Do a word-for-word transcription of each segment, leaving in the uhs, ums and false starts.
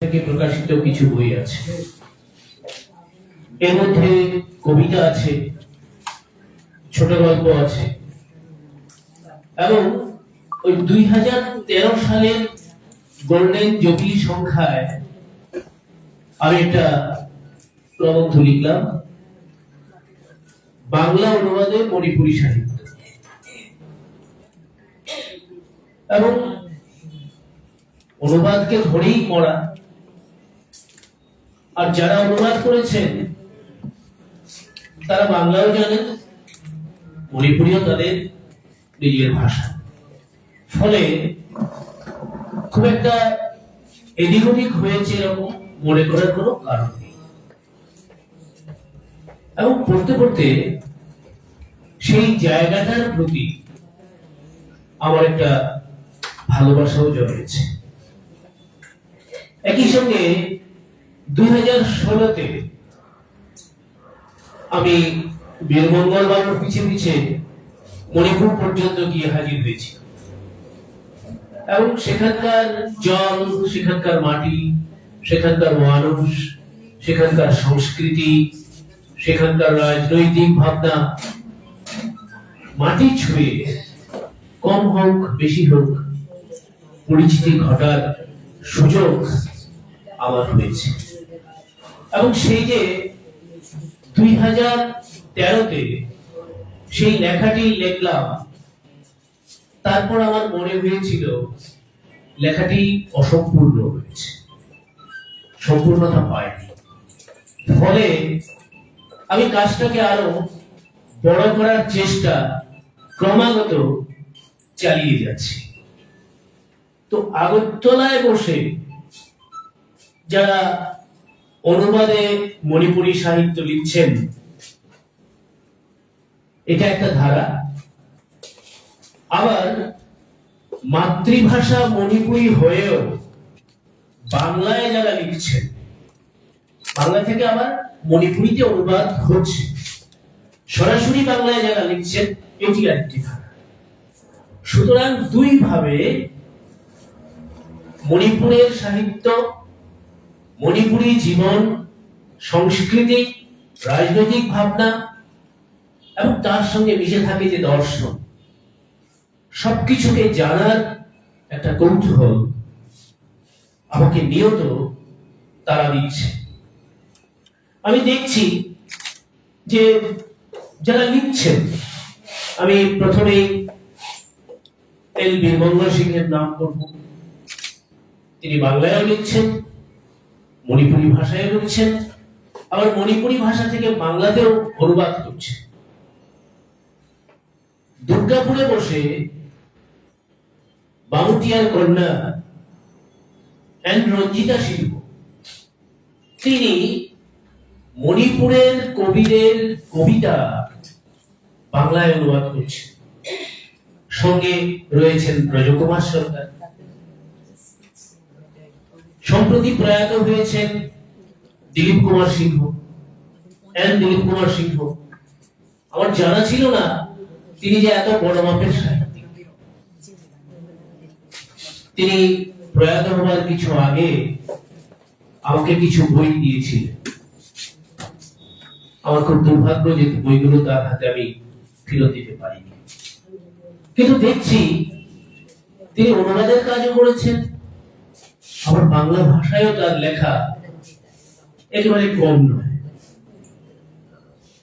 থেকে প্রকাশিত কিছু বই আছে। এর মধ্যে কবিতা আছে, ছোট গল্প আছে, এবং ওই দুই হাজার তেরো সালের গোল্ডেন জুবিলি সংখ্যায় আমি একটা প্রবন্ধ লিখলাম, বাংলা অনুবাদে মণিপুরী সাহিত্য। এবং অনুবাদকে ধরেই পড়া। আর যারা অনুবাদ করেছেন, তারা বাংলাও জানেন, মণিপুরীও তাদের নিজের ভাষা। ফলে খুব একটা এদিক ওদিক হয়েছে এরকম মনে করার কোনো কারণ নেই। এবং পড়তে পড়তে সেই জায়গাটার প্রতি আমার একটা ভালোবাসাও জন্মেছে। একই সঙ্গে দুই হাজার ষোলোতে আমি বীরমঙ্গল বাবুর পিছে পিছে মণিপুর পর্যন্ত গিয়ে হাজির হয়েছি, এবং সেখানকার জল, সেখানকার মাটি, সেখানকার মানুষ, সেখানকার সংস্কৃতি, সেখানকার রাজনৈতিক ভাবনা মাটি ছুঁয়ে, কম হোক বেশি হোক, পরিচিতি ঘটার সুযোগ আমার হয়েছে। এবং সেই যে দুই হাজার তেরোতে সেই লেখাটি লিখলাম, তারপর আমার মনে হয়েছিল লেখাটি অসম্পূর্ণ হয়েছে, সম্পূর্ণতা পায়নি। ফলে আমি কাজটাকে আরো বড় করার চেষ্টা ক্রমাগত চালিয়ে যাচ্ছি। তো আগরতলায় বসে যারা অনুবাদে মণিপুরী সাহিত্য লিখছেন, এটা একটা ধারা। আবার মাতৃভাষা মণিপুরী হয়েও বাংলায় যারা লিখছেন, বাংলা থেকে আবার মণিপুরীতে অনুবাদ হচ্ছে, সরাসরি বাংলায় যারা লিখছেন, এটি আরেকটি ধারা। সুতরাং দুইভাবে মণিপুরের সাহিত্য মণিপুরী জীবন, সংস্কৃতি, রাজনৈতিক ভাবনা এবং তার সঙ্গে মিশে থাকে যে দর্শন, সবকিছুকে জানার একটা কৌতূহল আমাকে নিয়ত তাড়া দিচ্ছে। আমি দেখছি যে যারা লিখছেন, আমি প্রথমেই এল বীরমঙ্গল সিংহের নাম করব। তিনি বাংলায়ও লিখছেন, মণিপুরি ভাষায়ও লিখছেন, আবার মণিপুরি ভাষা থেকে বাংলাতেও অনুবাদ করছেন। দুর্গাপুরে বসে বামুটিয়ার কন্যা এন রঞ্জিতা সিংহ, তিনি মণিপুরের কবিদের কবিতা বাংলায় অনুবাদ করছেন। সঙ্গে রয়েছেন ব্রজকুমার সরকার। সম্প্রতি প্রয়াত হয়েছেন দিলীপ কুমার সিংহ, এন দিলীপ কুমার সিংহ। আমার জানা ছিল না তিনি যে এত বড় মাপের সাহিত্যিক। তিনি প্রয়াত হবার কিছু আগে আমাকে কিছু বই দিয়েছিলেন। আমার খুব দুর্ভাগ্য যে বইগুলো তার হাতে আমি ফেরত দিতে পারিনি। কিন্তু দেখছি তিনি অনুবাদের কাজও করেছেন, আবার বাংলা ভাষায়ও তার লেখা একেবারে কম নয়।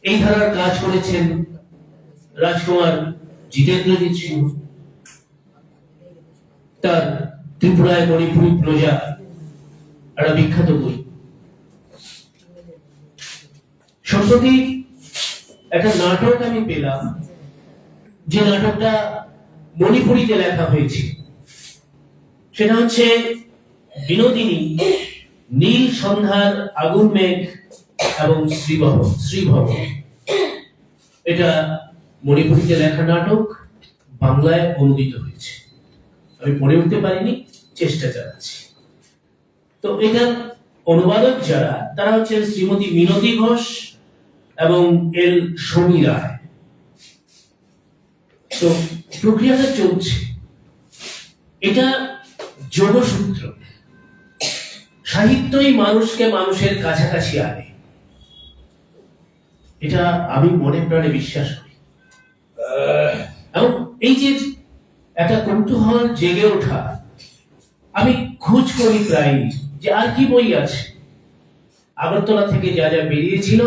এই ধারার কাজ করেছেন রাজকুমার জিতেন্দ্রজিৎ সিংহ। তার ত্রিপুরায় মণিপুরী প্রজা একটা বিখ্যাত বই। সম্প্রতি একটা নাটক আমি পেলাম, যে নাটকটা মণিপুরিতে লেখা হয়েছে, সেটা হচ্ছে বিনোদিনী, নীল সন্ধ্যার আগুন মেঘ এবং শ্রীভব শ্রীভব। এটা মণিপুরিতে লেখা নাটক, বাংলায় অনুদিত হয়েছে। আমি পড়ে উঠতে পারিনি, চেষ্টা চালাচ্ছি। তো এটার অনুবাদক যারা, তারা হচ্ছেন শ্রীমতী মিনতি ঘোষ এবং এল সমী রায়। তো প্রক্রিয়াটা চলছে। এটা যোগসূত্র। সাহিত্যই মানুষকে মানুষের কাছাকাছি আনে, এটা আমি মনে প্রাণে বিশ্বাস করি। এবং এই যে একটা কৌতূহল জেগে ওঠা, আমি খোঁজ করি প্রায় যে আর কি বই আছে। আগরতলা থেকে যা যা বেরিয়েছিল,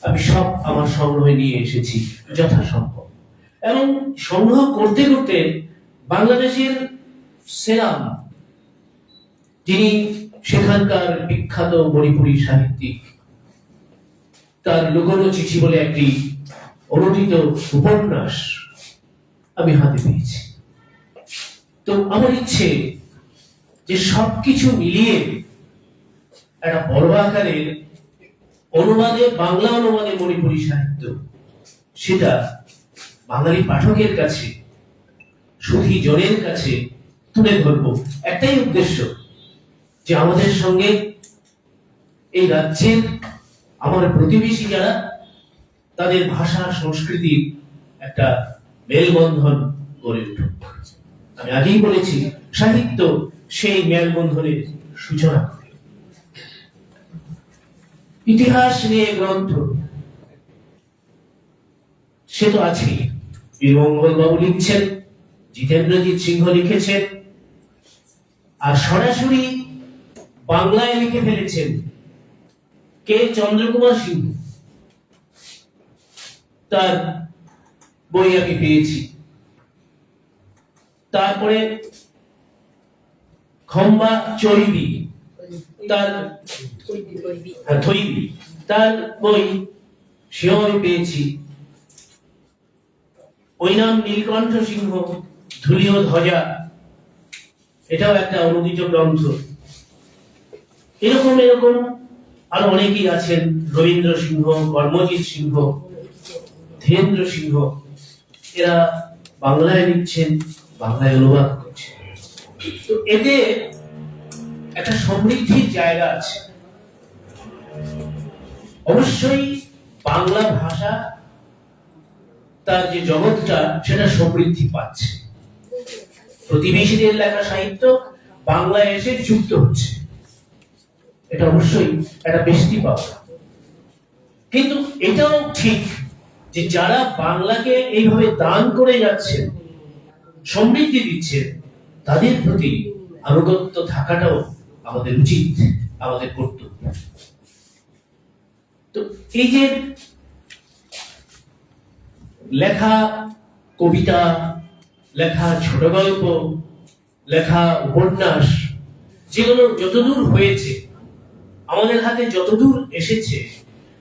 আমি সব আমার সংগ্রহে নিয়ে এসেছি যথাসম্ভব। এবং সংগ্রহ করতে করতে বাংলাদেশের সেরাম, যিনি সেখানকার বিখ্যাত মণিপুরী সাহিত্যিক, তার লুকোনো চিঠি বলে একটি অনূদিত উপন্যাস আমি হাতে পেয়েছি। তো আমার ইচ্ছে যে সবকিছু মিলিয়ে একটা বড় আকারের অনুবাদে, বাংলা অনুবাদে মণিপুরী সাহিত্য, সেটা বাঙালি পাঠকের কাছে, সুধী জনের কাছে তুলে ধরবো। একটাই উদ্দেশ্য, যে আমাদের সঙ্গে এই রাজ্যের আমার প্রতিবেশী যারা, তাদের ভাষা সংস্কৃতির একটা মেলবন্ধন গড়ে উঠুক। আমি আগেই বলেছি, সাহিত্য সেই মেলবন্ধনের সূচনা করে। ইতিহাস নিয়ে গ্রন্থ, সে তো আছেই। বীরমঙ্গল বাবু লিখছেন, জিতেন্দ্রজিৎ সিংহ লিখেছেন, আর সরাসরি বাংলায় লিখে ফেলেছেন কে চন্দ্রকুমার সিংহ। তার বই আমি পেয়েছি। তারপরে খম্বা চৈবি, তার, হ্যাঁ, থৈবি, তার বই সেও আমি পেয়েছি। ওই নাম নীলকণ্ঠ সিংহ, ধুলিও ধ্বজা, এটাও একটা অনূদিত গ্রন্থ। এরকম এরকম আরো অনেকেই আছেন, রবীন্দ্র সিংহ, কর্মজিৎ সিংহ, ধীরেন্দ্র সিংহ, এরা বাংলায় লিখছেন, বাংলায় অনুবাদ করছেন। তো এতে একটা সমৃদ্ধির জায়গা আছে। অবশ্যই বাংলা ভাষা, তার যে জগৎটা, সেটা সমৃদ্ধি পাচ্ছে। প্রতিবেশীদের লেখা সাহিত্য বাংলায় এসে যুক্ত হচ্ছে। এটা অবশ্যই একটা বেশি পাওয়া। কিন্তু এটাও ঠিক যে যারা বাংলাকে এইভাবে দান করে যাচ্ছেন, সমৃদ্ধি দিচ্ছেন, তাদের প্রতি আনুগত্য থাকাটাও আমাদের উচিত, আমাদের কর্তব্য। তো এই যে লেখা কবিতা, লেখা ছোট গল্প, লেখা উপন্যাস, যেগুলো যতদূর হয়েছে, আমাদের হাতে যতদূর এসেছে,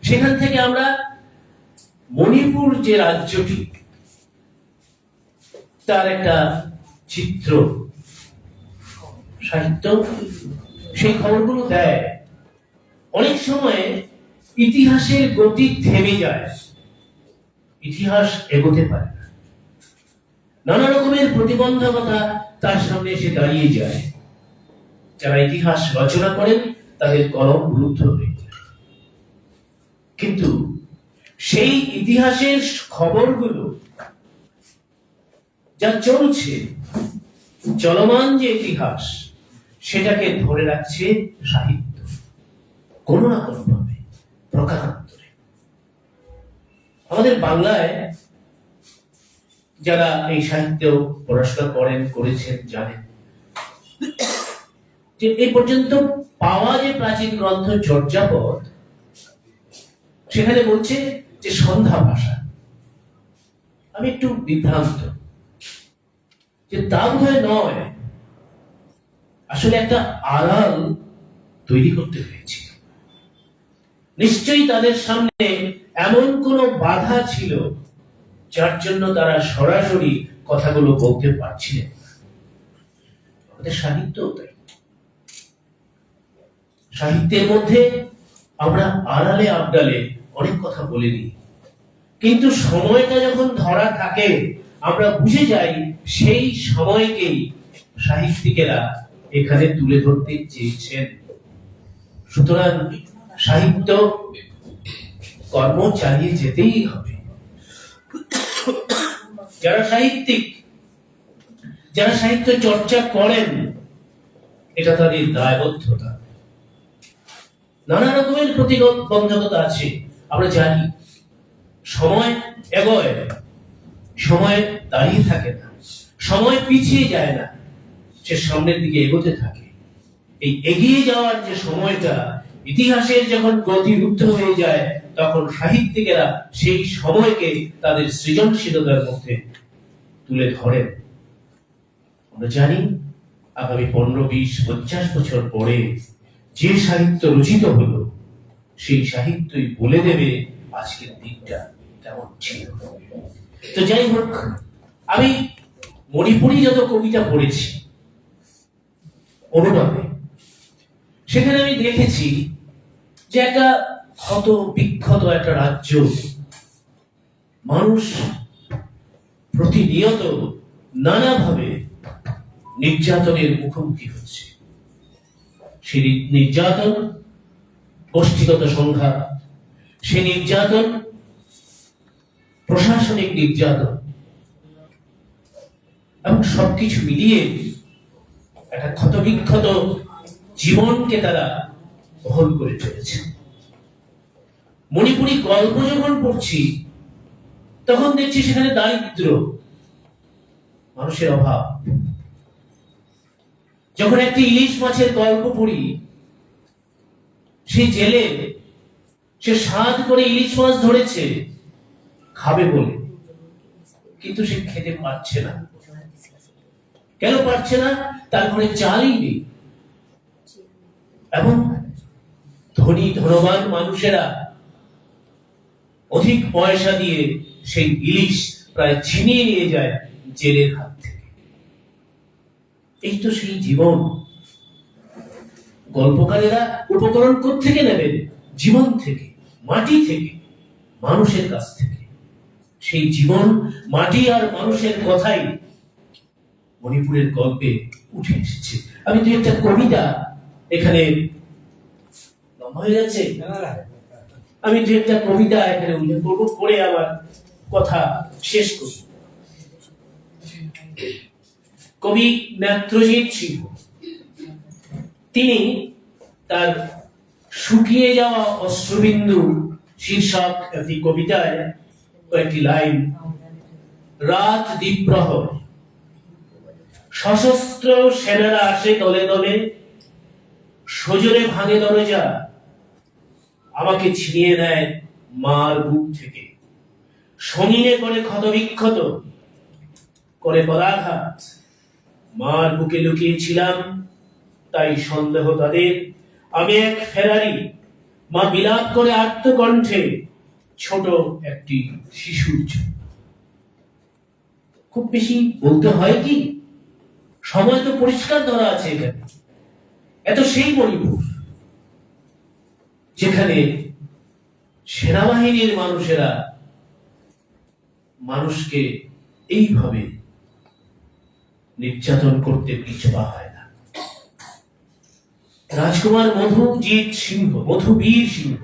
সেখান থেকে আমরা মণিপুর যে রাজ্যটি, তার একটা চিত্র, সাহিত্য সেই খবরগুলো দেয়। অনেক সময় ইতিহাসের গতি থেমে যায়, ইতিহাস এগোতে পারে না। নানা রকমের প্রতিবন্ধকতা তার সামনে এসে দাঁড়িয়ে যায়। যারা ইতিহাস রচনা করেন, তাদের কলম রুদ্ধ হয়ে যায়। কিন্তু সেই ইতিহাসের খবরগুলো, যা চলছে, চলমান যে ইতিহাস, সেটাকে ধরে রাখছে সাহিত্য, কোনো না কোনোভাবে, প্রকারান্তরে। আমাদের বাংলায় যারা এই সাহিত্য পড়াশোনা করেন, করেছেন, জানেন যে এই পর্যন্ত পাওয়া যে প্রাচীন গ্রন্থ চর্যাপদ, সেখানে বলছে যে সন্ধ্যা ভাষা। আমি একটু বিভ্রান্ত যে তা বোধহয় নয়, আসলে একটা আড়াল তৈরি করতে হয়েছিল। নিশ্চয়ই তাদের সামনে এমন কোনো বাধা ছিল, যার জন্য তারা সরাসরি কথাগুলো বলতে পারছিলেন না। আমাদের সাহিত্যও তাই। সাহিত্যের মধ্যে আমরা আড়ালে আবডালে অনেক কথা বলে নিই, কিন্তু সময়টা যখন ধরা থাকে, আমরা বুঝে যাই সেই সময়কেই সাহিত্যিকেরা এখানে তুলে ধরতে চেয়েছেন। সুতরাং সাহিত্য কর্ম চালিয়ে যেতেই হবে। যারা সাহিত্যিক, যারা সাহিত্য চর্চা করেন, এটা তাদের দায়বদ্ধতা। নানা রকমের প্রতিবন্ধকতা আছে। আমরা জানি, সময় এগোয়, সময় দাঁড়িয়ে থাকে না, সময় পিছিয়ে যায় না, সে সামনের দিকে এগোতে থাকে। এই এগিয়ে যাওয়ার যে সময়টা, ইতিহাসের যখন গতি রুদ্ধ হয়ে যায়, তখন সাহিত্যিকেরা সেই সময়কে তাদের সৃজনশীলতার মধ্যে তুলে ধরেন। আমরা জানি, আগামী পনেরো, বিশ, পঞ্চাশ বছর পরে যে সাহিত্য রচিত হলো, সেই সাহিত্যই বলে দেবে আজকের দিনটা কেমন ছিল। তো যাই হোক, আমি মণিপুরী যত কবিতা পড়েছি অনুবাদে, সেখানে আমি দেখেছি যে একটা ক্ষত বিক্ষত একটা রাজ্য, মানুষ প্রতিনিয়ত নানাভাবে নির্যাতনের মুখোমুখি হচ্ছে। সে নি- নির্যাতন, গোষ্ঠীগত সংঘাত, সে নির্যাতন, প্রশাসনিক নির্যাতন, এবং সবকিছু মিলিয়ে একটা ক্ষতবিক্ষত জীবনকে তারা বহন করে চলেছে। মণিপুরী গল্প যখন পড়ছি, তখন দেখছি সেখানে দারিদ্র, মানুষের অভাব। যখন একটি ইলিশ মাছের গল্প পড়ি, সেই জেলে, সে সাধ করে ইলিশ মাছ ধরেছে খাবে বলে, কিন্তু সে খেতে পারছে না। কেন পারছে না? তার ঘরে চালই নেই। এবং ধনী ধনবান মানুষেরা অধিক পয়সা দিয়ে সেই ইলিশ প্রায় ছিনিয়ে নিয়ে যায় জেলের হাত থেকে। এই তো সেই জীবন। গল্পকারেরা উপকরণ কোত্থেকে নেবেন? জীবন থেকে, মাটি থেকে, মানুষের কাছ থেকে। সেই জীবন, মাটি আর মানুষের কথাই মণিপুরের গল্পে উঠে এসেছে। আমি দু একটা কবিতা এখানে, লম্বা হয়ে যাচ্ছে, আমি দু একটা কবিতা এখানে উল্লেখ করবো, পরে আমার কথা শেষ করব। কবি নেত্রজিৎ সিংহ, তিনি তার শুকিয়ে যাওয়া অশ্রুবিন্দু শীর্ষক একটি কবিতায় কয়েকটি লাইন। রাত দ্বিপ্রহর, সশস্ত্র সেনারা আসে দলে দলে, সজোরে ভাঙে দরজা, আমাকে ছিনিয়ে নেয় মার বুক থেকে, সঙিনে করে ক্ষতবিক্ষত, করে পদাঘাত। মার বুকে লুকিয়েছিলাম, তাই সন্দেহ তাদের আমি এক ফেরারি। মা বিলাপ করে আর্ত কণ্ঠে, ছোট একটি শিশুর জন্য। খুব বেশি বলতে হয় কি? সময় তো পরিষ্কার ধরা আছে এখানে। এত সেই মণিপুর, যেখানে সেনাবাহিনীর মানুষেরা মানুষকে এইভাবে নির্যাতন করতে পিছপা হয় না। রাজকুমার মধুজিৎ সিংহ, মধুবীর সিংহ,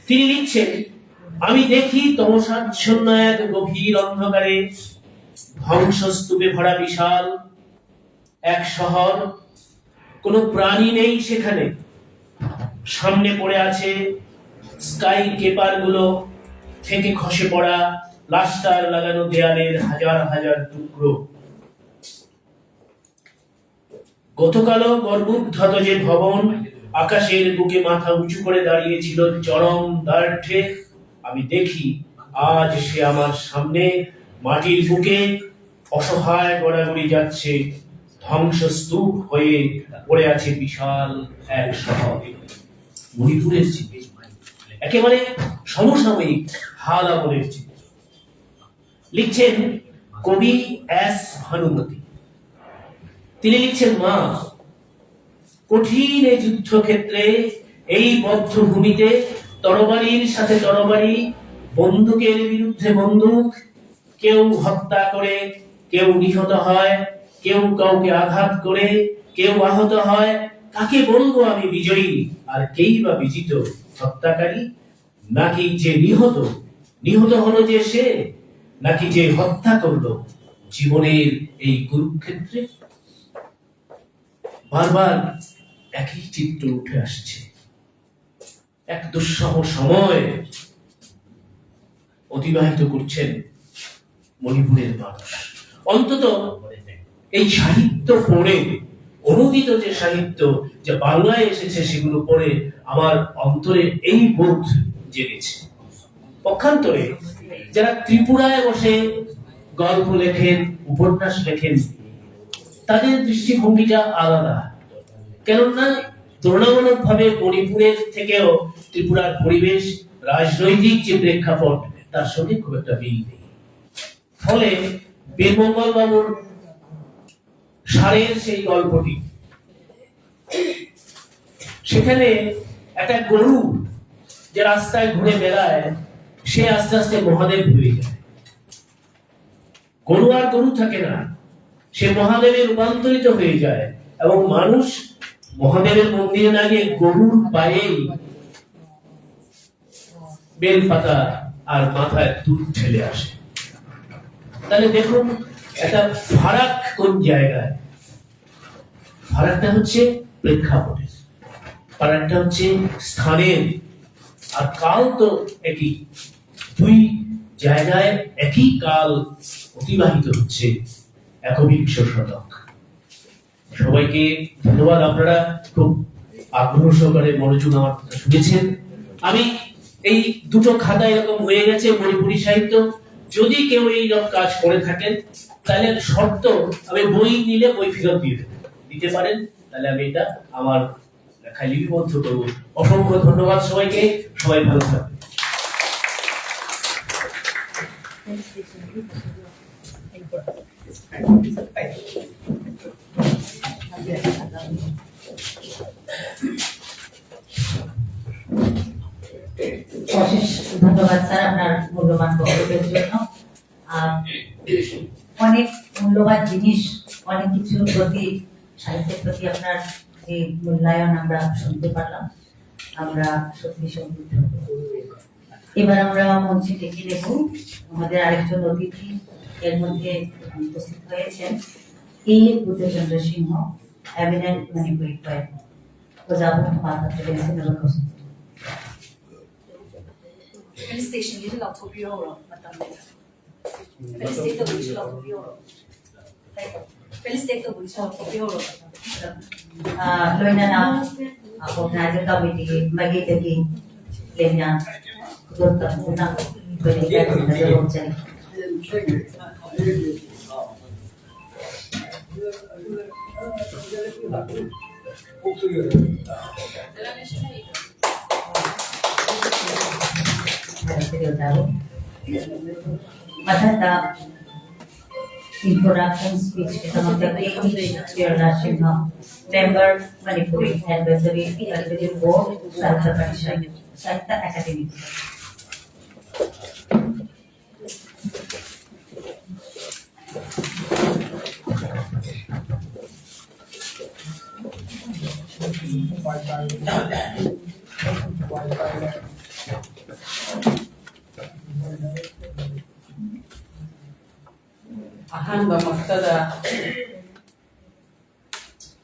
তিনি লিখছেন, আমি দেখি তমসাচ্ছন্ন এক গভীর অন্ধকারে ধ্বংসস্তূপে ভরা বিশাল এক শহর, কোনো প্রাণী নেই সেখানে। সামনে পড়ে আছে স্কাই কেপারগুলো, থেকে খসে পড়া প্লাস্টার লাগানো দেয়ালের হাজার হাজার টুকরো। গতকালও গর্ভোদ্ধত যে ভবন, আকাশের বুকে মাথা উঁচু করে দাঁড়িয়েছিল চরম দার্ঢ্যে, আমি দেখি আজ সে আমার সামনে মাটির বুকে অসহায় গড়াগড়ি যাচ্ছে, ধ্বংসস্তূপ হয়ে পড়ে আছে বিশাল এক শহর। মণিপুরের চিত্র, একেবারে সমসাময়িক হাল আমলের চিত্র। লিখছেন কবি এস ভানুমতি। তিনি লিখছেন, মা, কঠিন এই যুদ্ধক্ষেত্রে, এই বদ্ধভূমিতে তরবারির সাথে তরবারি, বন্দুকের বিরুদ্ধে বন্দুক, কেউ হত্যা করে, কেউ নিহত হয়, কেউ কাউকে আঘাত করে, কেউ আহত হয়। কাকে বলবো আমি বিজয়ী, আর কেই বা বিজিত? হত্যাকারী নাকি যে নিহত? নিহত হলো যে সে, নাকি যে হত্যা করলো? জীবনের এই কুরুক্ষেত্রে বারবার একই চিত্র উঠে আসছে। এক দুঃসহ সময় অতিবাহিত করছেন মণিপুরের মানুষ। অন্তত এই সাহিত্য পড়ে, অনূদিত যে সাহিত্য, যে বাংলায় এসেছে, সেগুলো পড়ে আমার অন্তরে এই বোধ জেগেছে। পক্ষান্তরে যারা ত্রিপুরায় বসে গল্প লেখেন, উপন্যাস লেখেন, তাদের দৃষ্টিভঙ্গিটা আলাদা। কেননা তুলনামূলকভাবে মণিপুরের থেকেও ত্রিপুরার পরিবেশ, রাজনৈতিক যে প্রেক্ষাপট, তার সঙ্গে খুব একটা মিল নেই। ফলে বীরমঙ্গল বাবুর ষাঁড়ের সেই গল্পটি, সেখানে একটা গরু যে রাস্তায় ঘুরে বেড়ায়, সে আস্তে আস্তে মহাদেব হয়ে যায়। গরু আর গরু থাকে না, সে মহাদেবে রূপান্তরিত হয়ে যায় এবং মানুষ মহাদেবের মন্দিরে না গিয়ে গরুর পায়েই বেলপাতা আর মাথায় দুধ ঢেলে আসে। তাহলে দেখুন, একটা ফারাক কোন জায়গায়? ফারাকটা হচ্ছে প্রেক্ষাপটের, ফারাকটা হচ্ছে স্থানের। আর কাল তো একই, দুই জায়গায় একই কাল অতিবাহিত হচ্ছে একবিংশ শতক। সবাইকে ধন্যবাদ, আপনারা খুব আগ্রহ সহকারে মনোযোগ আমার কথা শুনেছেন। আমি এই দুটো খাতা এরকম হয়ে গেছে মণিপুরি সাহিত্য, যদি কেউ এই রকম কাজ করে থাকেন, তাহলে শর্ত, আমি বই নিলে বই ফেরত দিয়ে দেবেন, দিতে পারেন, তাহলে আমি এটা আমার লেখায় লিপিবদ্ধ করবো। অসংখ্য ধন্যবাদ সবাইকে, সবাই ভালো থাকবেন। অশেষ ধন্যবাদ স্যার আপনার মূল্যবান বক্তব্যের জন্য। আহ, অনেক মূল্যবান জিনিস, অনেক কিছুর প্রতি, সাহিত্যের প্রতি আপনার যে মূল্যায়ন আমরা শুনতে পারলাম, আমরা সত্যি সমৃদ্ধ। এবার আমরা মঞ্চে ডেকে নেব আমাদের আরেকজন অতিথি। এর মধ্যে উপস্থিত হয়েছেন এ বুদ্ধচন্দ্র সিংহ, এমিনেন্ট মণিপুরি পোয়েট। ও যাবো মাথা থেকে ꯐꯦꯂꯤꯁꯤꯇꯦꯁꯟꯒꯤꯁꯨ ꯂꯥꯎꯊꯣꯛꯄꯤꯍꯧꯔꯣ ꯃꯇꯝꯗ꯫ ꯐꯦꯂꯤꯁꯤꯇꯦꯠ ꯇꯧꯕꯒꯤꯁꯨ ꯂꯥꯎꯊꯣꯛꯄꯤꯍꯧꯔꯣ꯫ ꯐꯦꯂꯤꯁꯤꯇꯦꯠ ꯇꯧꯕꯒꯤꯁꯨ ꯂꯥꯎꯊꯣꯛꯄꯤꯍꯧꯔꯣ꯫ ꯑ, ꯂꯣꯏꯅꯅ, ꯑ, ꯑꯣꯔꯒꯅꯥꯏꯖꯤꯡ ꯀꯃꯤꯇꯤꯒꯤ ꯃꯥꯏꯀꯩꯗꯒꯤ ꯂꯦꯝꯅ ꯈꯨꯗꯣꯜ ꯇꯝꯗꯨꯅ ꯑꯩꯈꯣꯏꯅ ꯏꯀꯥꯏ ꯈꯨꯝꯅꯖꯕ ꯎꯠꯆꯔꯤ꯫ ꯃꯊꯪꯗ introduction speech ꯒꯤꯗꯃꯛꯇ ꯀꯦ ꯄꯤ ꯁꯨꯔꯖ Singh, member Manipuri Advisory Executive Board, Sahitya Parishad, Sahitya Academy. ꯑꯍꯥꯟꯕꯃꯛꯇꯗ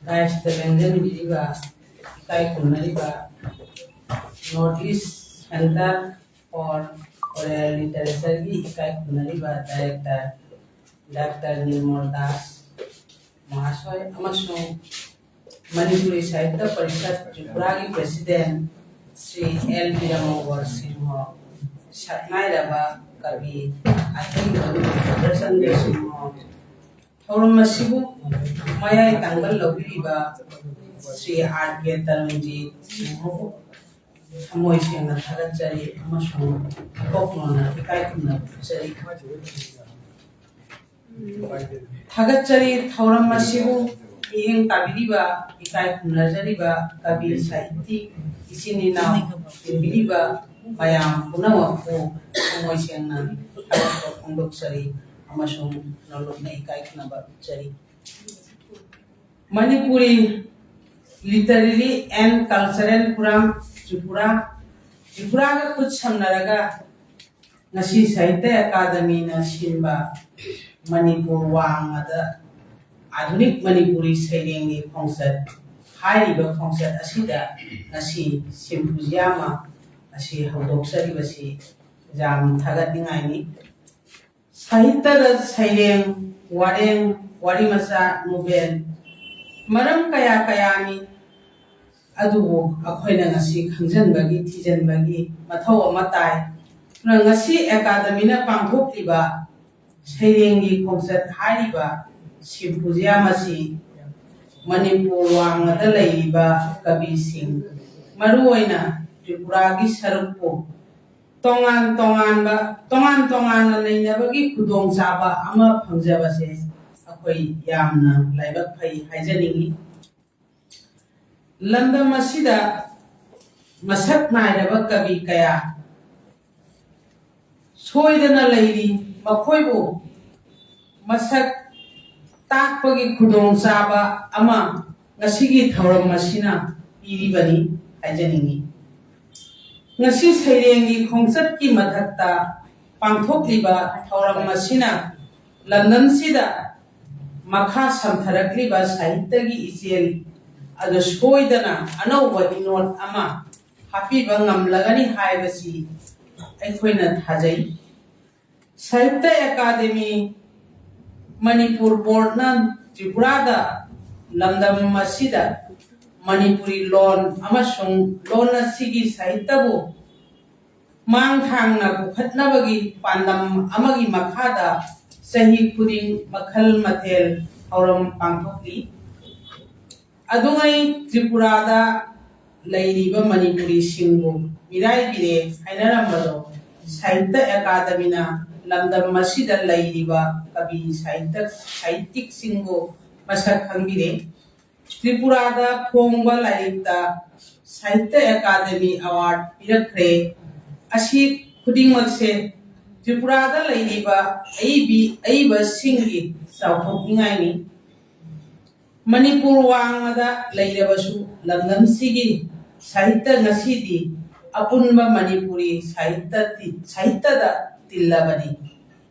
ꯗꯥꯏꯁꯇ ꯂꯦꯡꯖꯟꯕꯤꯔꯤꯕ, ꯏꯀꯥꯏ ꯈꯨꯝꯅꯔꯤꯕ North East Center for Oral Literature ꯒꯤ ꯏꯀꯥꯏ ꯈꯨꯝꯅꯔꯤꯕ director ꯗꯥꯛꯇꯔ ꯅꯤꯔꯃꯜ ꯗꯥꯁ ꯃꯍꯥꯁꯣꯏ ꯑꯃꯁꯨꯡ ꯃꯅꯤꯄꯨꯔꯤ ꯁꯥꯍꯤꯇ꯭ꯌ ꯄꯔꯤꯁꯠ ꯇ꯭ꯔꯤꯄꯨꯔꯥꯒꯤ president ꯁ꯭ꯔꯤ ꯑꯦꯜ ꯕꯤꯔꯃꯒꯣꯔ ꯁꯤꯡꯍ, ꯁꯛꯅꯥꯏꯔꯕ ꯀꯕꯤ ꯑꯊꯦꯡꯕ ꯆꯟꯗ꯭ꯔ ꯁꯤꯡꯍ, ꯊꯧꯔꯝ ꯑꯁꯤꯕꯨ ꯃꯌꯥꯏ ꯇꯥꯡꯕ ꯂꯧꯕꯤꯔꯤꯕ ꯁ꯭ꯔꯤ ꯑꯥꯔ ꯀꯦ ꯇꯔꯨꯟꯖꯤꯠ ꯁꯤꯡꯍꯕꯨ ꯊꯃꯣꯏ ꯁꯦꯡꯅ ꯊꯥꯒꯠꯆꯔꯤ ꯑꯃꯁꯨꯡ ꯏꯀꯣꯛ ꯅꯣꯟꯅ ꯏꯀꯥꯏ ꯈꯨꯝꯅꯕ ꯎꯠꯆꯔꯤ꯫ ꯊꯥꯒꯠꯆꯔꯤ꯫ ꯊꯧꯔꯝ ꯑꯁꯤꯕꯨ ꯃꯤꯠꯌꯦꯡ ꯇꯥꯕꯤꯔꯤꯕ, ꯏꯀꯥꯏ ꯈꯨꯝꯅꯖꯔꯤꯕ ꯀꯕꯤ ꯁꯥꯍꯤꯇꯤ ꯏꯆꯤꯟ ꯏꯅꯥꯎ ꯌꯦꯡꯕꯤꯔꯤꯕ ꯃꯌꯥꯝ ꯄꯨꯝꯅꯃꯛꯄꯨ ꯊꯃꯣꯏ ꯁꯦꯡꯅ ꯊꯥꯒꯠꯄ ꯐꯣꯡꯗꯣꯛꯆꯔꯤ ꯑꯃꯁꯨꯡ ꯅꯣꯂꯨꯛꯅ ꯏꯀꯥꯏ ꯈꯨꯝꯅꯕ ꯎꯠꯆꯔꯤ꯫ Manipuri literary and cultural forum Tripura, ꯇ꯭ꯔꯤꯄꯨꯔꯥꯒ ꯈꯨꯠ ꯁꯝꯅꯔꯒ ꯉꯁꯤ ꯁꯥꯍꯤꯇ꯭ꯌ ꯑꯦꯀꯥꯗꯃꯤꯅ ꯁꯤꯟꯕ ꯃꯅꯤꯄꯨꯔ ꯋꯥꯡꯃꯗ ꯑꯥꯙꯨꯅꯤꯛ ꯃꯅꯤꯄꯨꯔꯤ ꯁꯩꯔꯦꯡꯒꯤ ꯈꯣꯡꯆꯠ ꯍꯥꯏꯔꯤꯕ ꯈꯣꯡꯆꯠ ꯑꯁꯤꯗ ꯉꯁꯤ symposium ꯑꯃ ꯑꯁꯤ ꯍꯧꯗꯣꯛꯆꯔꯤꯕꯁꯤ ꯌꯥꯝ ꯊꯥꯒꯠꯅꯤꯡꯉꯥꯏꯅꯤ꯫ ꯁꯥꯍꯤꯇ꯭ꯌꯗ ꯁꯩꯔꯦꯡ, ꯋꯥꯔꯦꯡ, ꯋꯥꯔꯤ ꯃꯆꯥ, ꯅꯣꯕꯦꯜ, ꯃꯔꯝ ꯀꯌꯥ ꯀꯌꯥꯅꯤ꯫ ꯑꯗꯨꯕꯨ ꯑꯩꯈꯣꯏꯅ ꯉꯁꯤ ꯈꯪꯖꯤꯟꯕꯒꯤ, ꯊꯤꯖꯤꯟꯕꯒꯤ ꯃꯊꯧ ꯑꯃ ꯇꯥꯏ꯫ ꯑꯗꯨꯅ ꯉꯁꯤ ꯑꯦꯀꯥꯗꯃꯤꯅ ꯄꯥꯡꯊꯣꯛꯂꯤꯕ ꯁꯩꯔꯦꯡꯒꯤ ꯈꯣꯡꯆꯠ ꯍꯥꯏꯔꯤꯕ ꯁꯤꯝꯄꯣꯖꯤꯌꯝ ꯑꯁꯤ ꯃꯅꯤꯄꯨꯔ ꯋꯥꯡꯃꯗ ꯂꯩꯔꯤꯕ ꯀꯕꯤꯁꯤꯡ, ꯃꯔꯨꯑꯣꯏꯅ ꯇ꯭ꯔꯤꯄꯨꯔꯥꯒꯤ ꯁꯔꯨꯛꯄꯨ ꯇꯣꯉꯥꯟ ꯇꯣꯉꯥꯟꯕ, ꯇꯣꯉꯥꯟ ꯇꯣꯉꯥꯟꯅ ꯅꯩꯅꯕꯒꯤ ꯈꯨꯗꯣꯡꯆꯥꯕ ꯑꯃ ꯐꯪꯖꯕꯁꯦ ꯑꯩꯈꯣꯏ ꯌꯥꯝꯅ ꯂꯥꯏꯕꯛ ꯐꯩ ꯍꯥꯏꯖꯅꯤꯡꯏ꯫ ꯂꯝꯗꯝ ꯑꯁꯤꯗ ꯃꯁꯛ ꯅꯥꯏꯔꯕ ꯀꯕꯤ ꯀꯌꯥ ꯁꯣꯏꯗꯅ ꯂꯩꯔꯤ꯫ ꯃꯈꯣꯏꯕꯨ ꯃꯁꯛ ꯇꯥꯛꯄꯒꯤ ꯈꯨꯗꯣꯡꯆꯥꯕ ꯑꯃ ꯉꯁꯤꯒꯤ ꯊꯧꯔꯝ ꯑꯁꯤꯅ ꯄꯤꯔꯤꯕꯅꯤ ꯍꯥꯏꯖꯅꯤꯡꯏ꯫ ꯉꯁꯤ ꯁꯩꯔꯦꯡꯒꯤ ꯈꯣꯡꯆꯠꯀꯤ ꯃꯊꯛꯇ ꯄꯥꯡꯊꯣꯛꯂꯤꯕ ꯊꯧꯔꯝ ꯑꯁꯤꯅ ꯂꯝꯗꯝꯁꯤꯗ ꯃꯈꯥ ꯁꯝꯊꯔꯛꯂꯤꯕ ꯁꯥꯍꯤꯇ꯭ꯌꯒꯤ ꯏꯆꯦꯜ ꯑꯗꯨ ꯁꯣꯏꯗꯅ ꯑꯅꯧꯕ ꯏꯅꯣꯠ ꯑꯃ ꯍꯥꯞꯄꯤꯕ ꯉꯝꯂꯒꯅꯤ ꯍꯥꯏꯕꯁꯤ ꯑꯩꯈꯣꯏꯅ ꯊꯥꯖꯩ꯫ ꯁꯥꯍꯤꯇ꯭ꯌ ꯑꯦꯀꯥꯗꯦꯃꯤ ꯃꯅꯤꯄꯨꯔ ꯕꯣꯔꯗꯅ ꯇ꯭ꯔꯤꯄꯨꯔꯥꯗ ꯂꯝꯗꯝ ꯑꯁꯤꯗ ꯃꯅꯤꯄꯨꯔꯤ ꯂꯣꯟ ꯑꯃꯁꯨꯡ ꯂꯣꯟ ꯑꯁꯤꯒꯤ ꯁꯥꯍꯤꯇ꯭ꯌꯕꯨ ꯃꯥꯡ ꯊꯥꯡꯅ ꯄꯨꯈꯠꯅꯕꯒꯤ ꯄꯥꯟꯗꯝ ꯑꯃꯒꯤ ꯃꯈꯥꯗ ꯆꯍꯤ ꯈꯨꯗꯤꯡ ꯃꯈꯜ ꯃꯊꯦꯜ ꯊꯧꯔꯝ ꯄꯥꯡꯊꯣꯛꯂꯤ꯫ ꯑꯗꯨꯉꯩ ꯇ꯭ꯔꯤꯄꯨꯔꯥꯗ ꯂꯩꯔꯤꯕ ꯃꯅꯤꯄꯨꯔꯤꯁꯤꯡꯕꯨ ꯃꯤꯔꯥꯏꯕꯤꯔꯦ ꯍꯥꯏꯅꯔꯝꯕꯗꯣ ꯁꯥꯍꯤꯇ꯭ꯌ ꯑꯦꯀꯥꯗꯃꯤꯅ ꯂꯝꯗꯝ ꯑꯁꯤꯗ ꯂꯩꯔꯤꯕ ꯀꯕꯤ ꯁꯥꯍꯤꯇ꯭ꯌ, ꯁꯥꯍꯤꯇ꯭ꯌꯤꯛꯁꯤꯡꯕꯨ ꯃꯁꯛ ꯈꯪꯕꯤꯔꯦ꯫ ꯇ꯭ꯔꯤꯄꯨꯔꯥꯗ ꯐꯣꯡꯕ ꯂꯥꯏꯔꯤꯛꯇ ꯁꯥꯍꯤꯇ꯭ꯌ ꯑꯦꯀꯥꯗꯃꯤ ꯑꯦꯋꯥꯔꯗ ꯄꯤꯔꯛꯈ꯭ꯔꯦ꯫ ꯑꯁꯤ ꯈꯨꯗꯤꯡꯃꯛꯁꯦ ꯇ꯭ꯔꯤꯄꯨꯔꯥꯗ ꯂꯩꯔꯤꯕ ꯑꯏꯕꯤ, ꯑꯏꯕꯁꯤꯡꯒꯤ ꯆꯥꯎꯊꯣꯛꯅꯤꯡꯉꯥꯏꯅꯤ꯫ ꯃꯅꯤꯄꯨꯔ ꯋꯥꯡꯃꯗ ꯂꯩꯔꯕꯁꯨ ꯂꯝꯗꯝꯁꯤꯒꯤ ꯁꯥꯍꯤꯇ꯭ꯌ ꯉꯁꯤꯗꯤ ꯑꯄꯨꯟꯕ ꯃꯅꯤꯄꯨꯔꯤ ꯁꯥꯍꯤꯇ꯭ꯌ ꯇꯤ-, ꯁꯥꯍꯤꯇ꯭ꯌꯗ ꯇꯤꯜꯂꯕꯅꯤ꯫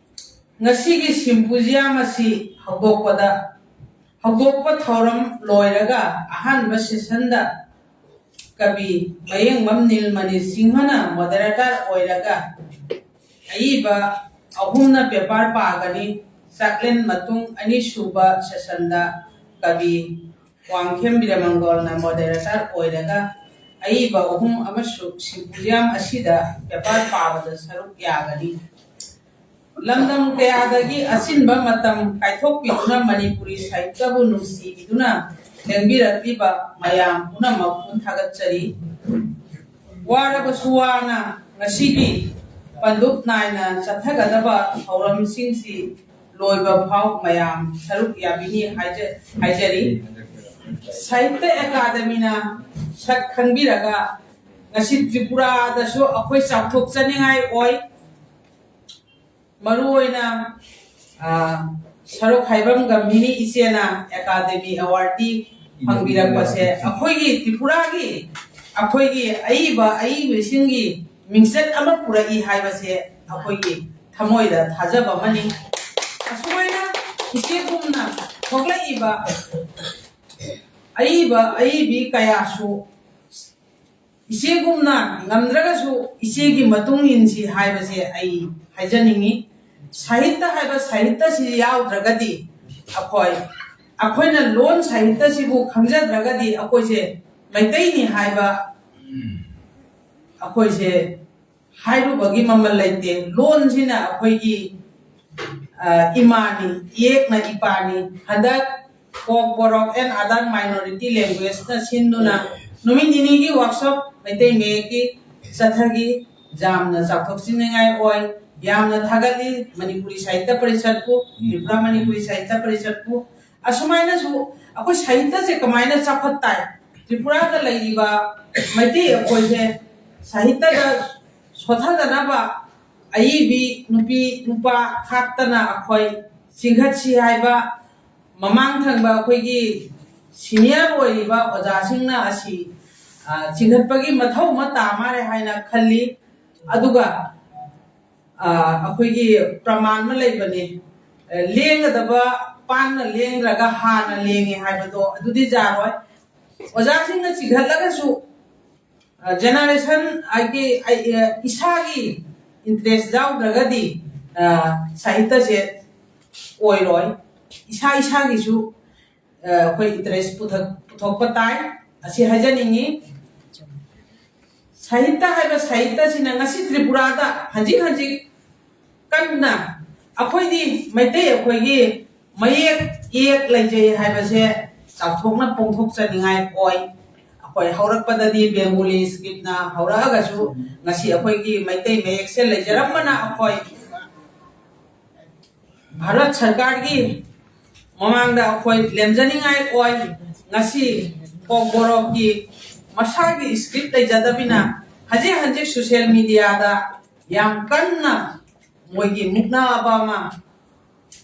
ꯉꯁꯤꯒꯤ ꯁꯤꯝꯄꯣꯖꯤꯌꯝ ꯑꯁꯤ ꯍꯧꯗꯣꯛꯄꯗ, ꯍꯧꯗꯣꯛꯄ ꯊꯧꯔꯝ ꯂꯣꯏꯔꯒ ꯑꯍꯥꯟꯕ ꯁꯦꯁꯟꯗ ꯀꯕꯤ ꯃꯌꯦꯡꯕꯝ ꯅꯤꯜꯃꯅꯤ ꯁꯤꯡꯍꯅ moderator ꯑꯣꯏꯔꯒ ꯑꯏꯕ ꯑꯍꯨꯝꯅ paper ꯄꯥꯒꯅꯤ꯫ ꯆꯥꯛꯂꯦꯟ ꯃꯇꯨꯡ ꯑꯅꯤꯁꯨꯕ sessionꯗ ꯀꯕꯤ ꯋꯥꯡꯈꯦꯝ ꯕꯤꯔꯃꯪꯒꯣꯜꯅ moderator ꯑꯣꯏꯔꯒ ꯑꯏꯕ ꯑꯍꯨꯝ ꯑꯃꯁꯨ symposium ꯑꯁꯤꯗ paper ꯄꯥꯕꯗ ꯁꯔꯨꯛ ꯌꯥꯒꯅꯤ꯫ ꯂꯝꯗꯝ ꯀꯌꯥꯗꯒꯤ ꯑꯆꯤꯟꯕ ꯃꯇꯝ ꯀꯥꯏꯊꯣꯛꯄꯤꯗꯨꯅ ꯃꯅꯤꯄꯨꯔꯤ ꯁꯥꯍꯤꯇ꯭ꯌꯕꯨ ꯅꯨꯡꯁꯤꯕꯤꯗꯨꯅ ꯂꯦꯡꯕꯤꯔꯛꯂꯤꯕ ꯃꯌꯥꯝ ꯄꯨꯝꯅꯃꯛꯄꯨ ꯊꯥꯒꯠꯆꯔꯤ꯫ ꯋꯥꯔꯕꯁꯨ ꯋꯥꯅ ꯉꯁꯤꯒꯤ ꯄꯟꯗꯨꯞ ꯅꯥꯏꯅ ꯆꯠꯊꯒꯗꯕ ꯊꯧꯔꯝꯁꯤꯡꯁꯤ ꯂꯣꯏꯕ ꯐꯥꯎ ꯃꯌꯥꯝ ꯁꯔꯨꯛ ꯌꯥꯕꯤꯅꯤ ꯍꯥꯏꯖ-, ꯍꯥꯏꯖꯔꯤ꯫ ꯁꯥꯍꯤꯇ꯭ꯌ ꯑꯦꯀꯥꯗꯃꯤꯅ ꯁꯛ ꯈꯪꯕꯤꯔꯒ ꯉꯁꯤ ꯇ꯭ꯔꯤꯄꯨꯔꯥꯗꯁꯨ ꯑꯩꯈꯣꯏ ꯆꯥꯎꯊꯣꯛꯆꯅꯤꯡꯉꯥꯏ ꯑꯣꯏ꯫ ꯃꯔꯨꯑꯣꯏꯅ, ꯑ, ꯁꯔꯨꯛ ꯍꯥꯏꯕꯝ ꯒꯝꯚꯤꯅꯤ ꯏꯆꯦꯅ ꯑꯦꯀꯥꯗꯃꯤ awardꯗꯤ ꯐꯪꯕꯤꯔꯛꯄꯁꯦ ꯑꯩꯈꯣꯏꯒꯤ ꯇ꯭ꯔꯤꯄꯨꯔꯥꯒꯤ ꯑꯩꯈꯣꯏꯒꯤ ꯑꯏꯕ ꯑꯏꯕꯁꯤꯡꯒꯤ ꯃꯤꯡꯆꯠ ꯑꯃ ꯄꯨꯔꯛꯏ ꯍꯥꯏꯕꯁꯦ ꯑꯩꯈꯣꯏꯒꯤ ꯊꯃꯣꯏꯗ ꯊꯥꯖꯕ ꯑꯃꯅꯤ꯫ ꯑꯁꯨꯃꯥꯏꯅ ꯏꯆꯦꯒꯨꯝꯅ ꯊꯣꯛꯂꯛꯏꯕ ꯑꯏꯕ ꯑꯏꯕꯤ ꯀꯌꯥꯁꯨ ꯏꯆꯦꯒꯨꯝꯅ ꯉꯝꯗ꯭ꯔꯒꯁꯨ ꯏꯆꯦꯒꯤ ꯃꯇꯨꯡ ꯏꯟꯁꯤ ꯍꯥꯏꯕꯁꯦ ꯑꯩ ꯍꯥꯏꯖꯅꯤꯡꯉꯤ꯫ ꯁꯥꯍꯤꯇ꯭ꯌ ꯍꯥꯏꯕ ꯁꯥꯍꯤꯇ꯭ꯌꯁꯤ ꯌꯥꯎꯗ꯭ꯔꯒꯗꯤ ꯑꯩꯈꯣꯏ, ꯑꯩꯈꯣꯏꯅ ꯂꯣꯟ ꯁꯥꯍꯤꯇ꯭ꯌꯁꯤꯕꯨ ꯈꯪꯖꯗ꯭ꯔꯒꯗꯤ ꯑꯩꯈꯣꯏꯁꯦ ꯃꯩꯇꯩꯅꯤ ꯍꯥꯏꯕ ꯑꯩꯈꯣꯏꯁꯦ ꯍꯥꯏꯔꯨꯕꯒꯤ ꯃꯃꯜ ꯂꯩꯇꯦ꯫ ꯂꯣꯟꯁꯤꯅ ꯑꯩꯈꯣꯏꯒꯤ, ꯑ, ꯏꯃꯥꯅꯤ, ꯏꯌꯦꯛꯅ ꯏꯄꯥꯅꯤ꯫ ꯍꯟꯗꯛ ꯀꯣꯛ ꯕꯣꯔꯣꯛ and other minority languageꯅ ꯁꯤꯟꯗꯨꯅ ꯅꯨꯃꯤꯠ ꯅꯤꯅꯤꯒꯤ workshop ꯃꯩꯇꯩ ꯃꯌꯦꯛꯀꯤ ꯆꯠꯊꯈꯤ꯫ ꯌꯥꯝꯅ ꯆꯥꯎꯊꯣꯛꯆꯅꯤꯡꯉꯥꯏ ꯑꯣꯏ꯫ ꯌꯥꯝꯅ ꯊꯥꯒꯠꯂꯤ ꯃꯅꯤꯄꯨꯔꯤ ꯁꯥꯍꯤꯇ꯭ꯌ ꯄꯔꯤꯁꯠꯄꯨ, ꯇ꯭ꯔꯤꯄꯨꯔꯥ ꯃꯅꯤꯄꯨꯔꯤ ꯁꯥꯍꯤꯇ꯭ꯌ ꯄꯔꯤꯁꯠꯄꯨ꯫ ꯑꯁꯨꯃꯥꯏꯅꯁꯨ ꯑꯩꯈꯣꯏ ꯁꯥꯍꯤꯇ꯭ꯌꯁꯦ ꯀꯃꯥꯏꯅ ꯆꯥꯎꯈꯠ ꯇꯥꯏ? ꯇ꯭ꯔꯤꯄꯨꯔꯥꯗ ꯂꯩꯔꯤꯕ ꯃꯩꯇꯩ ꯑꯩꯈꯣꯏꯁꯦ ꯁꯥꯍꯤꯇ꯭ꯌꯗ ꯁꯣꯊꯗꯅꯕ ꯑꯏꯕꯤ ꯅꯨꯄꯤ ꯅꯨꯄꯥ ꯈꯥꯛꯇꯅ ꯑꯩꯈꯣꯏ ꯆꯤꯡꯈꯠꯁꯤ ꯍꯥꯏꯕ ꯃꯃꯥꯡ ꯊꯪꯕ ꯑꯩꯈꯣꯏꯒꯤ senior ꯑꯣꯏꯔꯤꯕ ꯑꯣꯖꯥꯁꯤꯡꯅ ꯑꯁꯤ, ꯑ, ꯆꯤꯡꯈꯠꯄꯒꯤ ꯃꯊꯧ ꯑꯃ ꯇꯥ ꯃꯥꯜꯂꯦ ꯍꯥꯏꯅ ꯈꯜꯂꯤ꯫ ꯑꯗꯨꯒ, ꯑ, ꯑꯩꯈꯣꯏꯒꯤ ꯄ꯭ꯔꯃꯥꯟ ꯑꯃ ꯂꯩꯕꯅꯤ, ꯑ, "ꯂꯦꯡꯒꯗꯕ ꯄꯥꯟꯅ ꯂꯦꯡꯗ꯭ꯔꯒ ꯍꯥꯟꯅ ꯂꯦꯡꯉꯦ" ꯍꯥꯏꯕꯗꯣ ꯑꯗꯨꯗꯤ ꯌꯥꯔꯣꯏ꯫ ꯑꯣꯖꯥꯁꯤꯡꯅ ꯆꯤꯡꯈꯠꯂꯒꯁꯨ ꯖꯦꯅꯦꯔꯦꯁꯟ ꯍꯥꯏꯗꯤ ꯑꯩ, ꯑ, ꯏꯁꯥꯒꯤ ꯏꯟꯇꯔꯦꯁ ꯌꯥꯎꯗ꯭ꯔꯒꯗꯤ, ꯑ, ꯁꯥꯍꯤꯇ꯭ꯌꯁꯦ ꯑꯣꯏꯔꯣꯏ꯫ ꯏꯁꯥ ꯏꯁꯥꯒꯤꯁꯨ, ꯑ, ꯑꯩꯈꯣꯏ ꯏꯟꯇꯔꯦꯁ ꯄꯨꯊꯣꯛ-, ꯄꯨꯊꯣꯛꯄ ꯇꯥꯏ꯫ ꯑꯁꯤ ꯍꯥꯏꯖꯅꯤꯡꯉꯤ꯫ ꯁꯥꯍꯤꯇ꯭ꯌ ꯍꯥꯏꯕ ꯁꯥꯍꯤꯇ꯭ꯌꯁꯤꯅ ꯉꯁꯤ ꯇ꯭ꯔꯤꯄꯨꯔꯥꯗ ꯍꯧꯖꯤꯛ ꯍꯧꯖꯤꯛ ꯀꯟꯅ ꯑꯩꯈꯣꯏꯗꯤ ꯃꯩꯇꯩ ꯑꯩꯈꯣꯏꯒꯤ ꯃꯌꯦꯛ ꯏꯌꯦꯛ ꯂꯩꯖꯩ ꯍꯥꯏꯕꯁꯦ ꯆꯥꯎꯊꯣꯛꯅ ꯐꯣꯡꯗꯣꯛꯆꯅꯤꯡꯉꯥꯏ ꯑꯣꯏ꯫ ꯑꯩꯈꯣꯏ ꯍꯧꯔꯛꯄꯗꯗꯤ ꯕꯦꯡꯒꯣꯂꯤ ꯁ꯭ꯀ꯭ꯔꯤꯞꯅ ꯍꯧꯔꯛꯑꯒꯁꯨ ꯉꯁꯤ ꯑꯩꯈꯣꯏꯒꯤ ꯃꯩꯇꯩ ꯃꯌꯦꯛꯁꯦ ꯂꯩꯖꯔꯝꯕꯅ ꯑꯩꯈꯣꯏ ꯚꯥꯔꯠ ꯁꯔꯀꯥꯔꯒꯤ ꯃꯃꯥꯡꯗ ꯑꯩꯈꯣꯏ ꯂꯦꯝꯖꯅꯤꯡꯉꯥꯏ ꯑꯣꯏ꯫ ꯉꯁꯤ ꯀꯣꯛꯕꯣꯔꯣꯛꯀꯤ ꯃꯁꯥꯒꯤ ꯁ꯭ꯀ꯭ꯔꯤꯞ ꯂꯩꯖꯗꯕꯅꯤꯅ ꯍꯧꯖꯤꯛ ꯍꯧꯖꯤꯛ ꯁꯣꯁꯤꯌꯦꯜ ꯃꯤꯗꯤꯌꯥꯗ ꯌꯥꯝ ꯀꯟꯅ ꯃꯣꯏꯒꯤ ꯃꯨꯛꯅꯕ ꯑꯃ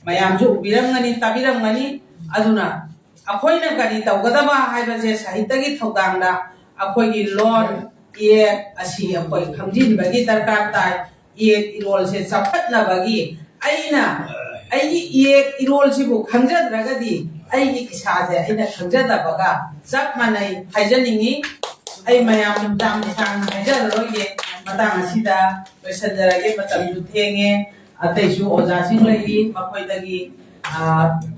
ꯃꯌꯥꯝꯁꯨ ꯎꯕꯤꯔꯝꯒꯅꯤ, ꯇꯥꯕꯤꯔꯝꯒꯅꯤ꯫ ꯑꯗꯨꯅ ꯑꯩꯈꯣꯏꯅ ꯀꯔꯤ ꯇꯧꯒꯗꯕ ꯍꯥꯏꯕꯁꯦ ꯁꯥꯍꯤꯇ꯭ꯌꯒꯤ ꯊꯧꯗꯥꯡꯗ ꯑꯩꯈꯣꯏꯒꯤ ꯂꯣꯟ ꯏꯌꯦꯛ ꯑꯁꯤ ꯑꯩꯈꯣꯏ ꯈꯪꯖꯤꯟꯕꯒꯤ ꯗꯔꯀꯥꯔ ꯇꯥꯏ꯫ ꯏꯌꯦꯛ ꯏꯔꯣꯜꯁꯦ ꯆꯥꯎꯈꯠꯅꯕꯒꯤ ꯑꯩꯅ ꯑꯩꯒꯤ ꯏꯌꯦꯛ ꯏꯔꯣꯜꯁꯤꯕꯨ ꯈꯪꯖꯗ꯭ꯔꯒꯗꯤ ꯑꯩꯒꯤ ꯏꯁꯥꯁꯦ ꯑꯩꯅ ꯈꯪꯖꯗꯕꯒ ꯆꯞ ꯃꯥꯟꯅꯩ ꯍꯥꯏꯖꯅꯤꯡꯉꯤ꯫ ꯑꯩ ꯃꯌꯥꯝ ꯌꯥꯝ ꯁꯥꯡꯅ ꯍꯥꯏꯖꯔꯔꯣꯏꯒꯦ꯫ ꯃꯇꯥꯡ ꯑꯁꯤꯗ ꯂꯣꯏꯁꯤꯟꯖꯔꯒꯦ, ꯃꯇꯝꯁꯨ ꯊꯦꯡꯉꯦ꯫ ꯑꯇꯩꯁꯨ ꯑꯣꯖꯥꯁꯤꯡ ꯂꯩꯔꯤ, ꯃꯈꯣꯏꯗꯒꯤ, ꯑ,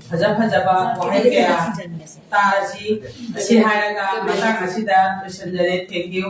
ꯐꯖ ꯐꯖꯕ ꯋꯥꯍꯩ ꯀꯌꯥ ꯇꯥꯔꯁꯤ꯫ ꯑꯁꯤ ꯍꯥꯏꯔꯒ ꯃꯇꯥꯡ ꯑꯁꯤꯗ ꯂꯣꯏꯁꯤꯟꯖꯔꯦ꯫ Thank you꯫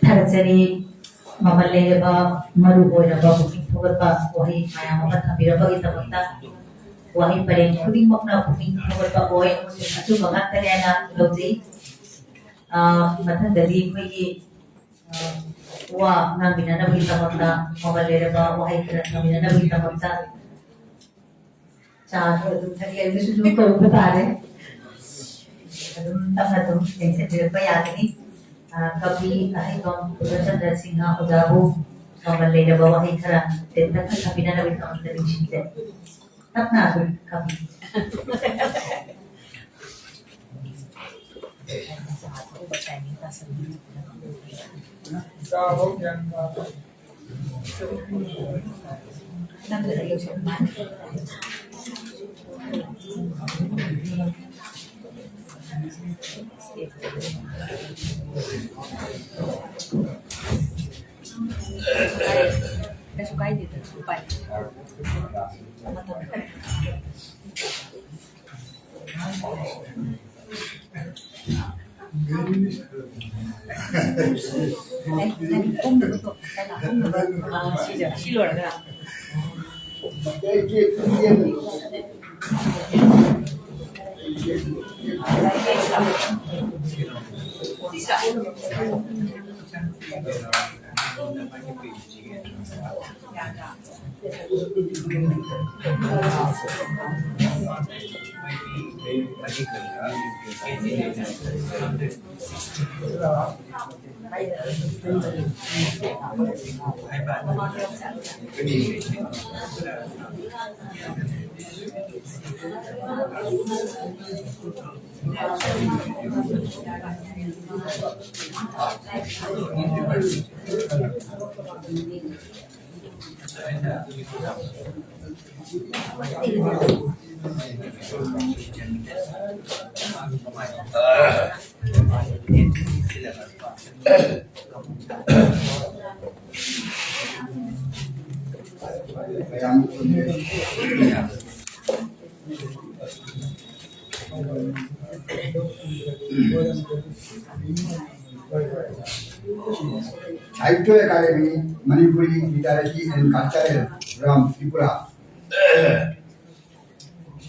ꯊꯥꯒꯠꯆꯔꯤ꯫ ꯃꯃꯜ ꯂꯩꯔꯕ ꯃꯔꯨ ꯑꯣꯏꯔꯕ ꯄꯨꯛꯅꯤꯡ ꯊꯧꯒꯠꯄ ꯋꯥꯍꯩ ꯃꯌꯥꯝ ꯑꯃ ꯊꯝꯕꯤꯔꯝꯕꯒꯤꯗꯃꯛꯇ꯫ ꯋꯥꯍꯩ ꯄꯔꯦꯡ ꯈꯨꯗꯤꯡꯃꯛꯅ ꯄꯨꯛꯅꯤꯡ ꯊꯧꯒꯠꯄ ꯑꯣꯏ, ꯑꯆꯨꯝꯕ ꯉꯥꯛꯇꯅꯦꯅ ꯂꯧꯖꯩ꯫ ꯑ, ꯃꯊꯪꯗꯗꯤ ꯑꯩꯈꯣꯏꯒꯤ, ꯑ, ꯋꯥ ꯉꯥꯡꯃꯤꯟꯅꯅꯕꯒꯤꯗꯃꯛꯇ, ꯃꯃꯜ ꯂꯩꯔꯕ ꯋꯥꯍꯩ ꯈꯔ ꯉꯥꯡꯃꯤꯟꯅꯅꯕꯒꯤꯗꯃꯛꯇ ꯆꯥꯁꯨ ꯑꯗꯨꯝ ꯊꯛꯑꯦ, ꯑꯗꯨꯁꯨ ꯑꯗꯨꯝ ꯀꯧꯕ ꯇꯥꯔꯦ꯫ ꯑꯗꯨꯝ ꯇꯞꯅ ꯑꯗꯨꯝ ꯌꯦꯡꯁꯤꯟꯕꯤꯔꯛꯄ ꯌꯥꯒꯅꯤ꯫ ꯑ, ꯀꯕꯤ ꯑꯍꯩꯕꯝ ꯄꯨꯔꯅꯆꯟꯗ꯭ꯔ ꯁꯤꯡꯍ ꯑꯣꯖꯥꯕꯨ ꯃꯃꯜ ꯂꯩꯔꯕ ꯋꯥꯍꯩ ꯈꯔ ꯇꯦꯟꯇꯛꯅ ꯊꯝꯕꯤꯅꯅꯕꯒꯤꯗꯃꯛꯇ ꯅꯤꯡꯁꯤꯡꯖꯔꯤ꯫ ꯇꯞꯅ ꯑꯗꯨꯝ ꯀꯕꯤ꯫ ꯀꯩꯁꯨ ꯀꯥꯏꯗꯦꯗ, ꯎꯄꯥꯏ꯫ ꯃꯇꯝ꯫ ꯅꯪ, ꯅꯪ ꯀꯨꯝꯅꯕꯗꯣ, ꯅꯪ ꯀꯨꯝꯅꯕ, ꯑꯥ, ꯁꯤꯁꯦ, ꯁꯤ ꯂꯣꯏꯔꯒ꯫ Sahitya Academy, Manipuri Literature and Cultural Forum, Tripura.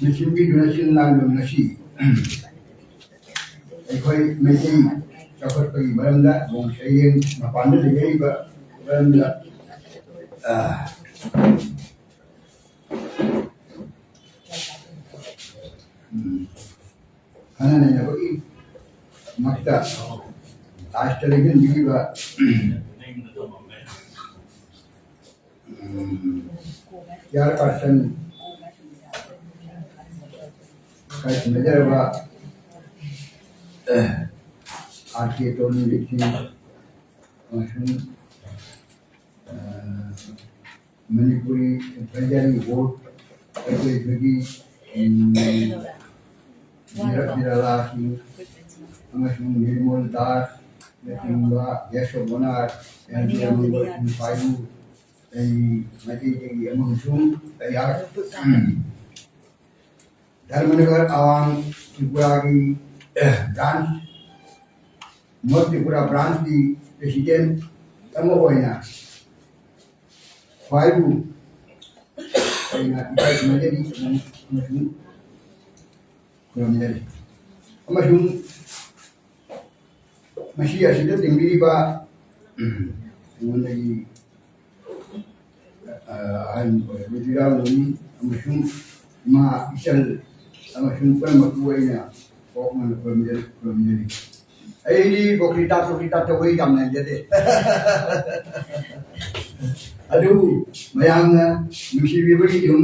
ꯃꯤꯁꯤꯡꯕꯤꯗꯨꯅ ꯁꯤꯜ ꯂꯥꯡꯕ ꯉꯁꯤ ꯑꯩꯈꯣꯏ ꯃꯩꯇꯩ ꯆꯥꯎꯈꯠꯄꯒꯤ ꯃꯔꯝꯗ, ꯅꯣꯡ ꯁꯩꯔꯦꯡ ꯃꯄꯥꯟꯗ ꯂꯩꯅꯔꯤꯕ ꯃꯔꯝꯗ, ꯑ, ꯎꯝ, ꯈꯟꯅ ꯅꯩꯅꯕꯒꯤ ꯃꯛꯇ ꯑꯥꯔꯠꯁꯇ ꯂꯦꯡꯁꯤꯟꯕꯤꯔꯤꯕ ꯆꯤꯌꯥꯔ ꯄꯥꯔꯁꯟ ꯈꯔ ꯁꯤꯟꯅꯖꯔꯕ ꯑꯥꯔ ꯀꯦ ꯇꯣꯅꯤ ꯂꯤꯛꯁꯤ ꯑꯃꯁꯨꯡ ꯃꯅꯤꯄꯨꯔꯤ ꯑꯦꯗꯚꯥꯏꯖꯔꯤ ꯕꯣꯔꯗ ꯑꯩꯈꯣꯏꯒꯤ ꯕꯤꯔꯂꯥ ꯁꯤꯡ ꯑꯃꯁꯨꯡ ꯅꯤꯔꯃꯣꯜ ꯗꯥꯁꯅꯆꯤꯡꯕ guest of honour N P Amangol Singh ꯄꯥꯏꯕꯨ ꯑꯩ ꯃꯩꯇꯩꯒꯤ ꯑꯃꯁꯨꯡ ꯑꯩꯍꯥꯛ ꯙꯔꯃꯅꯒꯔ ꯑꯋꯥꯡ ꯇ꯭ꯔꯤꯄꯨꯔꯥꯒꯤ ꯕ꯭ꯔꯥꯟꯁ ꯅꯣꯔꯠ ꯇ꯭ꯔꯤꯄꯨꯔꯥ ꯕ꯭ꯔꯥꯟꯁꯀꯤ ꯄ꯭ꯔꯦꯁꯤꯗꯦꯟꯠ ꯑꯃ ꯑꯣꯏꯅ ꯈ꯭ꯋꯥꯏꯕꯨ ꯑꯩꯅ ꯏꯀꯥꯏ ꯈꯨꯝꯅꯖꯔꯤ ꯑꯃꯁꯨꯡ ꯈꯨꯔꯨꯝꯖꯔꯤ꯫ ꯑꯃꯁꯨꯡ ꯃꯁꯤ ꯑꯁꯤꯗ ꯇꯦꯡꯕꯤꯔꯤꯕ ꯑꯩꯉꯣꯟꯗꯒꯤ ꯑꯍꯟ ꯑꯣꯏꯔꯕ ꯏꯔꯥꯡꯂꯣꯏ ꯑꯃꯁꯨꯡ ꯏꯃꯥ ꯏꯆꯜ ꯑꯃꯁꯨꯡ ꯄꯨꯝꯅꯃꯛꯄꯨ ꯑꯩꯅ ꯍꯣꯡꯅ ꯈꯨꯔꯨꯝꯖꯔꯤ ꯈꯨꯔꯨꯝꯖꯔꯤ꯫ ꯑꯩꯗꯤ ꯄꯣꯀ꯭ꯔꯤꯇꯥ ꯄꯣꯀ꯭ꯔꯤꯇꯥ ꯇꯧꯕ ꯌꯥꯝ ꯅꯩꯖꯗꯦ꯫ ꯑꯗꯨꯕꯨ ꯃꯌꯥꯝꯅ ꯅꯨꯡꯁꯤꯕꯤꯕꯒꯤ ꯁꯨꯝ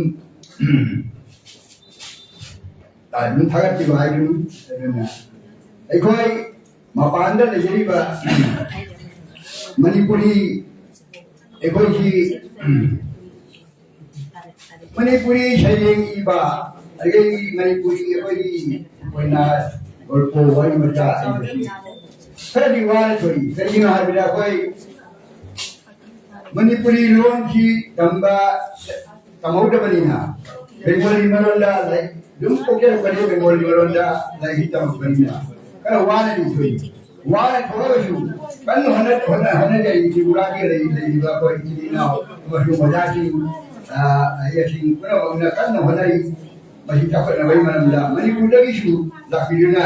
ꯑꯗꯨꯝ ꯊꯥꯒꯠꯄꯤꯕ ꯍꯥꯏꯗꯨꯅꯤ꯫ ꯑꯗꯨꯅ ꯑꯩꯈꯣꯏ ꯃꯄꯥꯟꯗ ꯂꯩꯖꯔꯤꯕ ꯃꯅꯤꯄꯨꯔꯤ ꯑꯩꯈꯣꯏꯒꯤ ꯃꯅꯤꯄꯨꯔꯤ ꯁꯩꯔꯦꯡ ꯏꯕ ꯑꯗꯒꯤ ꯃꯅꯤꯄꯨꯔꯤ ꯑꯩꯈꯣꯏꯒꯤ ꯑꯩꯈꯣꯏꯅ ꯒꯣꯜꯄꯣ ꯋꯥꯔꯤ ꯃꯆꯥ ꯏꯕꯁꯤ ꯈꯔꯗꯤ ꯋꯥꯅ ꯊꯣꯛꯏ꯫ ꯀꯔꯤꯒꯤꯅꯣ ꯍꯥꯏꯕꯗ ꯑꯩꯈꯣꯏ ꯃꯅꯤꯄꯨꯔꯤ ꯂꯣꯟꯁꯤ ꯇꯝꯕ ꯇꯝꯍꯧꯗꯕꯅꯤꯅ ꯕꯦꯡꯒꯣꯂꯤ ꯃꯔꯣꯟꯗ ꯂꯥꯏꯔꯤꯛ ꯑꯗꯨꯝ ꯄꯣꯛꯆꯔꯛꯄꯅꯤ꯫ ꯕꯦꯡꯒꯣꯂꯤ ꯃꯔꯣꯟꯗ ꯂꯥꯏꯔꯤꯛ ꯇꯝꯃꯛꯄꯅꯤꯅ ꯈꯔ ꯋꯥꯅꯗꯤ ꯊꯣꯛꯏ꯫ ꯋꯥꯅ ꯊꯣꯛꯑꯒꯁꯨ ꯀꯟꯅ ꯍꯣꯠꯅ- ꯍꯣꯠꯅ- ꯍꯣꯠꯅꯖꯔꯤ꯫ ꯇ꯭ꯔꯤꯄꯨꯔꯥꯒꯤ ꯂꯩ- ꯂꯩꯔꯤꯕ ꯑꯩꯈꯣꯏ ꯏꯆꯤꯜ ꯏꯅꯥꯎ ꯑꯃꯁꯨꯡ ꯑꯣꯖꯥꯁꯤꯡ, ꯑ, ꯑꯍꯩꯁꯤꯡ ꯄꯨꯝꯅꯃꯛꯅ ꯀꯟꯅ ꯍꯣꯠꯅꯔꯤ꯫ ꯃꯁꯤ ꯆꯥꯎꯈꯠꯅꯕꯒꯤ ꯃꯔꯝꯗ ꯃꯅꯤꯄꯨꯔꯗꯒꯤꯁꯨ ꯂꯥꯛꯄꯤꯗꯨꯅ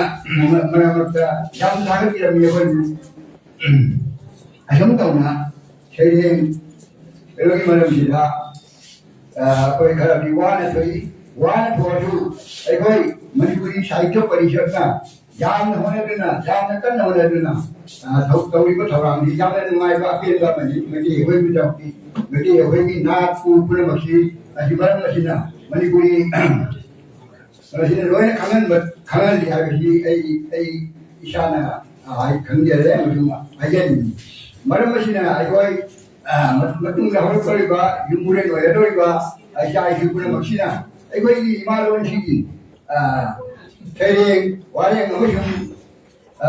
ꯃꯔꯛ ꯃꯔꯛꯇ ꯌꯥꯝ ꯊꯥꯒꯠꯄꯤꯔꯝꯃꯤ꯫ ꯑꯩꯈꯣꯏꯕꯨ ꯑꯁꯨꯝ ꯇꯧꯅ ꯁꯩꯔꯦꯡ ꯀꯩꯅꯣꯒꯤ ꯃꯔꯝꯁꯤꯗ, ꯑ, ꯑꯩꯈꯣꯏ ꯈꯔꯗꯤ ꯋꯥꯅ ꯊꯣꯛꯏ꯫ ꯋꯥꯅ ꯊꯣꯛꯑꯁꯨ ꯑꯩꯈꯣꯏ ꯃꯅꯤꯄꯨꯔꯤ ꯁꯥꯍꯤꯇ꯭ꯌ ꯄꯔꯤꯁꯠꯅ ꯌꯥꯝꯅ ꯍꯣꯠꯅꯗꯨꯅ, ꯌꯥꯝꯅ ꯀꯟꯅ ꯍꯣꯠꯅꯗꯨꯅ, ꯑ, ꯊꯧ-, ꯇꯧꯔꯤꯕ ꯊꯧꯔꯥꯡꯁꯤ ꯌꯥꯝꯅ ꯅꯨꯡꯉꯥꯏꯕ ꯑꯄꯦꯟꯕ ꯑꯃꯅꯤ꯫ ꯃꯩꯇꯩ ꯑꯩꯈꯣꯏꯒꯤꯗꯃꯛꯇꯤ, ꯃꯩꯇꯩ ꯑꯩꯈꯣꯏꯒꯤ ꯅꯥꯠꯄꯨ ꯄꯨꯝꯅꯃꯛꯁꯤ, ꯑꯁꯤ ꯃꯔꯝ ꯑꯁꯤꯅ ꯃꯅꯤꯄꯨꯔꯤ, ꯃꯁꯤꯅ ꯂꯣꯏꯅ ꯈꯪꯍꯟꯕ, ꯈꯪꯍꯜꯂꯤ ꯍꯥꯏꯕꯁꯤ ꯑꯩ, ꯑꯩ ꯏꯁꯥꯅ, ꯑ, ꯍꯥꯏ-, ꯈꯪꯖꯔꯦ ꯑꯃꯁꯨꯡ ꯍꯥꯏꯖꯅꯤꯡꯉꯤ꯫ ꯃꯔꯝ ꯑꯁꯤꯅ ꯑꯩꯈꯣꯏ, ꯑ, ꯃ-, ꯃꯇꯨꯡꯗ ꯍꯧꯔꯛꯇꯧꯔꯤꯕ ꯌꯨꯝꯕꯨꯔꯦꯟ ꯑꯣꯏꯒꯗꯧꯔꯤꯕ ꯏꯆꯥ ꯏꯁꯨ ꯄꯨꯝꯅꯃꯛꯁꯤꯅ ꯑꯩꯈꯣꯏꯒꯤ ꯏꯃꯥ ꯂꯣꯟꯁꯤꯒꯤ, ꯑ, ꯁꯩꯔꯦꯡ, ꯋꯥꯔꯦꯡ ꯑꯃꯁꯨꯡ, ꯑ,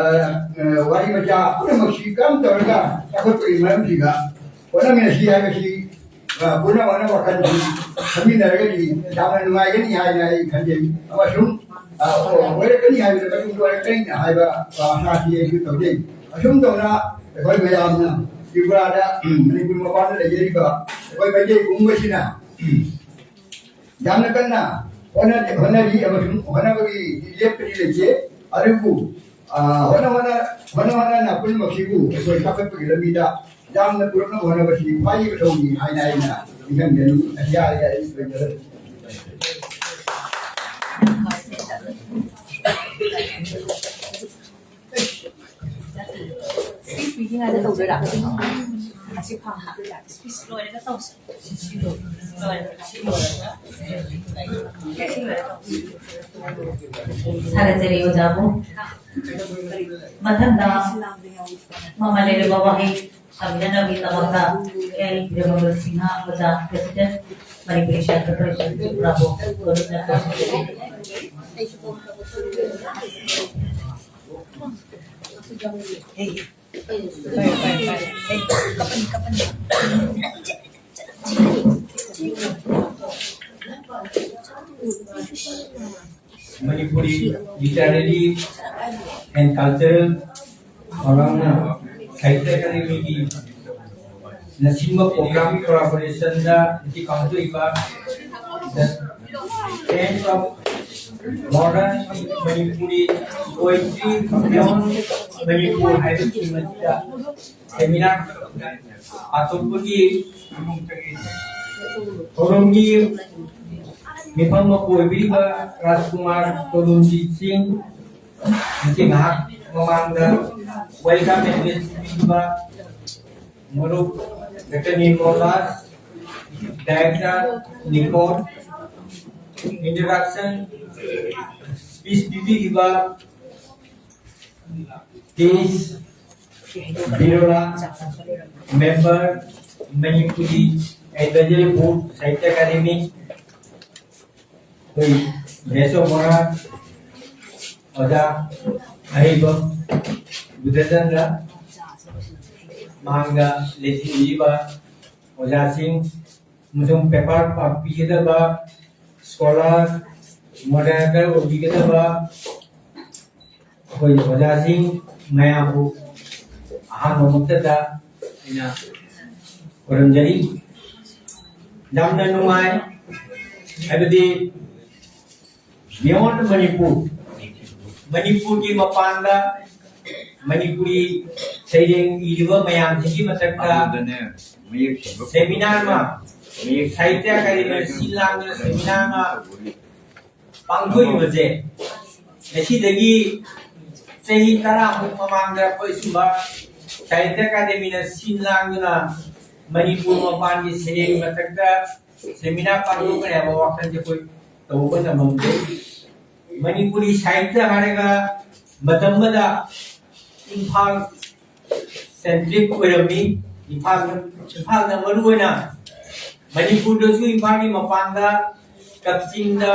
ꯑ, ꯋꯥꯔꯤ ꯃꯆꯥ ꯄꯨꯝꯅꯃꯛꯁꯤ ꯀꯔꯝ ꯇꯧꯔꯒ ꯆꯥꯎꯈꯠꯄꯒꯤ ꯃꯔꯝꯁꯤꯗ ꯍꯣꯠꯅꯃꯤꯟꯅꯁꯤ ꯍꯥꯏꯕꯁꯤ, ꯑ, ꯄꯨꯟꯅ ꯍꯣꯠꯅ ꯋꯥꯈꯜ ꯈꯟꯃꯤꯟꯅꯔꯒꯗꯤ ꯌꯥꯝꯅ ꯅꯨꯡꯉꯥꯏꯒꯅꯤ ꯍꯥꯏꯅ ꯑꯩ ꯈꯟꯖꯩ꯫ ꯑꯃꯁꯨꯡ, ꯑ, ꯑꯣ, ꯑꯣꯏꯔꯛꯀꯅꯤ ꯍꯥꯏꯕꯗ ꯃꯇꯨꯡ ꯑꯣꯏꯔꯛꯀꯅꯤ ꯍꯥꯏꯕ, ꯑ, ꯑꯁꯥꯁꯤ ꯑꯩꯁꯨ ꯇꯧꯖꯩ꯫ ꯑꯁꯨꯝ ꯇꯧꯅ ꯑꯩꯈꯣꯏ ꯃꯌꯥꯝꯅ ꯇ꯭ꯔꯤꯄꯨꯔꯥꯗ, ꯎꯝ, ꯃꯅꯤꯄꯨꯔ ꯃꯄꯥꯟꯗ ꯂꯩꯖꯔꯤꯕ ꯑꯩꯈꯣꯏ ꯃꯩꯇꯩ ꯄꯨꯝꯕꯁꯤꯅ, ꯎꯝ, ꯌꯥꯝꯅ ꯀꯟꯅ ꯍꯣꯠꯅ-, ꯍꯣꯠꯅꯔꯤ ꯑꯃꯁꯨꯡ ꯍꯣꯠꯅꯕꯒꯤ ꯂꯦꯞꯄꯗꯤ ꯂꯩꯇꯦ꯫ ꯑꯗꯨꯕꯨ, ꯑ, ꯍꯣꯠꯅ ꯍꯣꯠꯅ-, ꯍꯣꯠꯅ ꯍꯣꯠꯅꯅ ꯄꯨꯝꯅꯃꯛꯁꯤꯕꯨ ꯑꯩꯈꯣꯏ ꯆꯥꯎꯈꯠꯄꯒꯤ ꯂꯝꯕꯤꯗ ꯌꯥꯝꯅ ꯄꯨꯔꯛꯅꯕ ꯍꯣꯠꯅꯕꯁꯤ ꯈ꯭ꯋꯥꯏꯗꯒꯤ ꯃꯊꯧꯅꯤ ꯍꯥꯏꯅ ꯑꯩꯅ ꯅꯤꯡꯍꯟꯖꯅꯤꯡꯏ꯫ ꯌꯥꯔꯦ, ꯑꯩ ꯂꯣꯏꯖꯔꯦ꯫ ꯁ꯭ꯄꯤꯆ ꯄꯤꯗ꯭ꯔꯤꯉꯩꯗ ꯇꯧꯗꯣꯏꯔꯥ? ꯑꯁꯤ ꯐꯥ-, ꯍꯥꯞꯇꯣꯏꯔꯥ? ꯁ꯭ꯄꯤꯆ ꯂꯣꯏꯔꯒ ꯇꯧꯁꯤ꯫ ꯁꯤ ꯂꯣꯏꯔꯒ, ꯁꯤ ꯂꯣꯏꯔꯒ꯫ ꯊꯥꯒꯠꯆꯔꯤ ꯑꯣꯖꯥꯕꯨ꯫ ꯃꯊꯪꯗ ꯃꯃꯜ ꯂꯩꯔꯕ ꯋꯥꯍꯩ ꯊꯝꯖꯅꯕꯒꯤꯗꯃꯛꯇ ꯑꯦꯜ ꯕꯤꯔꯕꯜ ꯁꯤꯡꯍ ꯑꯣꯖꯥ, ꯄ꯭ꯔꯦꯁꯤꯗꯦꯟꯠ, ꯃꯅꯤꯄꯨꯔꯤ ꯁꯥꯍꯤꯇ꯭ꯌ ꯄꯔꯤꯁꯠ ꯇ꯭ꯔꯤꯄꯨꯔꯥꯕꯨ ꯈꯨꯔꯨꯝꯅ ꯀꯧꯁꯤꯟꯖꯔꯤ꯫ Manipuri Literary and Cultural ꯊꯧꯔꯝꯅ ꯁꯥꯍꯤꯇ꯭ꯌ ꯑꯦꯀꯥꯗꯦꯃꯤꯒꯤ ꯅ ꯁꯤꯟꯕ ꯄ꯭ꯔꯣꯒ꯭ꯔꯥꯝꯒꯤ ꯀꯣꯂꯥꯕꯣꯔꯦꯁꯟꯗ ꯉꯁꯤ ꯄꯥꯡꯊꯣꯛꯏꯕ The Trends of Modern Manipuri Poetry Beyond Manipur ꯍꯥꯏꯕ ꯊꯤꯝ ꯑꯁꯤꯗ ꯁꯦꯃꯤꯅꯥꯔ ꯄꯥꯡꯊꯣꯛꯄꯒꯤ ꯊꯧꯔꯝꯒꯤ ꯃꯤꯐꯝ ꯃꯀꯣꯛ ꯑꯣꯏꯕꯤꯔꯤꯕ ꯔꯥꯖꯀꯨꯃꯥꯔ ꯇꯣꯂꯨꯝꯖꯤꯠ ꯁꯤꯡ, ꯉꯁꯤ ꯉꯥꯏꯍꯥꯛ ꯃꯃꯥꯡꯗ welcome address ꯄꯤꯕ ꯃꯔꯨꯞ doctor Nirmola, director Nikon, introduction speech ꯄꯤꯕꯤꯈꯤꯕ ꯇꯤꯁ Birola, member, Manipuri Advisory Board, Sahitya Academy, ꯑꯩꯈꯣꯏ best of honor ꯑꯣꯖꯥ ꯑꯍꯩꯕ ꯕꯨꯙꯆꯟꯗ꯭ꯔ, ꯃꯍꯥꯛꯅ ꯂꯩꯁꯤꯟꯕꯤꯔꯤꯕ ꯑꯣꯖꯥꯁꯤꯡ ꯑꯃꯁꯨꯡ paper ꯄꯥꯡꯕꯤꯒꯗꯕ scholar, moderator ꯑꯣꯏꯕꯤꯒꯗꯕ ꯑꯩꯈꯣꯏ ꯑꯣꯖꯥꯁꯤꯡ ꯃꯌꯥꯝꯕꯨ ꯑꯍꯥꯟꯕꯃꯛꯇꯗ ꯑꯩꯅ ꯈꯨꯔꯨꯝꯖꯔꯤ꯫ ꯌꯥꯝꯅ ꯅꯨꯡꯉꯥꯏ, ꯍꯥꯏꯕꯗꯤ beyond ꯃꯅꯤꯄꯨꯔ, ꯃꯅꯤꯄꯨꯔꯒꯤ ꯃꯄꯥꯟꯗ ꯃꯅꯤꯄꯨꯔꯤ ꯁꯩꯔꯦꯡ ꯏꯔꯤꯕ ꯃꯌꯥꯝꯁꯤꯒꯤ ꯃꯊꯛꯇ ꯑꯗꯨꯗꯅꯦ ꯃꯌꯦꯛ ꯁꯦꯡꯕ seminar ꯑꯃ ꯃꯌꯦꯛ ꯁꯥꯍꯤꯇ꯭ꯌ ꯑꯦꯀꯥꯗꯦꯃꯤꯅ ꯁꯤꯜ ꯂꯥꯡꯗꯨꯅ seminar ꯑꯃ ꯄꯥꯡꯊꯣꯛꯏꯕꯁꯦ, ꯉꯁꯤꯗꯒꯤ ꯆꯍꯤ ꯇꯔꯥꯃꯨꯛ ꯃꯃꯥꯡꯗ ꯑꯩꯈꯣꯏ ꯁꯨꯝꯕ ꯁꯥꯍꯤꯇ꯭ꯌ ꯑꯦꯀꯥꯗꯦꯃꯤꯅ ꯁꯤꯜ ꯂꯥꯡꯗꯨꯅ ꯃꯅꯤꯄꯨꯔ ꯃꯄꯥꯟꯒꯤ ꯁꯩꯔꯦꯡ ꯃꯊꯛꯇ seminar ꯄꯥꯡꯊꯣꯛꯀꯅꯤ ꯍꯥꯏꯕ ꯋꯥꯈꯜꯁꯦ ꯑꯩꯈꯣꯏ ꯇꯧꯕ ꯉꯝꯃꯝꯗꯦ꯫ ꯃꯅꯤꯄꯨꯔꯤ ꯁꯥꯍꯤꯇ꯭ꯌ ꯍꯥꯏꯔꯒ ꯃꯇꯝ ꯑꯃꯗ ꯏꯝꯐꯥꯜ centric ꯑꯣꯏꯔꯝꯃꯤ꯫ ꯏꯝꯐꯥꯜ, ꯏꯝꯐꯥꯜꯗ ꯃꯔꯨ ꯑꯣꯏꯅ ꯃꯅꯤꯄꯨꯔꯗꯁꯨ ꯏꯝꯐꯥꯜꯒꯤ ꯃꯄꯥꯟꯗ ꯀꯛꯆꯤꯡꯗ,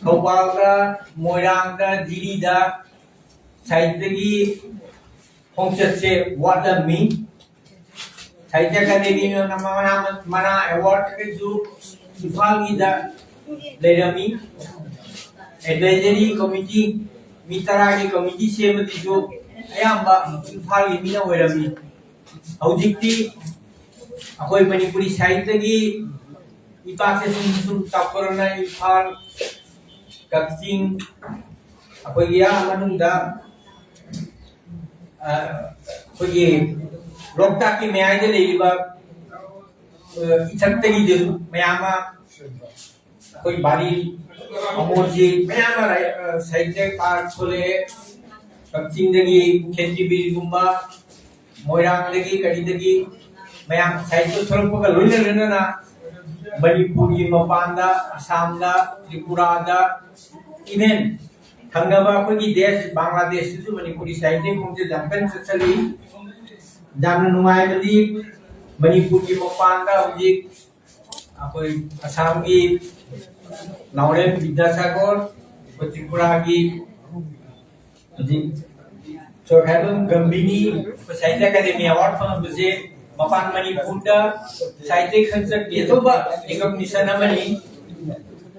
ꯊꯧꯕꯥꯜꯗ, ꯃꯣꯏꯔꯥꯡꯗ, ꯖꯤꯔꯤꯗ ꯁꯥꯍꯤꯇ꯭ꯌꯒꯤ ꯈꯣꯡꯆꯠꯁꯦ ꯋꯥꯠꯂꯝꯃꯤ꯫ ꯁꯥꯍꯤꯇ꯭ꯌ ꯑꯦꯀꯥꯗꯦꯃꯤꯅ ꯃꯅꯥ, ꯃꯅꯥ award ꯀꯩꯁꯨ ꯏꯝꯐꯥꯜꯒꯤꯗ ꯂꯩꯔꯝꯃꯤ꯫ Advisory committee ꯃꯤ ꯇꯔꯥꯒꯤ committee ꯁꯦꯝꯕꯗꯨꯁꯨ ꯑꯌꯥꯝꯕ ꯏꯝꯐꯥꯜꯒꯤ ꯃꯤꯅ ꯑꯣꯏꯔꯝꯃꯤ꯫ ꯍꯧꯖꯤꯛꯇꯤ ꯑꯩꯈꯣꯏ ꯃꯅꯤꯄꯨꯔꯤ ꯁꯥꯍꯤꯇ꯭ꯌꯒꯤ ꯏꯄꯥꯛꯁꯦ ꯁꯨꯝ ꯁꯨꯝ ꯆꯥꯎꯊꯣꯔꯛꯅ ꯏꯝꯐꯥꯜ, ꯀꯛꯆꯤꯡ, ꯑꯩꯈꯣꯏꯒꯤ ꯑꯥ ꯃꯅꯨꯡꯗ, ꯑ, ꯑꯩꯈꯣꯏꯒꯤ ꯂꯣꯛꯇꯥꯛꯀꯤ ꯃꯌꯥꯏꯗ ꯂꯩꯔꯤꯕ, ꯑ, ꯏꯊꯠꯇꯒꯤꯁꯨ ꯃꯌꯥꯝ ꯑꯃ ꯑꯩꯈꯣꯏ ꯕꯥꯔꯤ ꯑꯃꯣꯟꯁꯤ ꯃꯌꯥꯝ ꯑꯃ ꯂꯩ, ꯑ, ꯁꯥꯍꯤꯇ꯭ꯌ ꯄꯥꯔꯛ ꯊꯣꯛꯂꯛꯑꯦ꯫ ꯀꯛꯆꯤꯡꯗꯒꯤ ꯈꯦꯇ꯭ꯔꯤꯕꯤꯔꯒꯨꯝꯕ, ꯃꯣꯏꯔꯥꯡꯗꯒꯤ ꯀꯔꯤꯗꯒꯤ ꯃꯌꯥꯝ ꯁꯥꯍꯤꯇ꯭ꯌ ꯊꯣꯛꯂꯛꯄꯒ ꯂꯣꯏꯅ ꯂꯣꯏꯅꯅ ꯃꯅꯤꯄꯨꯔꯒꯤ ꯃꯄꯥꯟꯗ, ꯑꯁꯥꯝꯗ, ꯇ꯭ꯔꯤꯄꯨꯔꯥꯗ, even ꯊꯪꯅꯕ ꯑꯩꯈꯣꯏꯒꯤ ꯗꯦꯁ ꯕꯪꯒ꯭ꯂꯥꯗꯦꯁꯇꯁꯨ ꯃꯅꯤꯄꯨꯔꯤ ꯁꯥꯍꯤꯇ꯭ꯌ ꯈꯣꯡꯖꯦꯜ ꯌꯥꯝ ꯀꯟꯅ ꯆꯠꯁꯜꯂꯤ꯫ ꯌꯥꯝꯅ ꯅꯨꯡꯉꯥꯏꯕꯗꯤ ꯃꯅꯤꯄꯨꯔꯒꯤ ꯃꯄꯥꯟꯗ ꯍꯧꯖꯤꯛ ꯑꯩꯈꯣꯏ ꯑꯁꯥꯝꯒꯤ ꯅꯥꯎꯔꯦꯝ ꯕꯤꯗ꯭ꯌꯥꯁꯥꯒꯔ, ꯑꯩꯈꯣꯏ ꯇ꯭ꯔꯤꯄꯨꯔꯥꯒꯤ ꯍꯧꯖꯤꯛ ꯆꯣꯔꯈꯥꯏꯕꯝ ꯒꯝꯚꯤꯔꯤ, ꯑꯩꯈꯣꯏ ꯁꯥꯍꯤꯇ꯭ꯌ ꯑꯦꯀꯥꯗꯦꯃꯤ ꯑꯦꯋꯥꯔꯗ ꯐꯪꯉꯛꯄꯁꯦ ꯃꯄꯥꯟ ꯃꯅꯤꯄꯨꯔꯗ ꯁꯥꯍꯤꯇ꯭ꯌ ꯈꯪꯆꯠꯀꯤ ꯑꯇꯣꯞꯄ ꯔꯤꯀꯣꯒꯅꯤꯁꯟ ꯑꯃꯅꯤ꯫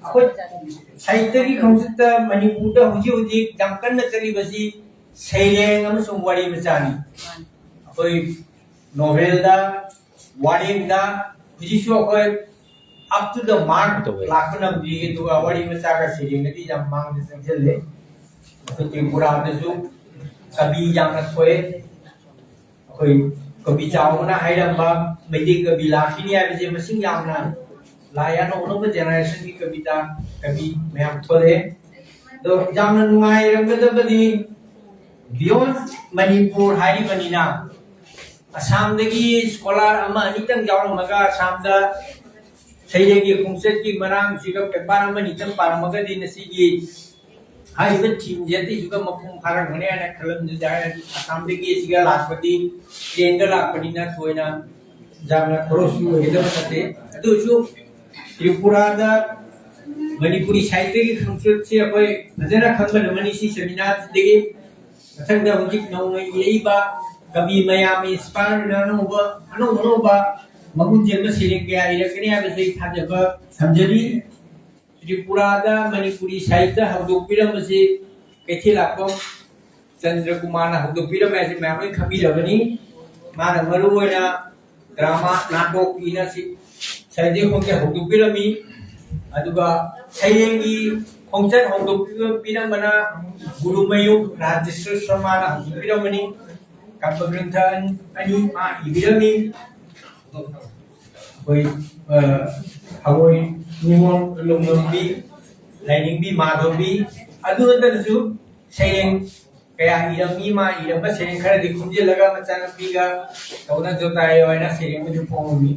ꯑꯩꯈꯣꯏ ꯁꯥꯍꯤꯇ꯭ꯌꯒꯤ ꯈꯣꯡꯆꯠꯇ ꯃꯅꯤꯄꯨꯔꯗ ꯍꯧꯖꯤꯛ ꯍꯧꯖꯤꯛ ꯌꯥꯝ ꯀꯟꯅ ꯆꯠꯂꯤꯕꯁꯤ ꯁꯩꯔꯦꯡ ꯑꯃꯁꯨꯡ ꯋꯥꯔꯤ ꯃꯆꯥꯅꯤ꯫ ꯑꯩꯈꯣꯏ ꯅꯣꯚꯦꯜꯗ, ꯋꯥꯔꯦꯡꯗ ꯍꯧꯖꯤꯛꯁꯨ ꯑꯩꯈꯣꯏ up to the mark ꯇꯧꯋꯦ꯫ ꯂꯥꯛꯄ ꯉꯝꯗ꯭ꯔꯤ, ꯑꯗꯨꯒ ꯋꯥꯔꯤ ꯃꯆꯥꯒ ꯁꯩꯔꯦꯡꯒꯗꯤ ꯌꯥꯝ ꯃꯥꯡꯗ ꯆꯪꯁꯤꯜꯂꯦ꯫ ꯑꯩꯈꯣꯏ ꯇ꯭ꯔꯤꯄꯨꯔꯥꯗꯁꯨ ꯀꯕꯤ ꯌꯥꯝꯅ ꯊꯣꯛꯑꯦ꯫ ꯑꯩꯈꯣꯏ ꯀꯕꯤ ꯆꯥꯎꯕꯅ ꯍꯥꯏꯔꯝꯕ ꯃꯩꯇꯩ ꯀꯕꯤ ꯂꯥꯛꯈꯤꯅꯤ ꯍꯥꯏꯕꯁꯦ ꯃꯁꯤꯡ ꯌꯥꯝꯅ ꯂꯥꯛꯑꯦ꯫ ꯑꯅꯧ ꯑꯅꯧꯕ ꯖꯦꯅꯦꯔꯦꯁꯟꯒꯤ ꯀꯕꯤꯇꯥ ꯀꯕꯤ ꯃꯌꯥꯝ ꯊꯣꯛꯂꯛꯑꯦ꯫ ꯑꯗꯣ ꯌꯥꯝꯅ ꯅꯨꯡꯉꯥꯏꯔꯝꯒꯗꯕꯗꯤ beyond ꯃꯅꯤꯄꯨꯔ ꯍꯥꯏꯔꯤꯕꯅꯤꯅ ꯑꯁꯥꯝꯗꯒꯤ ꯁ꯭ꯀꯣꯂꯥꯔ ꯑꯃ ꯑꯅꯤꯇꯪ ꯌꯥꯎꯔꯝꯃꯒ ꯑꯁꯥꯝꯗ ꯁꯩꯔꯦꯡꯒꯤ ꯈꯣꯡꯆꯠꯀꯤ ꯃꯔꯥꯡꯁꯤꯒ ꯄꯦꯄꯔ ꯑꯃ ꯑꯅꯤꯇꯪ ꯄꯥꯔꯝꯃꯒꯗꯤ ꯉꯁꯤꯒꯤ ꯍꯥꯏꯔꯤꯕ ꯊꯤꯝꯁꯦ ꯑꯇꯩꯁꯨꯒ ꯃꯄꯨꯡ ꯐꯥꯔꯝꯒꯅꯤ ꯍꯥꯏꯅ ꯈꯜꯂꯝꯖꯗꯦ꯫ ꯍꯥꯏꯔꯗꯤ ꯑꯁꯥꯝꯗꯒꯤ ꯑꯁꯤꯒ ꯂꯥꯛꯄꯗꯤ ꯇ꯭ꯔꯦꯟꯗ ꯂꯥꯛꯄꯅꯤꯅ ꯊꯣꯏꯅ ꯌꯥꯝꯅ ꯈꯣꯔꯣꯁꯨ ꯑꯣꯏꯒꯗꯕ ꯅꯠꯇꯦ꯫ ꯑꯗꯨ ꯑꯣꯏꯔꯁꯨ ꯇ꯭ꯔꯤꯄꯨꯔꯥꯗ ꯃꯅꯤꯄꯨꯔꯤ ꯁꯥꯍꯤꯇ꯭ꯌꯒꯤ ꯈꯣꯡꯆꯠꯁꯤ ꯑꯩꯈꯣꯏ ꯐꯖꯅ ꯈꯪꯕꯅ ꯑꯃꯅꯤ꯫ ꯁꯤ ꯁꯦꯃꯤꯅꯥꯔꯁꯤꯗꯒꯤ ꯃꯊꯪꯗ ꯍꯧꯖꯤꯛ ꯅꯧꯅ ꯏꯔꯛꯏꯕ ꯀꯕꯤ ꯃꯌꯥꯝ ꯏꯟꯁꯄꯥꯌꯔ ꯑꯣꯏꯅ ꯑꯅꯧꯕ ꯑꯅꯧ ꯑꯅꯧꯕ ꯃꯒꯨꯟ ꯆꯦꯟꯕ ꯁꯩꯔꯦꯡ ꯀꯌꯥ ꯏꯔꯛꯀꯅꯤ ꯍꯥꯏꯕꯁꯤ ꯑꯩ ꯊꯥꯖꯕ ꯊꯝꯖꯔꯤ꯫ ꯇ꯭ꯔꯤꯄꯨꯔꯥꯗ ꯃꯅꯤꯄꯨꯔꯤ ꯁꯥꯍꯤꯇ꯭ꯌ ꯍꯧꯗꯣꯛꯄꯤꯔꯝꯕꯁꯤ ꯀꯩꯊꯦꯜꯂꯥꯛꯄꯝ ꯆꯟꯗ꯭ꯔ ꯀꯨꯃꯥꯔꯅ ꯍꯧꯗꯣꯛꯄꯤꯔꯝꯃꯦ ꯍꯥꯏꯁꯤ ꯃꯌꯥꯝ ꯂꯣꯏ ꯈꯪꯕꯤꯔꯕꯅꯤ꯫ ꯃꯥꯅ ꯃꯔꯨ ꯑꯣꯏꯅ ꯗ꯭ꯔꯃꯥ, ꯅꯥꯇꯣꯛ ꯏꯅ ꯁꯤ ꯁꯥꯍꯤꯇ꯭ꯌ ꯈꯣꯡꯆꯠ ꯍꯧꯗꯣꯛꯄꯤꯔꯝꯃꯤ꯫ ꯑꯗꯨꯒ ꯁꯩꯔꯦꯡꯒꯤ ꯈꯣꯡꯆꯠ ꯍꯧꯗꯣꯛꯄꯤꯔꯝꯕꯅ ꯒꯨꯔꯨꯃꯌꯨꯝ ꯔꯥꯖꯦꯁ꯭ꯋꯔ ꯁꯔꯃꯥꯅ ꯍꯧꯗꯣꯛꯄꯤꯔꯝꯕꯅꯤ꯫ ꯀꯥꯕ꯭ꯌꯒ꯭ꯔꯟꯊ ꯑꯅꯤ ꯃꯥ ꯏꯕꯤꯔꯝꯃꯤ꯫ ꯑꯩꯈꯣꯏ, ꯑ, ꯍꯋꯥꯏ ꯅꯤꯉꯣꯜ ꯂꯣꯡꯉꯝꯕꯤ, ꯂꯥꯏꯅꯤꯡꯕꯤ ꯃꯥꯙꯣꯕꯤ, ꯑꯗꯨ ꯅꯠꯇꯅꯁꯨ ꯁꯩꯔꯦꯡ ꯀꯌꯥ ꯏꯔꯝꯃꯤ꯫ ꯃꯥ ꯏꯔꯝꯕ ꯁꯩꯔꯦꯡ ꯈꯔꯗꯤ ꯈꯣꯝꯖꯤꯜꯂꯒ ꯃꯆꯥꯅꯨꯄꯤꯒ ꯇꯧꯅ ꯖꯣꯇꯥꯌꯣ ꯍꯥꯏꯅ ꯁꯩꯔꯦꯡ ꯑꯃꯁꯨ ꯐꯣꯡꯉꯝꯃꯤ꯫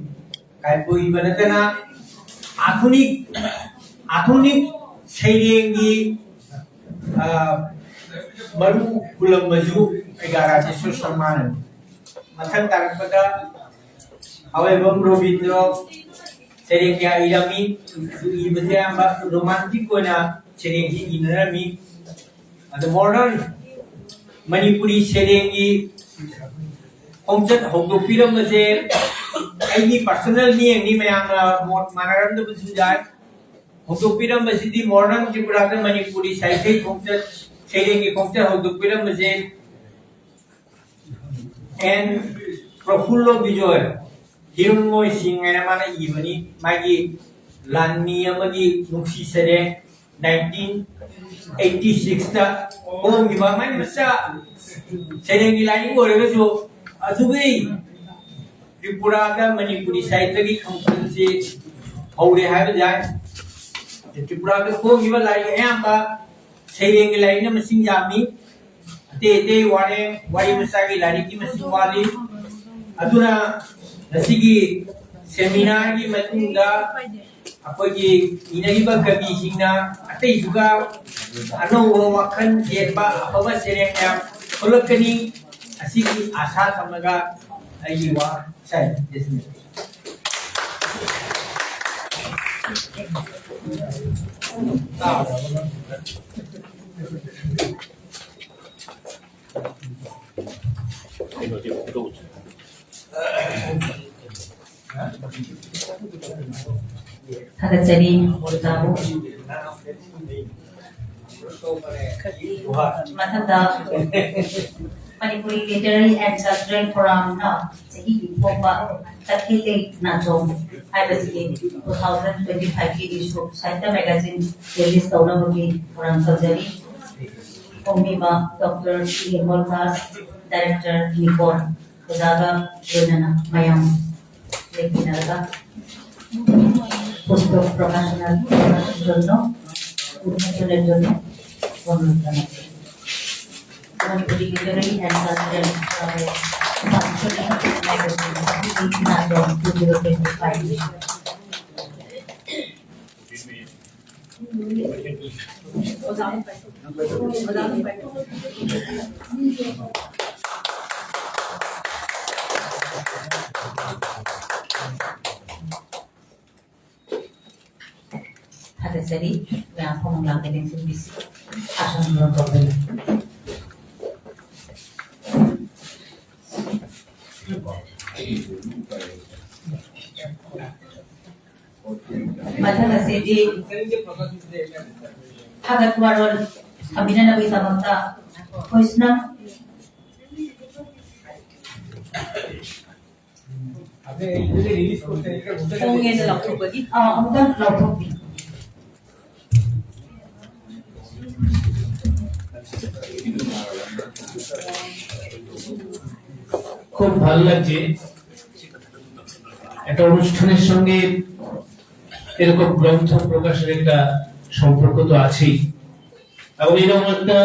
ꯀꯥꯏꯀꯨ ꯏꯕ ꯅꯠꯇꯅ ꯑꯥꯙꯨꯅꯤꯛ, ꯑꯥꯙꯨꯅꯤꯛ ꯁꯩꯔꯦꯡꯒꯤ, ꯑ, ꯃꯔꯨ ꯍꯨꯜꯂꯝꯕꯁꯨ ꯑꯦꯒꯥꯔꯥ ꯖꯦꯁꯨ ꯁꯜꯃꯥꯟ꯫ ꯃꯊꯪ ꯇꯥꯔꯛꯄꯗ ꯑꯋꯦꯕꯝ ꯔꯣꯕꯤꯟꯗ꯭ꯔꯣ ꯁꯩꯔꯦꯡ ꯀꯌꯥ ꯏꯔꯝꯃꯤ꯫ ꯏꯕꯁꯦ ꯑꯌꯥꯝꯕ ꯔꯣꯃꯥꯟꯇꯤꯛ ꯑꯣꯏꯅ ꯁꯩꯔꯦꯡꯁꯤ ꯏꯅꯔꯝꯃꯤ꯫ ꯑꯗꯣ ꯃꯣꯗꯔꯟ ꯃꯅꯤꯄꯨꯔꯤ ꯁꯩꯔꯦꯡꯒꯤ ꯈꯣꯡꯆꯠ ꯍꯧꯗꯣꯛꯄꯤꯔꯝꯕꯁꯦ ꯑꯩꯒꯤ ꯄꯔꯁꯣꯅꯦꯜ ꯃꯤꯠꯌꯦꯡꯅꯤ, ꯃꯌꯥꯝꯅ ꯃꯣꯠ ꯃꯥꯟꯅꯔꯝꯗꯕꯁꯨ ꯌꯥꯏ꯫ ꯍꯧꯗꯣꯛꯄꯤꯔꯝꯕꯁꯤꯗꯤ ꯃꯣꯗꯔꯟ ꯇ꯭ꯔꯤꯄꯨꯔꯥꯗ ꯃꯅꯤꯄꯨꯔꯤ ꯁꯥꯍꯤꯇ꯭ꯌꯒꯤ ꯈꯣꯡꯆꯠ, ꯁꯩꯔꯦꯡꯒꯤ ꯈꯣꯡꯆꯠ ꯍꯧꯗꯣꯛꯄꯤꯔꯝꯕꯁꯦ ꯑꯦꯟ ꯄ꯭ꯔꯐꯨꯜꯂ ꯕꯤꯖꯣꯏ, ꯍꯤꯔꯨꯝꯃꯣꯏ ꯁꯤꯡ ꯍꯥꯏꯅ ꯃꯥꯅ ꯏꯕꯅꯤ꯫ ꯃꯥꯒꯤ ꯂꯥꯟꯃꯤ ꯑꯃꯒꯤ ꯅꯨꯡꯁꯤ ꯁꯩꯔꯦꯡ, ꯅꯥꯏꯟꯇꯤꯟ ꯑꯩꯠꯇꯤ ꯁꯤꯛꯁꯇ ꯐꯣꯡꯈꯤꯕ꯫ ꯃꯥꯒꯤ ꯃꯆꯥ ꯁꯩꯔꯦꯡꯒꯤ ꯂꯥꯏꯔꯤꯛ ꯑꯣꯏꯔꯒꯁꯨ ꯑꯗꯨꯒꯤ ꯇ꯭ꯔꯤꯄꯨꯔꯥꯗ ꯃꯅꯤꯄꯨꯔꯤ ꯁꯥꯍꯤꯇ꯭ꯌꯒꯤ ꯈꯣꯡꯆꯠꯁꯤ ꯍꯧꯔꯦ ꯍꯥꯏꯕ ꯌꯥꯏ꯫ ꯇ꯭ꯔꯤꯄꯨꯔꯥꯗ ꯐꯣꯡꯈꯤꯕ ꯂꯥꯏꯔꯤꯛ ꯑꯌꯥꯝꯕ ꯁꯩꯔꯦꯡꯒꯤ ꯂꯥꯏꯔꯤꯛꯅ ꯃꯁꯤꯡ ꯌꯥꯝꯃꯤ꯫ ꯑꯇꯩ ꯑꯇꯩ ꯋꯥꯔꯦꯡ, ꯋꯥꯔꯤ ꯃꯆꯥꯒꯤ ꯂꯥꯏꯔꯤꯛꯀꯤ ꯃꯁꯤꯡ ꯋꯥꯠꯂꯤ꯫ ꯑꯗꯨꯅ ꯉꯁꯤꯒꯤ ꯁꯦꯃꯤꯅꯥꯔꯒꯤ ꯃꯇꯨꯡꯗ ꯑꯩꯈꯣꯏꯒꯤ ꯏꯅꯔꯤꯕ ꯀꯕꯤꯁꯤꯡꯅ ꯑꯇꯩꯁꯨꯒ ꯑꯅꯧꯕ ꯋꯥꯈꯜ ꯆꯦꯟꯕ ꯑꯐꯕ ꯁꯩꯔꯦꯡ ꯃꯌꯥꯝ ꯊꯣꯛꯂꯛꯀꯅꯤ꯫ ꯑꯁꯤꯒꯤ ꯑꯥꯁꯥ ꯊꯝꯂꯒ ꯑꯩꯒꯤ ꯋꯥ ꯁꯥꯏ꯫ ꯊꯥꯒꯠꯆꯔꯤ ꯑꯣꯖꯥꯕꯨ꯫ ꯃꯊꯪꯗ ꯃꯅꯤꯄꯨꯔꯤ Literary and Cultural Forumꯅ ꯆꯍꯤꯒꯤ ꯐꯣꯡꯕ ꯇꯈꯦꯜꯂꯩ ꯅꯥꯆꯣꯝ ꯍꯥꯏꯕꯁꯤꯗꯤ two thousand twenty fiveꯀꯤ issue ꯁꯥꯍꯤꯇ꯭ꯌ magazine release ꯇꯧꯅꯕꯒꯤ ꯊꯧꯔꯥꯡ ꯇꯧꯖꯔꯤ꯫ ꯐꯣꯡꯕꯤꯕ ꯗꯣꯛꯇꯔ ꯁꯤ ꯍꯦꯃꯜ ꯗꯥꯁ, ꯗꯥꯏꯔꯦꯛꯇꯔ ꯅꯤꯀꯣꯟ, ꯑꯣꯖꯥꯒ ꯂꯣꯏꯅꯅ ꯃꯌꯥꯝ ꯂꯦꯡꯃꯤꯟꯅꯔꯒ প্রকাশনার প্রকাশের জন্য উন্মোচনের জন্য অনুরোধ জানাচ্ছি। এবং এটি বিতরণী হ্যান্ড কালচারাল ক্লাবের বাৎসরিক নাটক two zero twenty five. Hadeseri, ya, como la tenés en bici, asan no problema. Mathaga sedi, haga kuarol, abina na bisa magta, pues na, ꯈꯣꯡꯉꯦꯅ ꯂꯥꯎꯊꯣꯛꯄꯒꯤ? ꯑꯥ, ꯑꯃꯨꯛꯇꯪ ꯂꯥꯎꯊꯣꯛꯄꯤ꯫ খুব ভালো লাগছে একটা অনুষ্ঠানের সঙ্গে এরকম গ্রন্থ প্রকাশের একটা সম্পর্ক তো আছেই, এবং এরকম একটা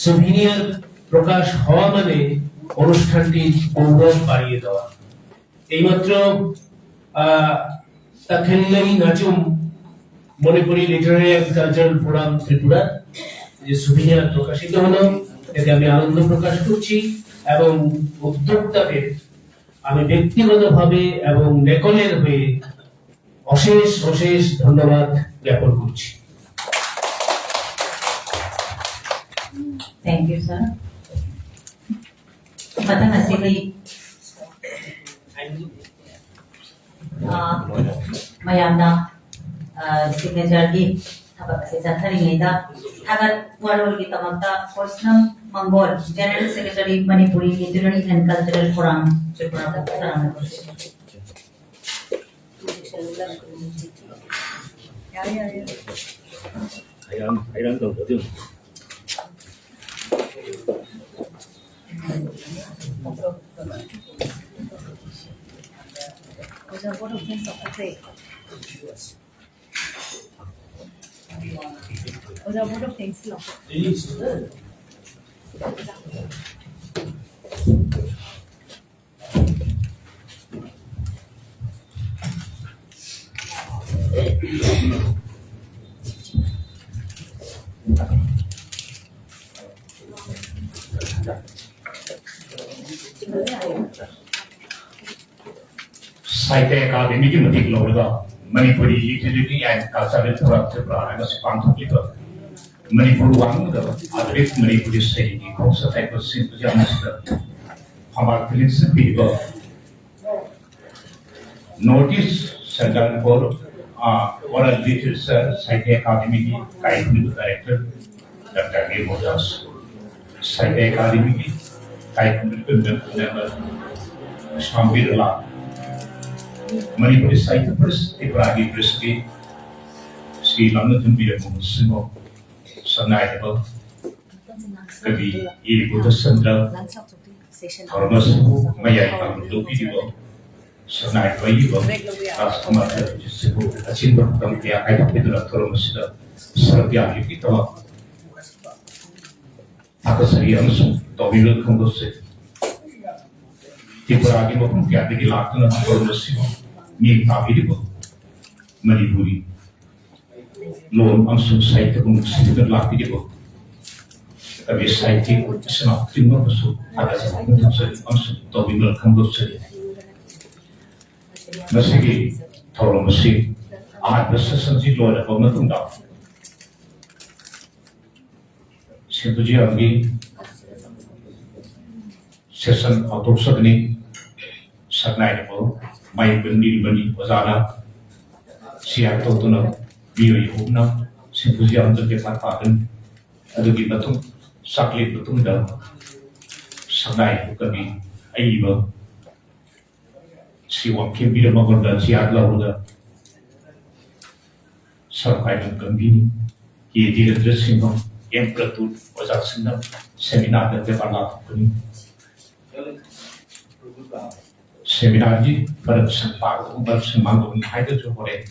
সুভিনিয়ার প্রকাশ হওয়া মানে অনুষ্ঠানটির গৌরব বাড়িয়ে দেওয়া। এইমাত্র আহ, তাথেল্লেই নাচুম Manipuri literary and cultural forum Tripura যে সুভিনিয়ার প্রকাশিত হলো, এতে আমি আনন্দ প্রকাশ করছি এবং উদ্যোক্তাদের আমি ব্যক্তিগতভাবে এবং নেকলের হয়ে অশেষ অশেষ ধন্যবাদ জ্ঞাপন করছি। Thank you, sir. ꯃꯊꯪ ꯑꯁꯤꯗꯤ, ꯑ, ꯃꯌꯥꯝꯅ, ꯑ, ꯁꯤꯒꯅꯦꯆꯔꯒꯤ ꯊꯕꯛ ꯑꯁꯤ ꯆꯠꯊꯔꯤꯉꯩꯗ ꯊꯥꯒꯠ ꯋꯥꯔꯣꯜꯒꯤꯗꯃꯛꯇ Kosnam Mangol, general secretary, Manipuri literary and cultural forum, ꯇ꯭ꯔꯤꯄꯨꯔꯥꯕꯨ ꯇꯔꯥꯝꯅ ꯈꯨꯔꯨꯝꯖꯔꯤ꯫ ꯍꯩꯔꯥꯡ, ꯍꯩꯔꯥꯡ ꯇꯧꯗ꯭ꯔꯗꯤ ꯑꯃꯨꯛ꯫ ꯑꯣꯖꯥ, vote of thanks ꯂꯥꯛꯄ꯫ ꯁꯥꯍꯤꯇ꯭ꯌ ꯑꯦꯀꯥꯗꯦꯃꯤꯒꯤ ꯃꯇꯦꯡ ꯂꯧꯔꯒ Manipuri Literary and Cultural Forum Tripura ꯍꯥꯏꯅ ꯄꯥꯡꯊꯣꯛꯂꯤꯕ ꯃꯅꯤꯄꯨꯔ ꯋꯥꯡꯃꯗ ꯑꯥꯙꯨꯅꯤꯛ ꯃꯅꯤꯄꯨꯔꯤ ꯁꯩꯔꯦꯡꯒꯤ ꯈꯣꯡꯆꯠ ꯍꯥꯏꯕ ꯁꯤꯝꯄꯣꯖꯤꯌꯝ ꯑꯁꯤꯗ ꯊꯧꯕꯥꯜ ꯀ꯭ꯂꯤꯅꯤꯛꯁꯇ ꯄꯤꯔꯤꯕ North East Center for, uh, Oral Literature Sahitya ꯑꯦꯀꯥꯗꯦꯃꯤꯒꯤ ꯀꯥꯏꯀꯨꯒꯤ ꯗꯥꯏꯔꯦꯛꯇꯔ ꯗꯥꯛꯇꯔ ꯕꯤꯔ ꯃꯣꯍꯟꯗꯥꯁ, ꯁꯥꯍꯤꯇ꯭ꯌ ꯑꯦꯀꯥꯗꯦꯃꯤꯒꯤ ꯀꯥꯏꯀꯨꯒꯤ ꯃꯦꯝꯕꯔ ꯁ꯭ꯋꯥꯃꯤ ꯕꯤꯔꯂꯥ, ꯃꯅꯤꯄꯨꯔꯤ ꯁꯥꯍꯤꯇ꯭ꯌ ꯄ꯭ꯔꯦꯁ, ꯇ꯭ꯔꯤꯄꯨꯔꯥꯒꯤ ꯄ꯭ꯔꯦꯁꯀꯤ ꯁ꯭ꯔꯤ ꯂꯝꯅꯊꯨꯝꯕꯤ ꯔꯥꯃꯣꯍꯟ ꯁꯤꯡꯍ, ꯁꯛꯅꯥꯏꯔꯕ ꯀꯕꯤ ꯑꯦ ꯕꯨꯙꯆꯟꯗ꯭ꯔ, ꯊꯧꯔꯝ ꯑꯁꯤꯕꯨ ꯃꯌꯥꯏ ꯄꯥꯡꯕ ꯂꯧꯕꯤꯔꯤꯕ ꯁꯛꯅꯥꯏ ꯄꯥꯏꯕꯤꯕ ꯔꯥꯖꯀꯨꯃꯥꯔ ꯆꯦꯇꯔꯖꯤꯠꯁꯤꯕꯨ ꯑꯆꯤꯟꯕ ꯃꯇꯝ ꯀꯌꯥ ꯀꯥꯏꯊꯣꯛꯄꯤꯗꯨꯅ ꯊꯧꯔꯝ ꯑꯁꯤꯗ ꯁꯔꯨꯛ ꯌꯥꯕꯤꯕꯒꯤꯗꯃꯛ ꯊꯥꯒꯠꯆꯔꯤ ꯑꯃꯁꯨꯡ ꯇꯧꯕꯤꯃꯜ ꯈꯪꯗꯣꯛꯆꯔꯤ꯫ ꯇ꯭ꯔꯤꯄꯨꯔꯥꯒꯤ ꯃꯐꯝ ꯀꯌꯥꯗꯒꯤ ꯂꯥꯛꯇꯨꯅ ꯊꯧꯔꯝ ꯑꯁꯤꯕꯨ ꯃꯤꯠꯌꯦꯡ ꯇꯥꯕꯤꯔꯤꯕ ꯃꯅꯤꯄꯨꯔꯤ ꯂꯣꯟ ꯑꯃꯁꯨꯡ ꯁꯥꯍꯤꯇ꯭ꯌꯕꯨ ꯅꯨꯡꯁꯤꯗꯨꯅ ꯂꯥꯛꯄꯤꯔꯤꯕ ꯀꯕꯤ ꯁꯥꯍꯤꯇ꯭ꯌ ꯏꯆꯤꯟ ꯏꯅꯥꯎ ꯈꯨꯗꯤꯡꯃꯛꯄꯨꯁꯨ ꯊꯥꯒꯠꯆꯕ ꯐꯣꯡꯗꯣꯛꯆꯔꯤ ꯑꯃꯁꯨꯡ ꯇꯧꯕꯤꯃꯜ ꯈꯪꯗꯣꯛꯆꯔꯤ꯫ ꯉꯁꯤꯒꯤ ꯊꯧꯔꯝ ꯑꯁꯤ ꯑꯍꯥꯟꯕ ꯁꯦꯁꯟꯁꯤ ꯂꯣꯏꯔꯕ ꯃꯇꯨꯡꯗ ꯁꯤꯝꯄꯣꯖꯤꯌꯝꯒꯤ ꯁꯦꯁꯟ ꯍꯧꯗꯣꯛꯆꯒꯅꯤ꯫ ꯁꯛꯅꯥꯏꯔꯕ ꯃꯥꯏꯕꯝ ꯅꯤꯜꯃꯅꯤ ꯑꯣꯖꯥꯅ ꯁꯤꯌꯥꯔ ꯇꯧꯗꯨꯅ ꯃꯤꯑꯣꯏ ꯑꯍꯨꯝꯅ ꯁꯤꯝꯄꯣꯖꯤꯌꯝꯗ ꯄꯦꯄꯔ ꯄꯥꯒꯅꯤ꯫ ꯑꯗꯨꯒꯤ ꯃꯇꯨꯡ ꯆꯥꯛꯂꯦꯟ ꯃꯇꯨꯡꯗ ꯁꯛꯅꯥꯏꯔꯕ ꯀꯕꯤ ꯑꯏꯕ ꯁ꯭ꯔꯤ ꯋꯥꯡꯈꯦꯝ ꯕꯤꯔꯃꯒꯣꯟꯗ ꯆꯤꯌꯥꯔ ꯂꯧꯔꯒ ꯁꯔꯨꯛ ꯀꯥꯏꯅ ꯀꯟꯕꯤꯅꯤ꯫ ꯀꯦ ꯙꯤꯔꯦꯟꯗ꯭ꯔ ꯁꯤꯡꯍ, ꯑꯦꯝ ꯄ꯭ꯔꯇꯨꯜ ꯑꯣꯖꯥꯁꯤꯡꯅ ꯁꯦꯃꯤꯅꯥꯔꯗ ꯄꯦꯄꯔ ꯂꯥꯎꯊꯣꯛꯀꯅꯤ꯫ ꯁꯦꯃꯤꯅꯥꯔꯒꯤ ꯃꯔꯛꯁꯤꯡ ꯄꯥꯒꯗꯕ ꯃꯔꯛꯁꯤꯡ ꯃꯥꯡꯗꯕꯅꯤ ꯍꯥꯏꯗꯨꯅꯁꯨ ꯍꯣꯔꯦꯟ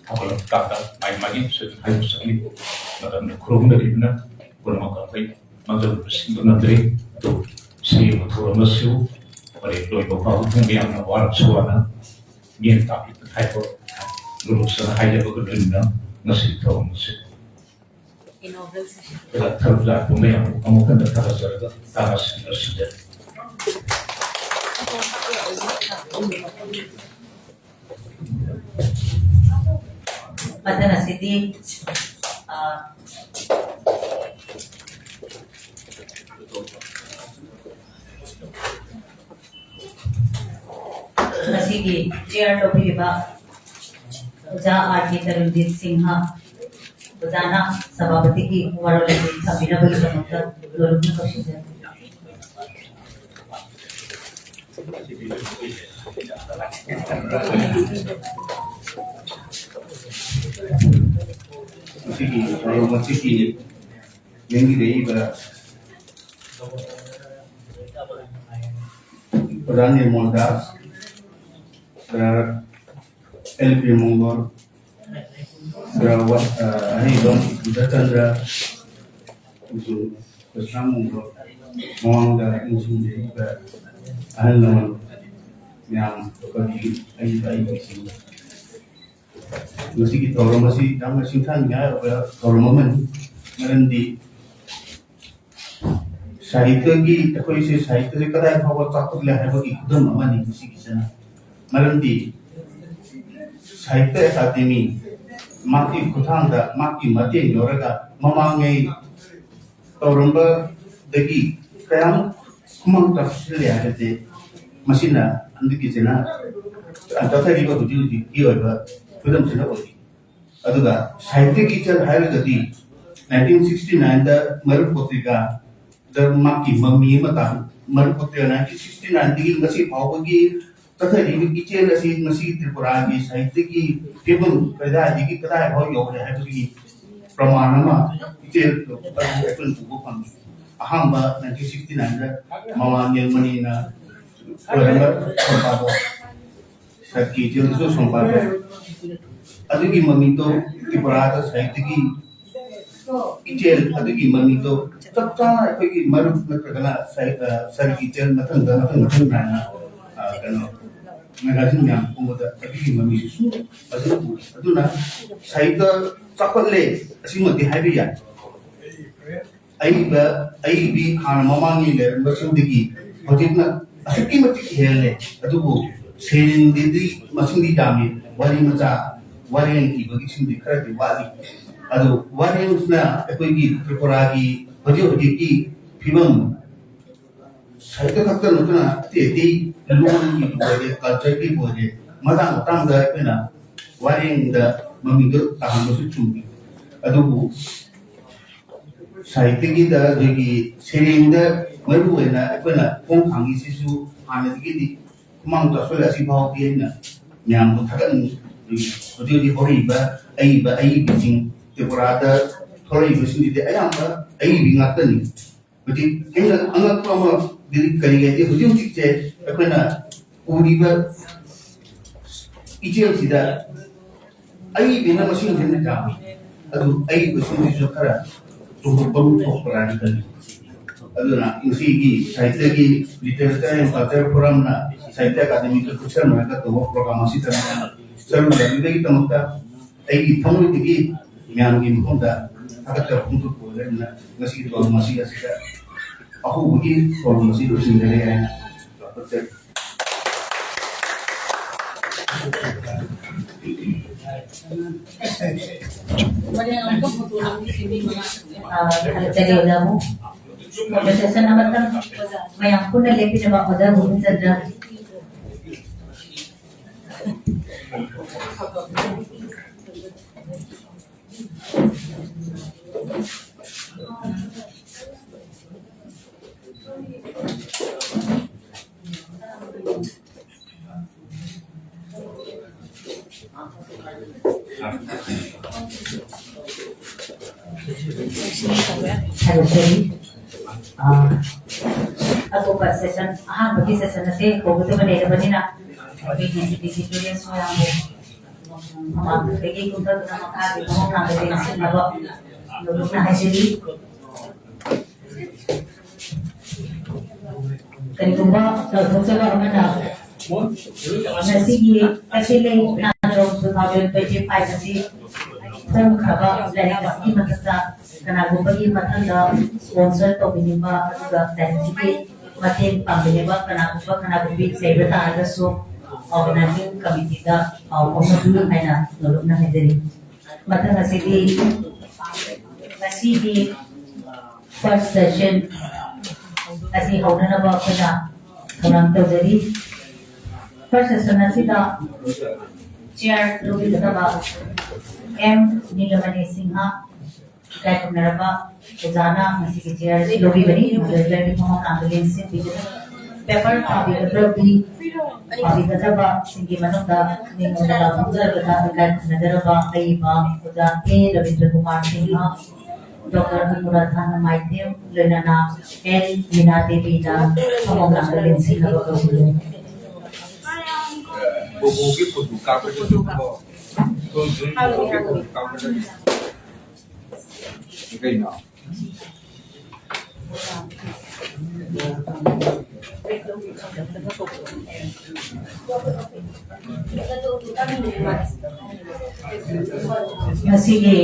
ꯍꯧꯒꯠꯂꯛꯄ ꯀꯥꯟꯗ ꯃꯥꯒꯤ ꯃꯥꯒꯤ ꯁꯨ ꯍꯥꯏꯕ ꯆꯪꯂꯤꯕ ꯃꯇꯝꯗ ꯈꯨꯔꯨꯝꯒꯗꯧꯔꯤꯕꯅ ꯄꯨꯝꯅꯃꯛ ꯑꯩꯈꯣꯏ ꯃꯥꯡꯖꯧꯅꯅ ꯁꯤꯟꯕ ꯉꯝꯗ꯭ꯔꯤ꯫ ꯑꯗꯨ ꯁꯤꯒꯤ ꯊꯧꯔꯝ ꯑꯁꯤꯕꯨ ꯍꯣꯔꯦꯟ ꯂꯣꯏꯕ ꯐꯥꯎꯕ ꯄꯨꯡ ꯃꯌꯥꯝꯅ ꯋꯥꯔꯁꯨ ꯋꯥꯅ ꯃꯤꯠꯌꯦꯡ ꯇꯥꯛꯄꯤꯕ ꯍꯥꯏꯕ ꯒꯨꯔꯨꯁꯅ ꯍꯥꯏꯖꯕꯒ ꯂꯣꯏꯅꯅ ꯉꯁꯤꯒꯤ ꯊꯧꯔꯝ ꯑꯁꯤ ꯊꯕꯛ ꯄꯨꯝꯕ ꯌꯥꯝ ꯑꯃꯨꯛ ꯍꯟꯅ ꯊꯥꯒꯠꯆꯔꯒ ꯇꯥꯟꯅ ꯁꯤꯟꯅꯁꯤꯟꯖꯔꯤ꯫ ꯃꯊꯪ ꯑꯁꯤꯗꯤ, ꯑ, ꯉꯁꯤꯒꯤ ꯆꯤꯌꯔ ꯂꯧꯕꯤꯔꯤꯕ ꯑꯣꯖꯥ ꯑꯥꯔ ꯀꯦ ꯇꯔꯨꯟꯖꯤꯠ ꯁꯤꯡꯍ ꯑꯣꯖꯥꯅ ꯁꯚꯥꯄꯇꯤꯒꯤ ꯋꯥꯔꯣꯜ ꯑꯁꯤ ꯊꯝꯕꯤꯅꯕꯒꯤꯗꯃꯛꯇ ꯂꯣꯏꯅ ꯀꯧꯁꯤꯟꯖꯔꯤ꯫ ꯉꯁꯤꯒꯤ ꯊꯧꯔꯝ ꯑꯁꯤꯒꯤ ꯂꯦꯡꯕꯤꯔꯛꯏꯕ ꯄ꯭ꯔꯙꯥꯟ ꯅꯤꯔꯃꯣꯜ ꯗꯥꯁ, ꯁꯥꯔ ꯑꯦꯜ ꯄꯤ ꯃꯣꯡꯒꯣꯜ, ꯁꯥꯔ ꯋꯥ-, ꯑ, ꯑꯍꯩꯕꯝ ꯕꯨꯙꯆꯟꯗ꯭ꯔ, ꯑꯃꯁꯨꯡ ꯀ꯭ꯔꯤꯁꯅ ꯃꯣꯡꯒꯣꯜ, ꯃꯃꯥꯡꯗ ꯅꯤꯡꯁꯤꯡꯖꯔꯤꯕ ꯑꯍꯜ ꯂꯃꯟ ꯃꯌꯥꯝ, ꯑꯩꯈꯣꯏꯒꯤ ꯑꯏꯕ ꯑꯏꯕꯤꯁꯤꯡ, ꯃꯁꯤꯒꯤ ꯊꯧꯔꯝ ꯑꯁꯤ ꯌꯥꯝꯅ ꯁꯤꯡꯊꯥꯅꯤꯡꯉꯥꯏ ꯑꯣꯏꯕ ꯊꯧꯔꯝ ꯑꯃꯅꯤ꯫ ꯃꯔꯝꯗꯤ ꯁꯥꯍꯤꯇ꯭ꯌꯒꯤ, ꯑꯩꯈꯣꯏꯁꯦ ꯁꯥꯍꯤꯇ꯭ꯌꯁꯦ ꯀꯗꯥꯏ ꯐꯥꯎꯕ ꯆꯥꯎꯈꯠꯂꯦ ꯍꯥꯏꯕꯒꯤ ꯈꯨꯗꯝ ꯑꯃꯅꯤ ꯃꯁꯤꯒꯤꯁꯤꯅ꯫ ꯃꯔꯝꯗꯤ ꯁꯥꯍꯤꯇ꯭ꯌ ꯑꯦꯀꯥꯗꯦꯃꯤ ꯃꯍꯥꯛꯀꯤ ꯈꯨꯠꯊꯥꯡꯗ, ꯃꯍꯥꯛꯀꯤ ꯃꯇꯦꯡ ꯂꯧꯔꯒ ꯃꯃꯥꯡꯉꯩ ꯇꯧꯔꯝꯕꯗꯒꯤ ꯀꯌꯥꯃꯨꯛ ꯈꯨꯃꯥꯡ ꯆꯥꯎꯁꯤꯜꯂꯦ ꯍꯥꯏꯕꯁꯦ ꯃꯁꯤꯅ ꯍꯟꯗꯛꯀꯤꯁꯤꯅ ꯆꯠꯊꯔꯤꯕ ꯍꯧꯖꯤꯛ ꯍꯧꯖꯤꯛꯀꯤ ꯑꯣꯏꯕ ꯈꯨꯗꯝꯁꯤꯅ ꯑꯣꯏꯔꯤ꯫ ꯑꯗꯨꯒ ꯁꯥꯍꯤꯇ꯭ꯌꯒꯤ ꯏꯆꯜ ꯍꯥꯏꯔꯒꯗꯤ nineteen sixty nineꯗ ꯃꯔꯨ ꯄꯣꯠꯇ꯭ꯔꯤꯀꯥꯗ ꯃꯍꯥꯛꯀꯤ ꯃꯃꯤ ꯑꯃ ꯇꯥ-, ꯃꯔꯨ ꯄꯣꯠꯇ꯭ꯔꯤꯀꯥ nineteen sixty nineꯗꯒꯤ ꯉꯁꯤ ꯐꯥꯎꯕꯒꯤ ꯆꯠꯊꯔꯤꯕ ꯏꯆꯦꯜ ꯑꯁꯤ ꯉꯁꯤ ꯇ꯭ꯔꯤꯄꯨꯔꯥꯒꯤ ꯁꯥꯍꯤꯇ꯭ꯌꯒꯤ ꯐꯤꯕꯝ ꯀꯗꯥꯏꯗꯒꯤ ꯀꯗꯥꯏ ꯐꯥꯎ ꯌꯧꯔꯦ ꯍꯥꯏꯕꯒꯤ ꯄ꯭ꯔꯃꯥꯟ ꯑꯃ ꯏꯆꯦꯜ ꯑꯩꯈꯣꯏꯅ ꯎꯕ ꯐꯪꯉꯤ꯫ ꯑꯍꯥꯟꯕ nineteen sixty nineꯗ ꯃꯃꯥꯟ ꯌꯦꯡꯃꯅꯤꯅ ꯑꯣꯏꯔꯝꯕ ꯁꯣꯝꯄꯥꯗꯣ, ꯁꯛꯀꯤ ꯏꯆꯦꯜꯗꯁꯨ ꯁꯣꯝꯄꯥꯗꯣ, ꯑꯗꯨꯒꯤ ꯃꯃꯤꯡꯗꯣ ꯇ꯭ꯔꯤꯄꯨꯔꯥꯗ ꯁꯥꯍꯤꯇ꯭ꯌꯒꯤ ꯏꯆꯦꯜ ꯑꯗꯨꯒꯤ ꯃꯃꯤꯡꯗꯣ ꯆꯞ ꯆꯥꯅ ꯑꯩꯈꯣꯏꯒꯤ ꯃꯔꯨꯞ ꯅꯠꯇ꯭ꯔꯒꯅ ꯁꯥꯍꯤ-, ꯑ, ꯁꯥꯔꯒꯤ ꯏꯆꯦꯜ ꯃꯊꯪꯗ ꯃꯊꯪ ꯃꯊꯪ ꯅꯥꯏꯅ, ꯑ, ꯀꯩꯅꯣ, ꯃꯦꯒꯥꯖꯤꯟ ꯃꯌꯥꯝ ꯐꯣꯡꯕꯗ ꯑꯗꯨꯒꯤ ꯃꯃꯤꯡꯁꯤꯁꯨ ꯐꯖꯅ ꯎꯔꯦ꯫ ꯑꯗꯨꯅ ꯁꯥꯍꯤꯇ꯭ꯌ ꯆꯥꯎꯈꯠꯂꯦ, ꯑꯁꯤꯃꯗꯤ ꯍꯥꯏꯕ ꯌꯥꯏ꯫ ꯑꯏꯕ, ꯑꯏꯕꯤ ꯍꯥꯟꯅ ꯃꯃꯥꯡꯒꯤ ꯂꯩꯔꯝꯕꯁꯤꯡꯗꯒꯤ ꯍꯧꯖꯤꯛꯅ ꯑꯁꯨꯛꯀꯤ ꯃꯇꯤꯛ ꯍꯦꯜꯂꯦ꯫ ꯑꯗꯨꯕꯨ ꯁꯩꯔꯦꯡꯗꯗꯤ ꯃꯁꯤꯡꯗꯤ ꯌꯥꯝꯃꯤ꯫ ꯋꯥꯔꯤ ꯃꯆꯥ, ꯋꯥꯔꯦꯡ ꯏꯕꯒꯤꯁꯤꯡꯗꯤ ꯈꯔꯗꯤ ꯋꯥꯠꯂꯤ꯫ ꯑꯗꯨ ꯋꯥꯔꯦꯡꯁꯤꯅ ꯑꯩꯈꯣꯏꯒꯤ ꯇ꯭ꯔꯤꯄꯨꯔꯥꯒꯤ ꯍꯧꯖꯤꯛ ꯍꯧꯖꯤꯛꯀꯤ ꯐꯤꯕꯝ ꯁꯥꯍꯤꯇ꯭ꯌ ꯈꯛꯇ ꯅꯠꯇꯅ ꯑꯇꯩ ꯑꯇꯩ ꯂꯣꯟꯒꯤ ꯑꯣꯏꯔꯦ, ꯀꯜꯆꯔꯒꯤ ꯑꯣꯏꯔꯦ, ꯃꯇꯥꯡ ꯃꯇꯥꯡꯗ ꯑꯩꯈꯣꯏꯅ ꯋꯥꯔꯦꯡꯗ ꯃꯃꯤꯡꯗꯣ ꯇꯥꯍꯟꯕꯁꯨ ꯆꯨꯝꯃꯤ꯫ ꯑꯗꯨꯕꯨ ꯁꯥꯍꯤꯇ꯭ꯌꯒꯤꯗ ꯑꯩꯈꯣꯏꯒꯤ ꯁꯩꯔꯦꯡꯗ ꯃꯔꯨ ꯑꯣꯏꯅ ꯑꯩꯈꯣꯏꯅ ꯈꯣꯡ ꯊꯥꯡꯉꯤꯁꯤꯁꯨ ꯍꯥꯟꯅꯗꯒꯤꯗꯤ ꯈꯨꯃꯥꯡ ꯆꯥꯎꯁꯤꯜꯂ ꯑꯁꯤ ꯐꯥꯎꯗꯤ ꯑꯩꯅ ꯃꯌꯥꯝꯕꯨ ꯊꯥꯒꯠꯅꯤꯡꯉꯤ꯫ ꯍꯧꯖꯤꯛ ꯍꯧꯖꯤꯛ ꯍꯧꯔꯛꯏꯕ ꯑꯏꯕ ꯑꯏꯕꯤꯁꯤꯡ ꯇ꯭ꯔꯤꯄꯨꯔꯥꯗ ꯊꯣꯛꯂꯛꯏꯕꯁꯤꯡꯁꯤꯗꯤ ꯑꯌꯥꯝꯕ ꯑꯏꯕꯤ ꯉꯥꯛꯇꯅꯤ꯫ ꯍꯧꯖꯤꯛ ꯑꯩꯅ ꯑꯉꯛꯄ ꯑꯃꯗꯤ ꯀꯔꯤ ꯍꯥꯏꯗꯤ ꯍꯧꯖꯤꯛ ꯍꯧꯖꯤꯛꯁꯦ ꯑꯩꯈꯣꯏꯅ ꯎꯔꯤꯕ ꯏꯆꯦꯜꯁꯤꯗ ꯑꯏꯕꯤꯅ ꯃꯁꯤꯡ ꯍꯦꯟꯅ ꯌꯥꯝꯃꯤ꯫ ꯑꯗꯨ ꯑꯏꯕꯁꯤꯡꯁꯤꯁꯨ ꯈꯔ ꯆꯨꯝꯊꯣꯛꯄ ꯑꯃ ꯊꯣꯛꯄ꯭ꯔꯥꯅ ꯈꯜꯂꯤ꯫ ꯑꯗꯨꯅ ꯉꯁꯤꯒꯤ ꯁꯥꯍꯤꯇ꯭ꯌꯒꯤ Literature and Culture Forumꯅ ꯁꯥꯍꯤꯇ꯭ꯌ ꯑꯦꯀꯥꯗꯃꯤꯒ ꯈꯨꯠꯁꯝꯅꯔꯒ ꯇꯧꯕ program ꯑꯁꯤꯗ ꯃꯌꯥꯝ ꯁꯔꯨꯛ ꯌꯥꯕꯤꯕꯒꯤꯗꯃꯛꯇ ꯑꯩꯒꯤ ꯊꯃꯣꯏꯗꯒꯤ ꯃꯌꯥꯝꯒꯤ ꯃꯐꯝꯗ ꯊꯥꯒꯠꯆꯕ ꯐꯣꯡꯗꯣꯛꯄ ꯑꯣꯏꯖꯔꯤ꯫ ꯉꯁꯤꯒꯤ ꯊꯧꯔꯝ ꯑꯁꯤ ꯑꯁꯤꯗ ꯑꯍꯧꯕꯒꯤ ꯊꯧꯔꯝ ꯑꯁꯤ ꯂꯣꯏꯁꯤꯟꯖꯔꯦ ꯍꯥꯏꯅ ꯆꯥꯎꯊꯣꯛꯆꯔꯤ꯫ ꯑ, ꯊꯥꯒꯠꯆꯔꯤ ꯑꯣꯖꯥꯕꯨ꯫ Conversation ꯑꯃꯇꯪ ꯃꯌꯥꯝ ꯄꯨꯟꯅ ꯂꯦꯞꯄꯤꯅꯕ ꯑꯣꯖꯥ ꯒꯣꯕꯤꯟꯆꯟꯗ꯭ꯔ꯫ ꯊꯥꯒꯠꯆꯔꯤ꯫ ꯑ, ꯑꯇꯣꯞꯄ session, ꯑꯍꯥꯟꯕꯒꯤ session ꯑꯁꯤ ꯍꯧꯒꯗꯕ ꯂꯩꯔꯕꯅꯤꯅ, ꯑꯩꯈꯣꯏꯒꯤ ꯁꯤꯒꯤ ꯁꯤꯒꯤ ꯃꯌꯥꯝꯕꯨ ꯃꯃꯥꯡꯗꯒꯤ ꯀꯨꯝꯊꯗꯨꯅ ꯃꯈꯥꯒꯤ ꯐꯝꯐꯝ ꯂꯥꯡꯗ ꯂꯦꯡꯁꯤꯟꯅꯕ ꯅꯣꯂꯨꯛꯅ ꯍꯥꯏꯖꯔꯤ꯫ ꯀꯔꯤꯒꯨꯝꯕ ꯇꯧꯊꯣꯛꯆꯕ ꯑꯃꯅ ꯉꯁꯤꯒꯤ ꯀꯛꯆꯤꯡ ꯂꯩ ꯅꯥꯆꯣꯝ two thousand twenty five ꯑꯁꯤ ꯐꯣꯡꯈ꯭ꯔꯕ ꯂꯥꯏꯔꯤꯛ ꯑꯁꯤꯒꯤ ꯃꯊꯛꯇ ꯀꯅꯥꯒꯨꯝꯕꯒꯤ ꯃꯊꯪꯗ sponsor ꯇꯧꯕꯤꯅꯤꯡꯕ ꯑꯗꯨꯒ ꯂꯥꯏꯔꯤꯛꯁꯤꯒꯤ ꯃꯇꯦꯡ ꯄꯥꯡꯕꯤꯅꯕ ꯀꯅꯥꯒꯨꯝꯕ ꯀꯅꯥꯒꯨꯝꯕꯤ ꯂꯩꯕ ꯇꯥꯔꯒꯁꯨ organizing committeeꯗ ꯄꯥꯎ ꯐꯥꯎꯅꯕꯤꯌꯨ ꯍꯥꯏꯅ ꯅꯣꯂꯨꯛꯅ ꯍꯥꯏꯖꯔꯤ꯫ ꯃꯊꯪ ꯑꯁꯤꯗꯤ ꯉꯁꯤꯒꯤ first session ꯑꯁꯤ ꯍꯧꯅꯅꯕ ꯑꯩꯈꯣꯏꯅ ꯊꯧꯔꯥꯡ ꯇꯧꯖꯔꯤ꯫ First session ꯑꯁꯤꯗ chair ꯂꯧꯕꯤꯒꯗꯕ ꯑꯦꯝ ꯅꯤꯂꯃꯅꯤ ꯁꯤꯡꯍ, ꯏꯀꯥꯏꯈꯨꯝꯅꯔꯕ ꯑꯣꯖꯥꯅ ꯉꯁꯤꯒꯤ chair ꯑꯁꯤ ꯂꯧꯕꯤꯕꯅꯤ꯫ Moderatorꯒꯤ ꯐꯝꯐꯝ ꯂꯥꯡꯗ ꯂꯦꯡꯁꯤꯟꯕꯤꯗꯨꯅ paper ꯄꯥꯕꯤꯒꯗꯕꯗꯤ ꯄꯥꯕꯤꯒꯗꯕꯁꯤꯡꯒꯤ ꯃꯅꯨꯡꯗ ꯃꯤꯡ ꯑꯣꯏꯅ ꯂꯥꯎꯊꯣꯛꯆꯔꯕꯗ ꯏꯀꯥꯏꯈꯨꯝꯅꯖꯔꯕ ꯑꯏꯕ ꯑꯣꯖꯥ ꯀꯦ ꯔꯕꯤꯟꯗ꯭ꯔ ꯀꯨꯃꯥꯔ ꯁꯤꯡꯍ, ꯗꯣꯛꯇꯔ ꯑꯅꯨꯔꯥꯙꯥꯅ ꯃꯥꯏꯊꯦꯝ, ꯂꯣꯏꯅꯅ ꯑꯦꯜ ꯃꯤꯅꯥ ꯗꯦꯕꯤꯅ ꯐꯝꯐꯝ ꯂꯥꯡꯗ ꯂꯦꯡꯁꯤꯟꯅꯕ ꯀꯧꯁꯤꯜꯂꯤ꯫ ꯕꯣꯕꯣꯒꯤ ꯐꯣꯇꯣ ꯀꯥꯞꯄꯗꯤ ꯀꯣ꯫ ꯕꯣꯕꯣꯒꯤ ꯐꯣꯇꯣ ꯀꯥꯞꯄꯗꯤ ꯀꯩꯅꯣ? ꯉꯁꯤꯒꯤ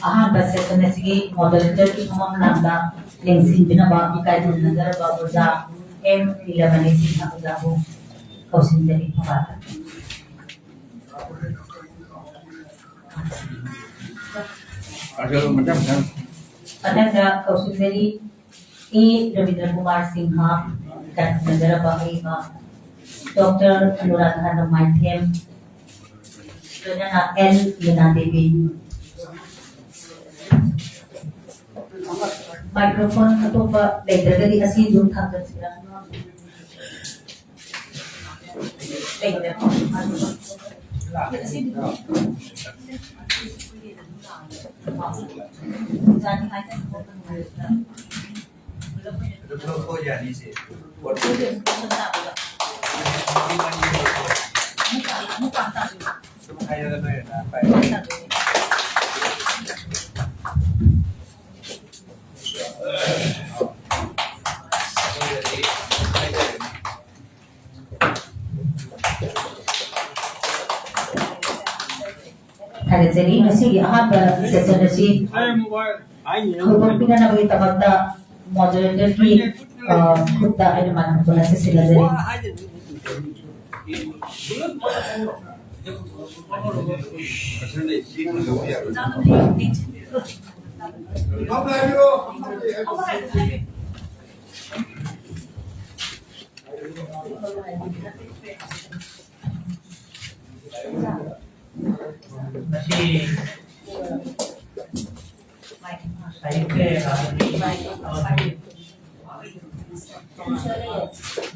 ꯑꯍꯥꯟꯕ session ꯑꯁꯤꯒꯤ moderatorꯒꯤ ꯐꯝꯐꯝ ꯂꯥꯡꯗ ꯂꯦꯡꯁꯤꯟꯕꯤꯅꯕ ꯏꯀꯥꯏ ꯈꯨꯝꯅꯖꯔꯕ ꯑꯣꯖꯥ ꯑꯦꯝ ꯅꯤꯂꯃꯅꯤ ꯁꯤꯡꯍ ꯑꯣꯖꯥꯕꯨ ꯀꯧꯁꯤꯟꯖꯔꯤ꯫ ꯃꯈꯥꯗ꯫ ꯑꯗꯨ ꯃꯊꯪ ꯃꯊꯪ꯫ ꯃꯊꯪꯗ ꯀꯧꯁꯤꯟꯖꯔꯤ ꯑꯦ ꯔꯕꯤꯟꯗ꯭ꯔ ꯀꯨꯃꯥꯔ ꯁꯤꯡꯍ, ꯏꯀꯥꯏ ꯈꯨꯝꯅꯖꯔꯕ ꯑꯏꯕ ꯗꯣꯛꯇꯔ ꯑꯅꯨꯔꯥꯙꯥꯅ ꯃꯥꯏꯊꯦꯝ, ꯂꯣꯏꯅꯅ ꯑꯦꯜ ꯃꯤꯅꯥ ꯗꯦꯕꯤ꯫ Microphone ꯑꯇꯣꯞꯄ ꯂꯩꯇ꯭ꯔꯒꯗꯤ ꯑꯁꯤ ꯑꯗꯨꯝ ꯊꯥꯡꯒꯠꯁꯤꯔꯥ? ꯊꯥꯒꯠꯆꯔꯤ꯫ ꯉꯁꯤꯒꯤ ꯑꯍꯥꯟꯕ session ꯑꯁꯤ ꯍꯧꯗꯣꯛꯄꯤꯅꯅꯕꯒꯤꯗꯃꯛꯇ moderatorꯒꯤ, ꯑ, ꯈꯨꯠꯇ ꯑꯩꯅ microphone ꯑꯁꯤ ꯁꯤꯜꯂꯖꯔꯤ꯫ ꯉꯁꯤ ꯁꯥꯍꯤꯇ꯭ꯌ ꯑꯦꯀꯥꯗꯃꯤ ꯑꯃꯗꯤ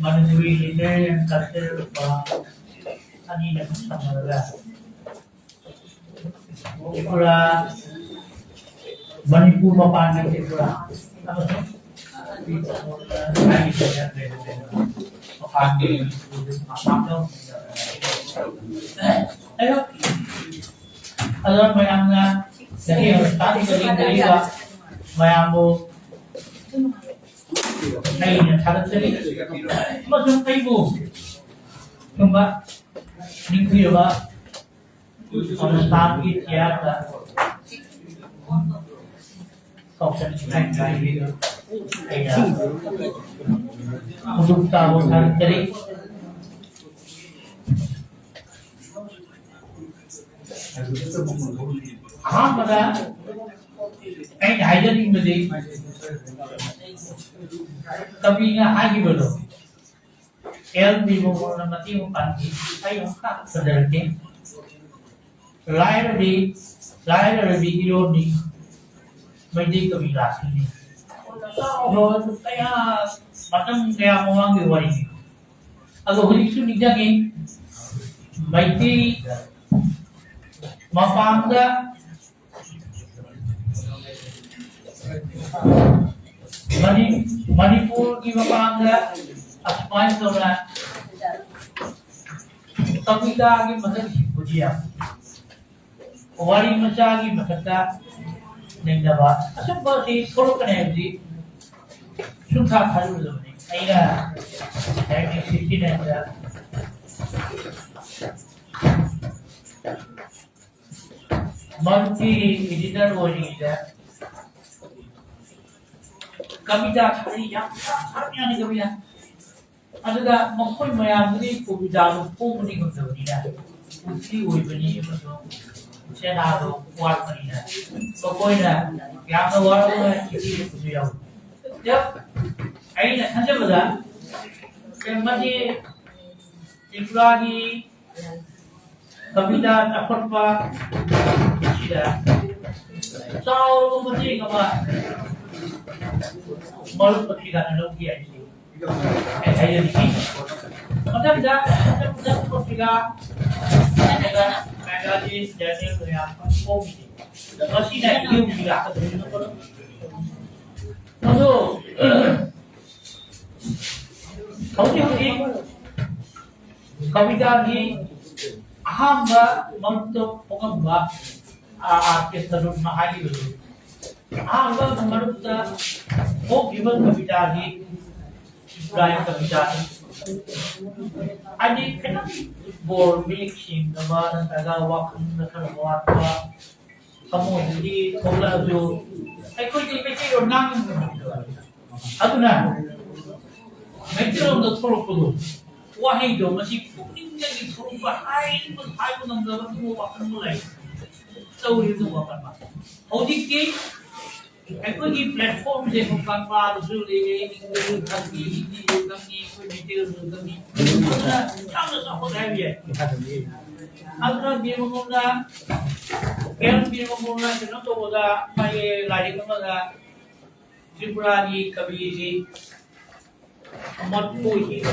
Manipuri literary and cultural forum ꯑꯅꯤꯅ ꯈꯨꯠꯁꯝꯅꯔꯒ ꯇ꯭ꯔꯤꯄꯨꯔꯥ, ꯃꯅꯤꯄꯨꯔ ꯃꯄꯥꯟꯒꯤ ꯇ꯭ꯔꯤꯄꯨꯔꯥ ꯑꯃꯁꯨꯡ ꯃꯄꯥꯟꯒꯤ ꯑꯗꯣ ꯃꯌꯥꯝꯅ ꯉꯁꯤ ꯍꯣꯁꯄꯤꯇꯥꯜꯁꯤꯗ ꯂꯩꯕꯤꯔꯤꯕ ꯃꯌꯥꯝꯕꯨ ꯑꯩꯅ ꯊꯥꯒꯠꯆꯔꯤ ꯑꯃꯁꯨꯡ ꯑꯩꯕꯨ ꯁꯨꯝꯕ ꯅꯤꯡꯊꯤꯔꯕ ꯍꯣꯁꯄꯤꯇꯥꯜꯒꯤ ꯆꯤꯌꯥꯔꯗ ꯀꯧꯁꯟꯕꯤꯕꯒꯤ ꯑꯩꯅ ꯈꯨꯗꯣꯡ ꯆꯥꯕ ꯊꯥꯒꯠꯆꯔꯤ꯫ ꯑꯍꯥꯟꯕꯗ ꯑꯩꯅ ꯍꯥꯏꯖꯅꯤꯡꯕꯗꯤ ꯀꯕꯤꯅ ꯍꯥꯏꯈꯤꯕꯗꯣ, ꯑꯦꯜ ꯕꯤꯃꯣꯜꯅ ꯃꯇꯦꯡ ꯄꯥꯡꯈꯤ꯫ ꯑꯩ ꯑꯃꯨꯛꯇ ꯐꯖꯔꯛꯀꯦ꯫ ꯂꯥꯏꯔꯕꯤ, ꯂꯥꯏꯔꯕꯤ ꯏꯔꯣꯟꯅꯤ, ꯃꯩꯇꯩ ꯀꯕꯤ ꯂꯥꯛꯈꯤꯅꯤ꯫ ꯂꯣꯟ ꯀꯌꯥ, ꯃꯇꯝ ꯀꯌꯥ ꯃꯃꯥꯡꯒꯤ ꯋꯥꯔꯤꯅꯤ꯫ ꯑꯗꯣ ꯍꯧꯖꯤꯛꯁꯨ ꯅꯤꯡꯁꯤꯡꯉꯤ, ꯃꯩꯇꯩ ꯃꯄꯥꯟꯗ ꯃꯅꯤ-, ꯃꯅꯤꯄꯨꯔꯒꯤ ꯃꯄꯥꯟꯗ ꯑꯁꯨꯃꯥꯏꯅ ꯇꯧꯅ ꯀꯕꯤꯇꯥꯒꯤ ꯃꯁꯛ ꯁꯤꯡꯕ ꯌꯥꯝ ꯋꯥꯔꯤ ꯃꯆꯥꯒꯤ ꯃꯊꯛꯇ ꯅꯩꯅꯕ ꯑꯆꯨꯝꯕ ꯑꯁꯤ ꯊꯣꯛꯂꯛꯀꯅꯤ ꯍꯥꯏꯕꯗꯤ ꯁꯨꯡꯊꯥ ꯊꯥꯖꯔꯨꯗꯕꯅꯤ꯫ ꯑꯩꯅ nineteen sixty nine ꯗ ꯃꯔꯨꯞꯀꯤ editor ꯑꯣꯏꯔꯤꯉꯩꯗ ꯀꯕꯤꯇꯥ ꯊꯥꯔꯤ ꯌꯥꯝ ꯊꯥꯔꯛ ꯌꯥꯅꯤ ꯀꯕꯤꯇꯥ꯫ ꯑꯗꯨꯒ ꯃꯈꯣꯏ ꯃꯌꯥꯝꯗꯨꯒꯤ ꯀꯕꯤꯇꯥꯗꯨ ꯐꯣꯡꯕꯗꯤ ꯉꯝꯗꯕꯅꯤꯅ, ꯄꯨꯟꯁꯤ ꯑꯣꯏꯕꯅꯤ ꯑꯃꯁꯨꯡ ꯁꯦꯅꯥꯗꯣ ꯋꯥꯠꯄꯅꯤꯅ, ꯃꯈꯣꯏꯅ ꯌꯥꯝꯅ ꯋꯥꯔꯧꯅ ꯏꯕꯤꯔꯛꯄꯁꯨ ꯌꯥꯎꯏ꯫ ꯑꯗꯣ ꯑꯩꯅ ꯈꯟꯖꯕꯗ, ꯃꯁꯤ ꯇ꯭ꯔꯤꯄꯨꯔꯥꯒꯤ ꯀꯕꯤꯇꯥ ꯆꯥꯎꯈꯠꯄ ꯁꯤꯗ ꯆꯥꯎꯕ ꯃꯇꯦꯡ ꯑꯃ ꯃꯔꯨꯞ ꯄꯇ꯭ꯔꯤꯀꯥꯅ ꯂꯧꯈꯤ ꯍꯥꯏꯕꯁꯤ ꯑꯩ ꯍꯥꯏꯖꯅꯤꯡꯉꯤ꯫ ꯃꯊꯪꯗ ꯃꯊꯪ ꯄꯇ꯭ꯔꯤꯀꯥ ꯅꯠꯇ꯭ꯔꯒ ꯃꯦꯒꯥꯖꯤꯟ, ꯖꯔꯅꯦꯜ ꯃꯌꯥꯝ ꯑꯃ ꯐꯣꯡꯈꯤꯅꯤ꯫ ꯃꯁꯤꯅ ꯌꯨꯝꯒꯤ ꯂꯥꯛꯀꯗꯧꯔꯤꯕ ꯃꯔꯨꯞ ꯑꯗꯨ ꯍꯧꯖꯤꯛ ꯍꯧꯖꯤꯛ ꯀꯕꯤꯇꯥꯒꯤ ꯑꯍꯥꯟꯕ ꯃꯔꯨꯞꯇ ꯐꯣꯡꯉꯝꯕ, ꯑꯥ, ꯑꯥꯔ ꯀꯦ ꯇꯔꯨꯟꯅ ꯍꯥꯏꯈꯤꯕꯗꯨ, ꯑꯍꯥꯟꯕ ꯃꯔꯨꯞꯇ ꯐꯣꯡꯈꯤꯕ ꯀꯕꯤꯇꯥꯒꯤ ꯏꯕ꯭ꯔꯥꯍꯤꯝ ꯀꯕꯤꯇꯥꯅꯤ꯫ ꯍꯥꯏꯗꯤ ꯈꯤꯇꯪ ꯕꯣꯔ ꯃꯌꯦꯛ ꯁꯦꯡꯗꯕ ꯅꯠꯇ꯭ꯔꯒ ꯋꯥꯈꯜꯗ ꯈꯔ ꯋꯥꯠꯄ ꯊꯃꯣꯏꯗꯒꯤ ꯊꯣꯛꯂꯛꯑꯁꯨ ꯑꯩꯈꯣꯏꯗꯤ ꯃꯩꯇꯩꯂꯣꯟ ꯉꯥꯡꯕ ꯉꯝꯗꯕ꯫ ꯑꯗꯨꯅ ꯃꯩꯇꯩꯂꯣꯟꯗ ꯊꯣꯛꯂꯛꯄꯗꯣ, ꯋꯥꯍꯩꯗꯣ ꯃꯁꯤ ꯄꯨꯛꯅꯤꯡꯗꯒꯤ ꯊꯣꯛꯂꯛꯄ, ꯍꯥꯏꯕ, ꯍꯥꯏꯕ ꯉꯝꯗꯕ ꯑꯗꯨꯒꯨꯝꯕ ꯋꯥꯈꯜ ꯑꯃ ꯂꯩ꯫ ꯇꯧꯔꯤꯕ ꯋꯥꯈꯜ ꯑꯃ꯫ ꯍꯧꯖꯤꯛꯇꯤ ꯑꯩꯈꯣꯏꯒꯤ platformꯁꯦ ꯃꯄꯥꯟ ꯄꯥꯕꯁꯨ ꯂꯩꯔꯦ, ꯏꯪꯂꯤꯁꯁꯨ ꯈꯪꯉꯤ, ꯍꯤꯟꯗꯤꯁꯨ ꯈꯪꯉꯤ, ꯑꯩꯈꯣꯏ ꯃꯩꯇꯩꯂꯣꯟꯁꯨ ꯈꯪꯉꯤ꯫ ꯑꯗꯨꯅ ꯌꯥꯝꯅ ꯆꯥꯎꯈꯠꯂꯦ ꯍꯥꯏꯕ ꯌꯥꯏ꯫ ꯑꯗꯨꯅ ꯕꯤꯔ ꯃꯉꯣꯟꯗ, ꯀꯦ ꯑꯦꯝ ꯕꯤꯔ ꯃꯉꯣꯟꯗ ꯀꯩꯅꯣ ꯇꯧꯕꯗ, ꯃꯥꯒꯤ ꯂꯥꯏꯔꯤꯛ ꯑꯃꯗ ꯇ꯭ꯔꯤꯄꯨꯔꯥꯒꯤ ꯀꯕꯤꯁꯤ ꯃꯔꯐꯨ ꯍꯦꯜꯂꯦ꯫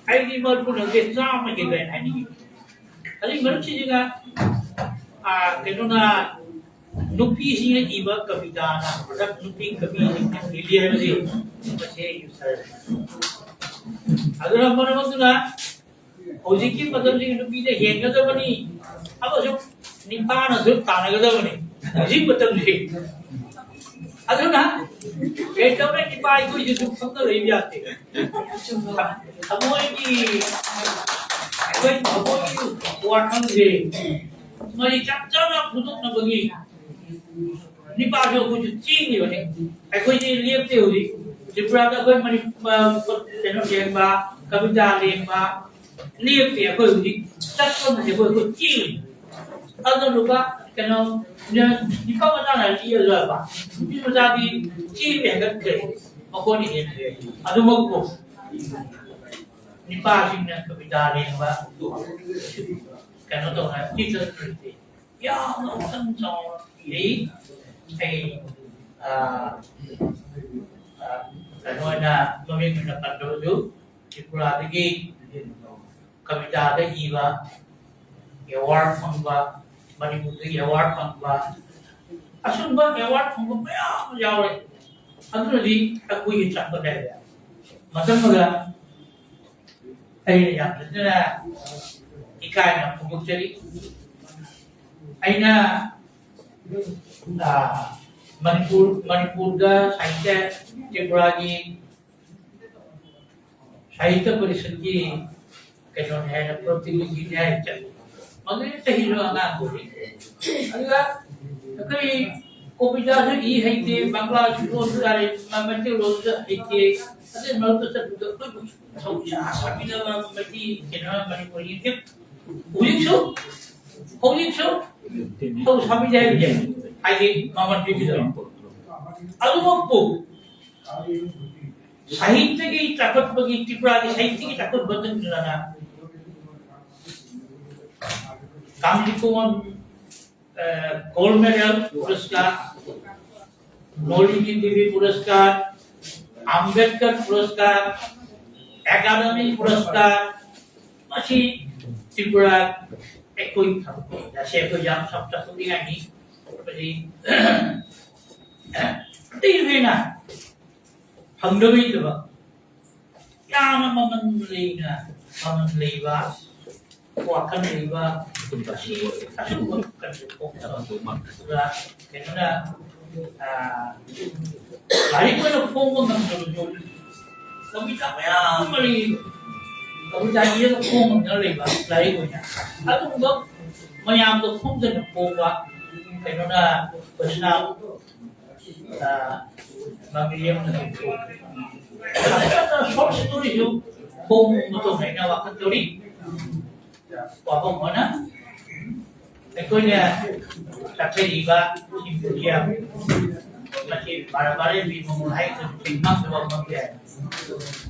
ꯑꯩꯗꯤ ꯃꯔꯐꯨ ꯅꯠꯇꯦ, ꯆꯥꯝꯃ ꯍꯦꯜꯂꯦ ꯍꯥꯏꯅꯤꯡꯉꯤ꯫ ꯑꯗꯨꯒꯤ ꯃꯔꯛꯁꯤꯗ, ꯑꯥ, ꯀꯩꯅꯣꯅ, ꯅꯨꯄꯤꯁꯤꯡꯅ ꯏꯕ ꯀꯕꯤꯇꯥꯅ ꯍꯟꯗꯛ ꯅꯨꯄꯤ ꯀꯕꯤꯁꯤꯡꯅ ꯍꯦꯜꯂꯤ ꯍꯥꯏꯕꯁꯤ ꯃꯁꯤ ꯑꯩ ꯌꯨꯁꯥꯔꯦ꯫ ꯑꯗꯨꯅ ꯃꯔꯝ ꯑꯗꯨꯅ ꯍꯧꯖꯤꯛꯀꯤ ꯃꯇꯝꯁꯤꯒꯤ ꯅꯨꯄꯤꯗ ꯍꯦꯟꯒꯗꯕꯅꯤ, ꯑꯃꯁꯨꯡ ꯅꯤꯄꯥꯅꯁꯨ ꯇꯥꯟꯅꯒꯗꯕꯅꯤ ꯍꯧꯖꯤꯛ ꯃꯇꯝꯁꯤ꯫ ꯑꯗꯨꯅ ꯀꯩꯗꯧꯔꯦ, ꯅꯤꯄꯥ ꯑꯩꯈꯣꯏꯁꯤꯁꯨ ꯈꯪꯅ ꯂꯩꯕ ꯌꯥꯗꯦ꯫ ꯊꯃꯣꯏꯒꯤ, ꯑꯩꯈꯣꯏ ꯊꯃꯣꯏꯒꯤ ꯋꯥꯈꯜꯁꯦ ꯃꯔꯤ ꯆꯞ ꯆꯥꯅ ꯐꯣꯡꯗꯣꯛꯅꯕꯒꯤ ꯅꯤꯄꯥꯁꯨ ꯑꯩꯈꯣꯏꯁꯨ ꯆꯦꯜꯂꯤꯕꯅꯤ꯫ ꯑꯩꯈꯣꯏꯗꯤ ꯂꯦꯞꯇꯦ ꯍꯧꯖꯤꯛ꯫ ꯇ꯭ꯔꯤꯄꯨꯔꯥꯗ ꯑꯩꯈꯣꯏ ꯃꯅꯤ-, ꯑ, ꯀꯩꯅꯣ ꯂꯦꯡꯕ, ꯀꯕꯤꯇꯥ ꯂꯦꯡꯕ ꯂꯦꯞꯇꯦ꯫ ꯑꯩꯈꯣꯏ ꯍꯧꯖꯤꯛ ꯆꯠꯄ ꯉꯝꯗꯦ꯫ ꯑꯩꯈꯣꯏ, ꯑꯩꯈꯣꯏ ꯆꯦꯜꯂꯤ꯫ ꯑꯗꯨꯅ ꯂꯨꯄꯥ, ꯀꯩꯅꯣ, ꯅꯨꯄꯥ ꯃꯆꯥꯅ ꯂꯦꯜꯂꯕ, ꯅꯨꯄꯤ ꯃꯆꯥꯗꯤ ꯆꯦꯟꯕ ꯍꯦꯟꯒꯠꯈ꯭ꯔꯦ꯫ ꯃꯈꯣꯏꯅ ꯍꯦꯟꯈ꯭ꯔꯦ꯫ ꯑꯗꯨꯃꯛꯄꯨ ꯅꯤꯄꯥꯁꯤꯡꯅ ꯀꯕꯤꯇꯥ ꯂꯦꯡꯕ, ꯀꯩꯅꯣ ꯇꯧꯅ ꯆꯦꯟꯊꯠꯈ꯭ꯔꯗꯤ ꯌꯥꯝꯅ ꯋꯥꯈꯜ ꯆꯥꯎꯅ ꯂꯩ꯫ ꯑꯩ, ꯑ, ꯑ, ꯀꯩꯅꯣ ꯑꯣꯏꯅ ꯃꯃꯤꯡ ꯑꯣꯏꯅ ꯄꯟꯗ꯭ꯔꯕꯁꯨ, ꯇ꯭ꯔꯤꯄꯨꯔꯥꯗꯒꯤ ꯀꯕꯤꯇꯥꯗ ꯏꯕ ꯑꯦꯋꯥꯔꯗ ꯐꯪꯕ, ꯃꯅꯤꯄꯨꯔꯗꯒꯤ ꯑꯦꯋꯥꯔꯗ ꯐꯪꯕ, ꯑꯁꯨꯝꯕ ꯑꯦꯋꯥꯔꯗ ꯐꯪꯕ ꯃꯌꯥꯝ ꯑꯃ ꯌꯥꯎꯔꯦ꯫ ꯑꯗꯨꯅꯗꯤ ꯑꯩꯈꯣꯏꯒꯤ ꯆꯥꯎꯈꯠ ꯍꯥꯏꯔꯦ꯫ ꯃꯇꯝ ꯑꯃꯗ ꯑꯩꯅ ꯌꯥꯝ ꯐꯖꯅ ꯏꯀꯥꯏꯅ ꯐꯣꯡꯗꯣꯛꯆꯔꯤ꯫ ꯑꯩꯅ, ꯑ, ꯃꯅꯤꯄꯨꯔ, ꯃꯅꯤꯄꯨꯔꯗ ꯁꯥꯍꯤꯇ꯭ꯌ, ꯇ꯭ꯔꯤꯄꯨꯔꯥꯒꯤ ꯁꯥꯍꯤꯇ꯭ꯌ ꯄꯔꯤꯁꯠꯀꯤ ꯀꯩꯅꯣꯅꯦ ꯍꯥꯏꯅ, ꯄ꯭ꯔꯣꯇꯤꯅꯤꯙꯤꯅꯦ ꯍꯥꯏꯅ ꯆꯠꯂꯤ꯫ ꯃꯗꯨꯗꯤ ꯆꯍꯤꯁꯨ ꯑꯉꯥꯡ ꯑꯣꯏꯔꯤ꯫ ꯑꯗꯨꯒ ꯑꯩꯈꯣꯏ ꯀꯣꯕꯤꯇꯥꯁꯨ ꯏ ꯍꯩꯇꯦ, ꯕꯪꯒ꯭ꯂꯥꯁꯨ ꯂꯣꯟꯁꯨ ꯌꯥꯔꯦ, ꯃ-, ꯃꯩꯇꯩꯂꯣꯟꯁꯨ ꯍꯩꯇꯦ꯫ ꯑꯗꯨꯒꯤ ꯃꯔꯛꯇ ꯆꯠꯄꯗ ꯑꯩꯈꯣꯏꯕꯨ ꯊꯧꯁꯥ ꯁꯥꯕꯤꯅꯕ ꯃꯩꯇꯩ ꯀꯩꯅꯣ ꯃꯅꯤꯄꯨꯔꯤ ꯍꯧꯖꯤꯛ, ꯍꯧꯖꯤꯛꯁꯨ, ꯍꯧꯖꯤꯛꯁꯨ ꯊꯧ ꯁꯥꯕꯤꯗꯦ ꯍꯥꯏꯕꯁꯦ, ꯍꯥꯏꯗꯤ ꯃꯃꯜ ꯄꯤꯕꯤꯗꯕ꯫ ꯑꯗꯨꯃꯛꯄꯨ ꯁꯥꯍꯤꯇ꯭ꯌꯒꯤ ꯆꯥꯎꯈꯠꯄꯒꯤ, ꯇ꯭ꯔꯤꯄꯨꯔꯥꯒꯤ ꯁꯥꯍꯤꯇ꯭ꯌꯒꯤ ꯆꯥꯎꯈꯠꯄ ꯃꯇꯨꯡ ꯏꯟꯅ ꯀꯪꯂꯩꯄꯥꯛ, ꯑ, ꯒꯣꯜꯗ ꯃꯦꯗꯜ ꯄꯨꯔꯁꯀꯥꯔ, ꯅꯣꯂꯤꯅꯤ ꯗꯦꯕꯤ ꯄꯨꯔꯁꯀꯥꯔ, ꯑꯝꯕꯦꯗꯀꯔ ꯄꯨꯔꯁꯀꯥꯔ, ꯑꯦꯀꯥꯗꯃꯤ ꯄꯨꯔꯁꯀꯥꯔ, ꯃꯁꯤ ꯇ꯭ꯔꯤꯄꯨꯔꯥ ꯑꯩꯈꯣꯏ ꯊꯕꯛ ꯑꯁꯦ ꯑꯩꯈꯣꯏ ꯌꯥꯝ ꯆꯥꯎ-, ꯆꯥꯎꯊꯣꯛꯅꯤꯡꯉꯥꯏꯅꯤ꯫ ꯃꯁꯤ ꯑꯇꯩ ꯍꯦꯟꯅ ꯐꯪꯗꯕꯩ ꯊꯕꯛ ꯌꯥꯝꯅ ꯃꯃꯜ ꯂꯩꯅ ꯃꯃꯜ ꯂꯩꯕ, ꯋꯥꯈꯜ ꯂꯩꯕ, ꯑꯁꯤ ꯑꯁꯤꯒꯨꯝꯕ ꯀꯩꯅꯣ ꯐꯣꯡꯕ꯫ ꯑꯗꯨꯒ ꯀꯩꯅꯣꯅ, ꯑ, ꯂꯥꯏꯔꯤꯛ ꯑꯣꯏꯅ ꯐꯣꯡꯕ ꯉꯝꯗꯕꯁꯨ ꯀꯕꯤꯇꯥ ꯃꯌꯥꯝ ꯑꯃ ꯂꯩ꯫ ꯀꯕꯤꯇꯥ ꯏꯔꯒ ꯐꯣꯡꯕ ꯉꯝꯗꯅ ꯂꯩꯕ ꯂꯥꯏꯔꯤꯛ ꯑꯣꯏꯅ꯫ ꯑꯗꯨꯒꯨꯝꯕ ꯃꯌꯥꯝꯗꯣ ꯈꯣꯝꯖꯤꯟꯅ ꯐꯣꯡꯕ ꯀꯩꯅꯣꯅ ꯄꯩꯁꯥ ꯑ, ꯃꯃꯤ ꯑꯃꯅ ꯁꯣꯔꯠ ꯁ꯭ꯇꯣꯔꯤꯁꯨ ꯐꯣꯡꯕ ꯇꯧꯅꯩꯅ ꯋꯥꯈꯜ ꯇꯧꯔꯤ꯫ ꯋꯥꯐꯝ ꯑꯃꯅ ꯑꯩꯈꯣꯏꯅ ꯆꯠꯊꯔꯤꯕ ꯁꯤꯝꯄꯣꯖꯤꯌꯝ ꯃꯁꯤ ꯚꯥꯔꯠ ꯚꯥꯔꯠ ꯃꯤ ꯃꯉꯣꯟ ꯍꯥꯏꯗꯨꯅ ꯃꯪꯗꯕ ꯃꯪꯗꯦ ꯍꯥꯏ꯫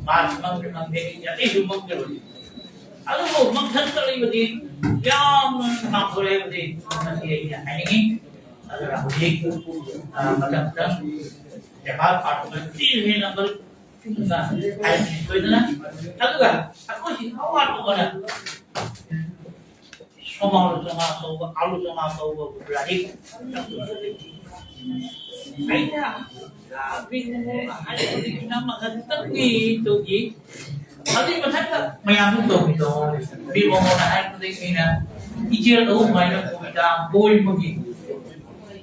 ꯃꯥꯁ ꯃꯪꯗ ꯃꯪꯗꯦ, ꯑꯇꯩꯁꯨ ꯃꯪꯗꯕꯅꯤ꯫ ꯑꯗꯨꯕꯨ ꯃꯪꯊꯟ ꯆꯠꯂꯤꯕꯗꯤ ꯌꯥꯝꯅ ꯉꯥꯡꯊꯣꯔꯛꯏꯕꯗꯤ ꯃꯁꯤ ꯑꯩꯅ ꯍꯥꯏꯅꯤꯡꯉꯤ꯫ ꯑꯗꯨꯅ ꯍꯧꯖꯤꯛ, ꯑ, ꯃꯇꯝ ꯈꯤꯇꯪ ꯖꯒꯥ ꯄꯥꯔꯛꯄ ꯆꯦꯟꯕꯅ ꯅꯝꯕꯔ ꯍꯥꯏꯕꯅꯤ ꯁꯣꯏꯗꯅ꯫ ꯑꯗꯨꯒ ꯑꯩꯈꯣꯏꯁꯤ ꯑꯋꯥꯠꯄ ꯑꯃꯅ ꯁꯣꯃꯥꯂꯨ ꯆꯣꯉꯥ ꯇꯧꯕ, ꯑꯥꯂꯨ ꯆꯣꯉꯥ ꯇꯧꯕ ꯂꯥꯏꯔꯤꯛ ꯑꯩꯅ ꯅꯝꯃꯒ ꯈꯤꯇꯪꯗꯤ ꯇꯧꯈꯤ꯫ ꯑꯗꯨꯒꯤ ꯃꯊꯛꯇ ꯃꯌꯥꯝꯁꯨ ꯇꯧꯈꯤꯗꯣ ꯕꯤꯔ ꯃꯣꯍꯣꯟꯅ ꯍꯥꯏꯔꯛꯄꯗꯒꯤ ꯑꯩꯅ ꯏꯆꯦꯜ ꯑꯍꯨꯝ ꯍꯥꯏꯅ ꯀꯣꯕꯤꯇꯥ ꯕꯣꯏ ꯑꯃꯒꯤ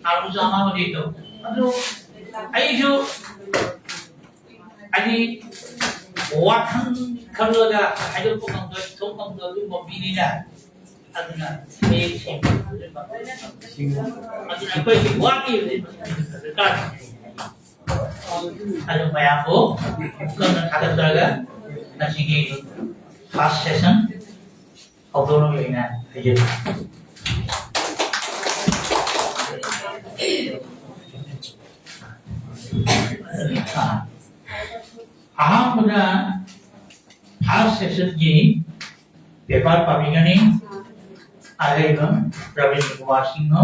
ꯑꯥꯂꯨ ꯆꯥꯝꯃ ꯑꯃꯗꯤ ꯇꯧ꯫ ꯑꯗꯨ ꯑꯩꯁꯨ ꯍꯥꯏꯗꯤ ꯋꯥꯈꯜ ꯈꯜꯂꯒ ꯍꯥꯏꯗꯣꯛꯄ ꯉꯝꯗ, ꯏꯊꯣꯛ ꯉꯝꯗ ꯑꯗꯨꯒꯨꯝꯕ ꯃꯤꯅꯤꯅ꯫ ꯑꯗꯨꯅ ꯃꯌꯦꯛ ꯁꯦꯡꯅ ꯑꯗꯨꯅ ꯑꯩꯈꯣꯏꯒꯤ ꯋꯥꯠꯂꯤꯕꯗꯤ ꯗꯔꯀꯥꯔ꯫ ꯑꯗꯨ ꯃꯌꯥꯝꯕꯨ ꯄꯨꯛꯅꯤꯡ ꯊꯥꯒꯠꯆꯔꯒ ꯉꯁꯤꯒꯤ ꯐꯥꯔꯁ ꯁꯦꯁꯟ ꯍꯧꯗꯣꯛꯅꯕ ꯑꯩꯅ ꯍꯥꯏꯖꯔꯤ꯫ ꯑꯍꯥꯟꯕꯗ ꯐꯥꯔꯁ ꯁꯦꯁꯟꯒꯤ ꯄꯦꯄꯔ ꯄꯥꯕꯤꯒꯅꯤ ꯑꯍꯩꯕ ꯔꯕꯤꯟꯗ꯭ꯔ ꯀꯨꯃꯥꯔ ꯁꯤꯡꯍ꯫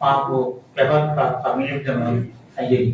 ꯃꯍꯥꯛꯄꯨ ꯄꯦꯄꯔ ꯄꯥꯕꯤꯅꯕꯒꯤꯗꯃꯛ ꯍꯥꯏꯖꯔꯤ꯫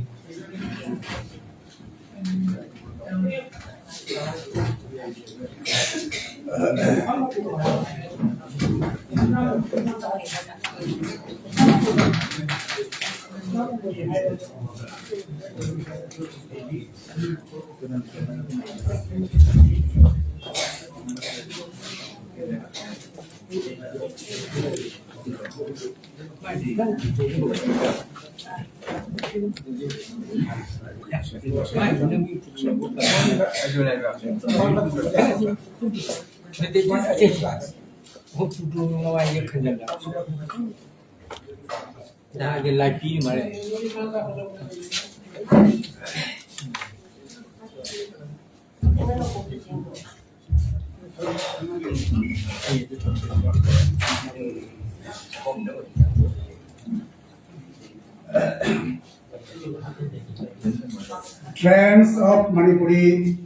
Trends of Manipuri,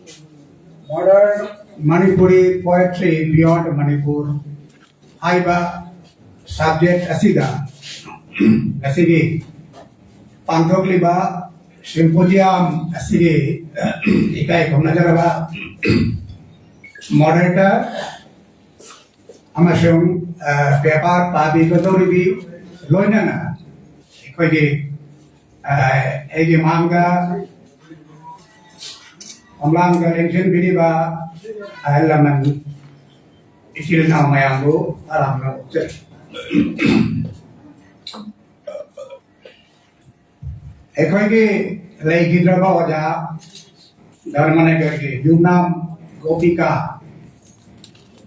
modern Manipuri poetry beyond Manipur ꯍꯥꯏꯕ subject ꯑꯁꯤꯗ ꯉꯁꯤꯒꯤ ꯄꯥꯡꯊꯣꯛꯂꯤꯕ symposium ꯑꯁꯤꯒꯤ ꯏꯀꯥꯏ ꯈꯨꯝꯅꯖꯔꯕ moderator ꯑꯃꯁꯨꯡ, ꯑ, paper ꯄꯥꯕꯤꯒꯗꯧꯔꯤꯕꯤ, ꯂꯣꯏꯅꯅ ꯑꯩꯈꯣꯏꯒꯤ, ꯑ, ꯑꯩꯒꯤ ꯃꯥꯡꯗ ꯈꯣꯡꯂꯥꯡꯗ ꯂꯦꯡꯁꯤꯟꯕꯤꯔꯤꯕ ꯑꯍꯜ ꯂꯃꯟ, ꯏꯆꯤꯜ ꯏꯅꯥꯎ ꯃꯌꯥꯝꯕꯨ ꯇꯔꯥꯝꯅ ꯑꯣꯛꯆꯔꯤ꯫ ꯑꯩꯈꯣꯏꯒꯤ ꯂꯩꯈꯤꯗ꯭ꯔꯕ ꯑꯣꯖꯥ ꯙꯔꯃꯅꯒꯔꯒꯤ ꯌꯨꯝꯅꯥꯝ ꯒꯣꯄꯤꯀꯥ,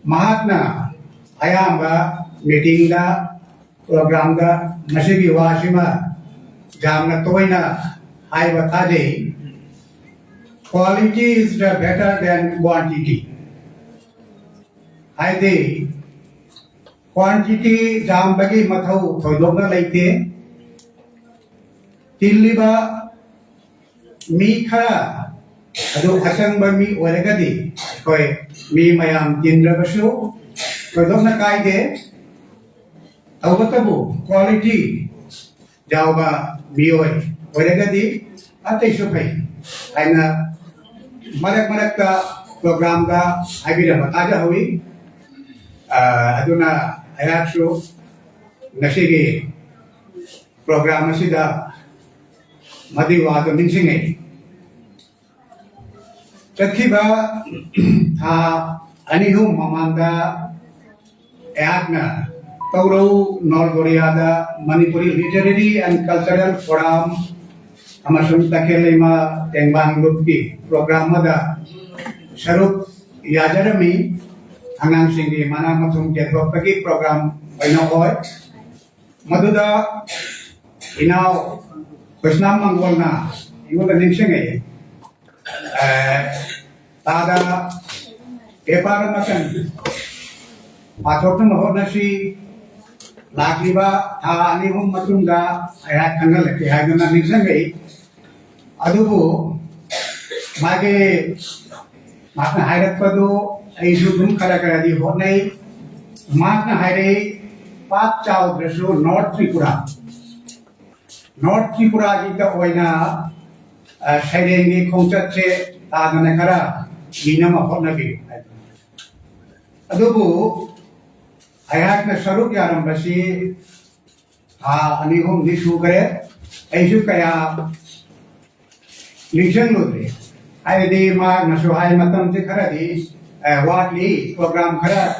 ꯃꯍꯥꯛꯅ ꯑꯌꯥꯝꯕ meetingꯗ, programꯗ ꯃꯁꯤꯒꯤ ꯋꯥꯁꯤꯃ ꯌꯥꯝꯅ ꯇꯣꯏꯅ ꯍꯥꯏꯕ ꯇꯥꯖꯩ, "Quality is the better than quantity." ꯍꯥꯏꯗꯤ, quantity ꯌꯥꯝꯕꯒꯤ ꯃꯊꯧ ꯊꯣꯏꯗꯣꯛꯅ ꯂꯩꯇꯦ꯫ ꯇꯤꯜꯂꯤꯕ ꯃꯤ ꯈꯔ ꯑꯗꯨ ꯑꯆꯪꯕ ꯃꯤ ꯑꯣꯏꯔꯒꯗꯤ ꯑꯩꯈꯣꯏ ꯃꯤ ꯃꯌꯥꯝ ꯇꯤꯟꯗ꯭ꯔꯕꯁꯨ ꯊꯣꯏꯗꯣꯛꯅ ꯀꯥꯏꯗꯦ꯫ ꯇꯧꯕꯇꯕꯨ quality ꯌꯥꯎꯕ ꯃꯤꯑꯣꯏ ꯑꯣꯏꯔꯒꯗꯤ ꯑꯇꯩꯁꯨ ꯐꯩ ꯍꯥꯏꯅ ꯃꯔꯛ ꯃꯔꯛꯇ programꯗ ꯍꯥꯏꯕꯤꯔꯝꯕ ꯇꯥꯖꯍꯧꯏ꯫ ꯑ, ꯑꯗꯨꯅ ꯑꯩꯍꯥꯛꯁꯨ ꯉꯁꯤꯒꯤ program ꯑꯁꯤꯗ ꯃꯗꯨꯒꯤ ꯋꯥꯗꯨ ꯅꯤꯡꯁꯤꯡꯉꯛꯏ꯫ ꯆꯠꯈꯤꯕ ꯊꯥ ꯑꯅꯤ ꯑꯍꯨꯝ ꯃꯃꯥꯡꯗ ꯑꯩꯍꯥꯛꯅ ꯇꯧꯔꯧ north ꯀꯣꯔꯤꯌꯥꯗ Manipuri Literary and Cultural Forum ꯑꯃꯁꯨꯡ ꯇꯈꯦꯜ ꯂꯩꯃ ꯇꯦꯡꯕꯥꯡ ꯂꯨꯞꯀꯤ ꯄ꯭ꯔꯣꯒ꯭ꯔꯥꯝ ꯑꯃꯗ ꯁꯔꯨꯛ ꯌꯥꯖꯔꯝꯃꯤ꯫ ꯑꯉꯥꯡꯁꯤꯡꯒꯤ ꯃꯅꯥ ꯃꯊꯨꯝ ꯀꯦꯟꯊꯣꯛꯄꯒꯤ ꯄ꯭ꯔꯣꯒ꯭ꯔꯥꯝ ꯑꯣꯏꯅ ꯑꯣꯏ꯫ ꯃꯗꯨꯗ ꯏꯅꯥꯎ ꯀ꯭ꯔꯤꯁꯅꯥ ꯃꯪꯒꯣꯜꯅ ꯑꯩꯉꯣꯟꯗ ꯅꯤꯡꯁꯤꯡꯉꯛꯏ꯫ ꯑꯦ, ꯇꯥꯗ ꯄꯦꯄꯔ ꯑꯃꯇꯪ ꯄꯥꯊꯣꯛꯅꯕ ꯍꯣꯠꯅꯁꯤ꯫ ꯂꯥꯛꯂꯤꯕ ꯊꯥ ꯑꯅꯤ ꯑꯍꯨꯝ ꯃꯇꯨꯡꯗ ꯑꯩꯍꯥꯛ ꯈꯪꯍꯜꯂꯛꯀꯦ ꯍꯥꯏꯗꯨꯅ ꯅꯤꯡꯁꯤꯡꯉꯛꯏ꯫ ꯑꯗꯨꯕꯨ ꯃꯥꯒꯤ, ꯃꯍꯥꯛꯅ ꯍꯥꯏꯔꯛꯄꯗꯨ ꯑꯩꯁꯨ ꯑꯗꯨꯝ ꯈꯔ ꯈꯔꯗꯤ ꯍꯣꯠꯅꯩ꯫ ꯃꯍꯥꯛꯅ ꯍꯥꯏꯔꯛꯏ, "ꯄꯥꯛ ꯆꯥꯎꯗ꯭ꯔꯁꯨ ꯅꯣꯔꯠ ꯇ꯭ꯔꯤꯄꯨꯔꯥ, ꯅꯣꯔꯠ ꯇ꯭ꯔꯤꯄꯨꯔꯥꯒꯤꯗ ꯑꯣꯏꯅ, ꯑ, ꯁꯩꯔꯦꯡꯒꯤ ꯈꯣꯡꯆꯠꯁꯦ ꯇꯥꯗꯅ ꯈꯔ ꯃꯤꯅ ꯑꯃ ꯍꯣꯠꯅꯕꯤꯌꯨ" ꯍꯥꯏꯕ꯫ ꯑꯗꯨꯕꯨ ꯑꯩꯍꯥꯛꯅ ꯁꯔꯨꯛ ꯌꯥꯔꯝꯕꯁꯤ ꯊꯥ ꯑꯅꯤ ꯑꯍꯨꯝꯗꯤ ꯁꯨꯈ꯭ꯔꯦ꯫ ꯑꯩꯁꯨ ꯀꯌꯥ ꯅꯤꯡꯁꯤꯡꯂꯨꯗ꯭ꯔꯦ꯫ ꯍꯥꯏꯕꯗꯤ ꯃꯍꯥꯛꯅꯁꯨ ꯍꯥꯏ, ꯃꯇꯝꯁꯦ ꯈꯔꯗꯤ, ꯑ, ꯋꯥꯠꯂꯤ, ꯄ꯭ꯔꯣꯒ꯭ꯔꯥꯝ ꯈꯔ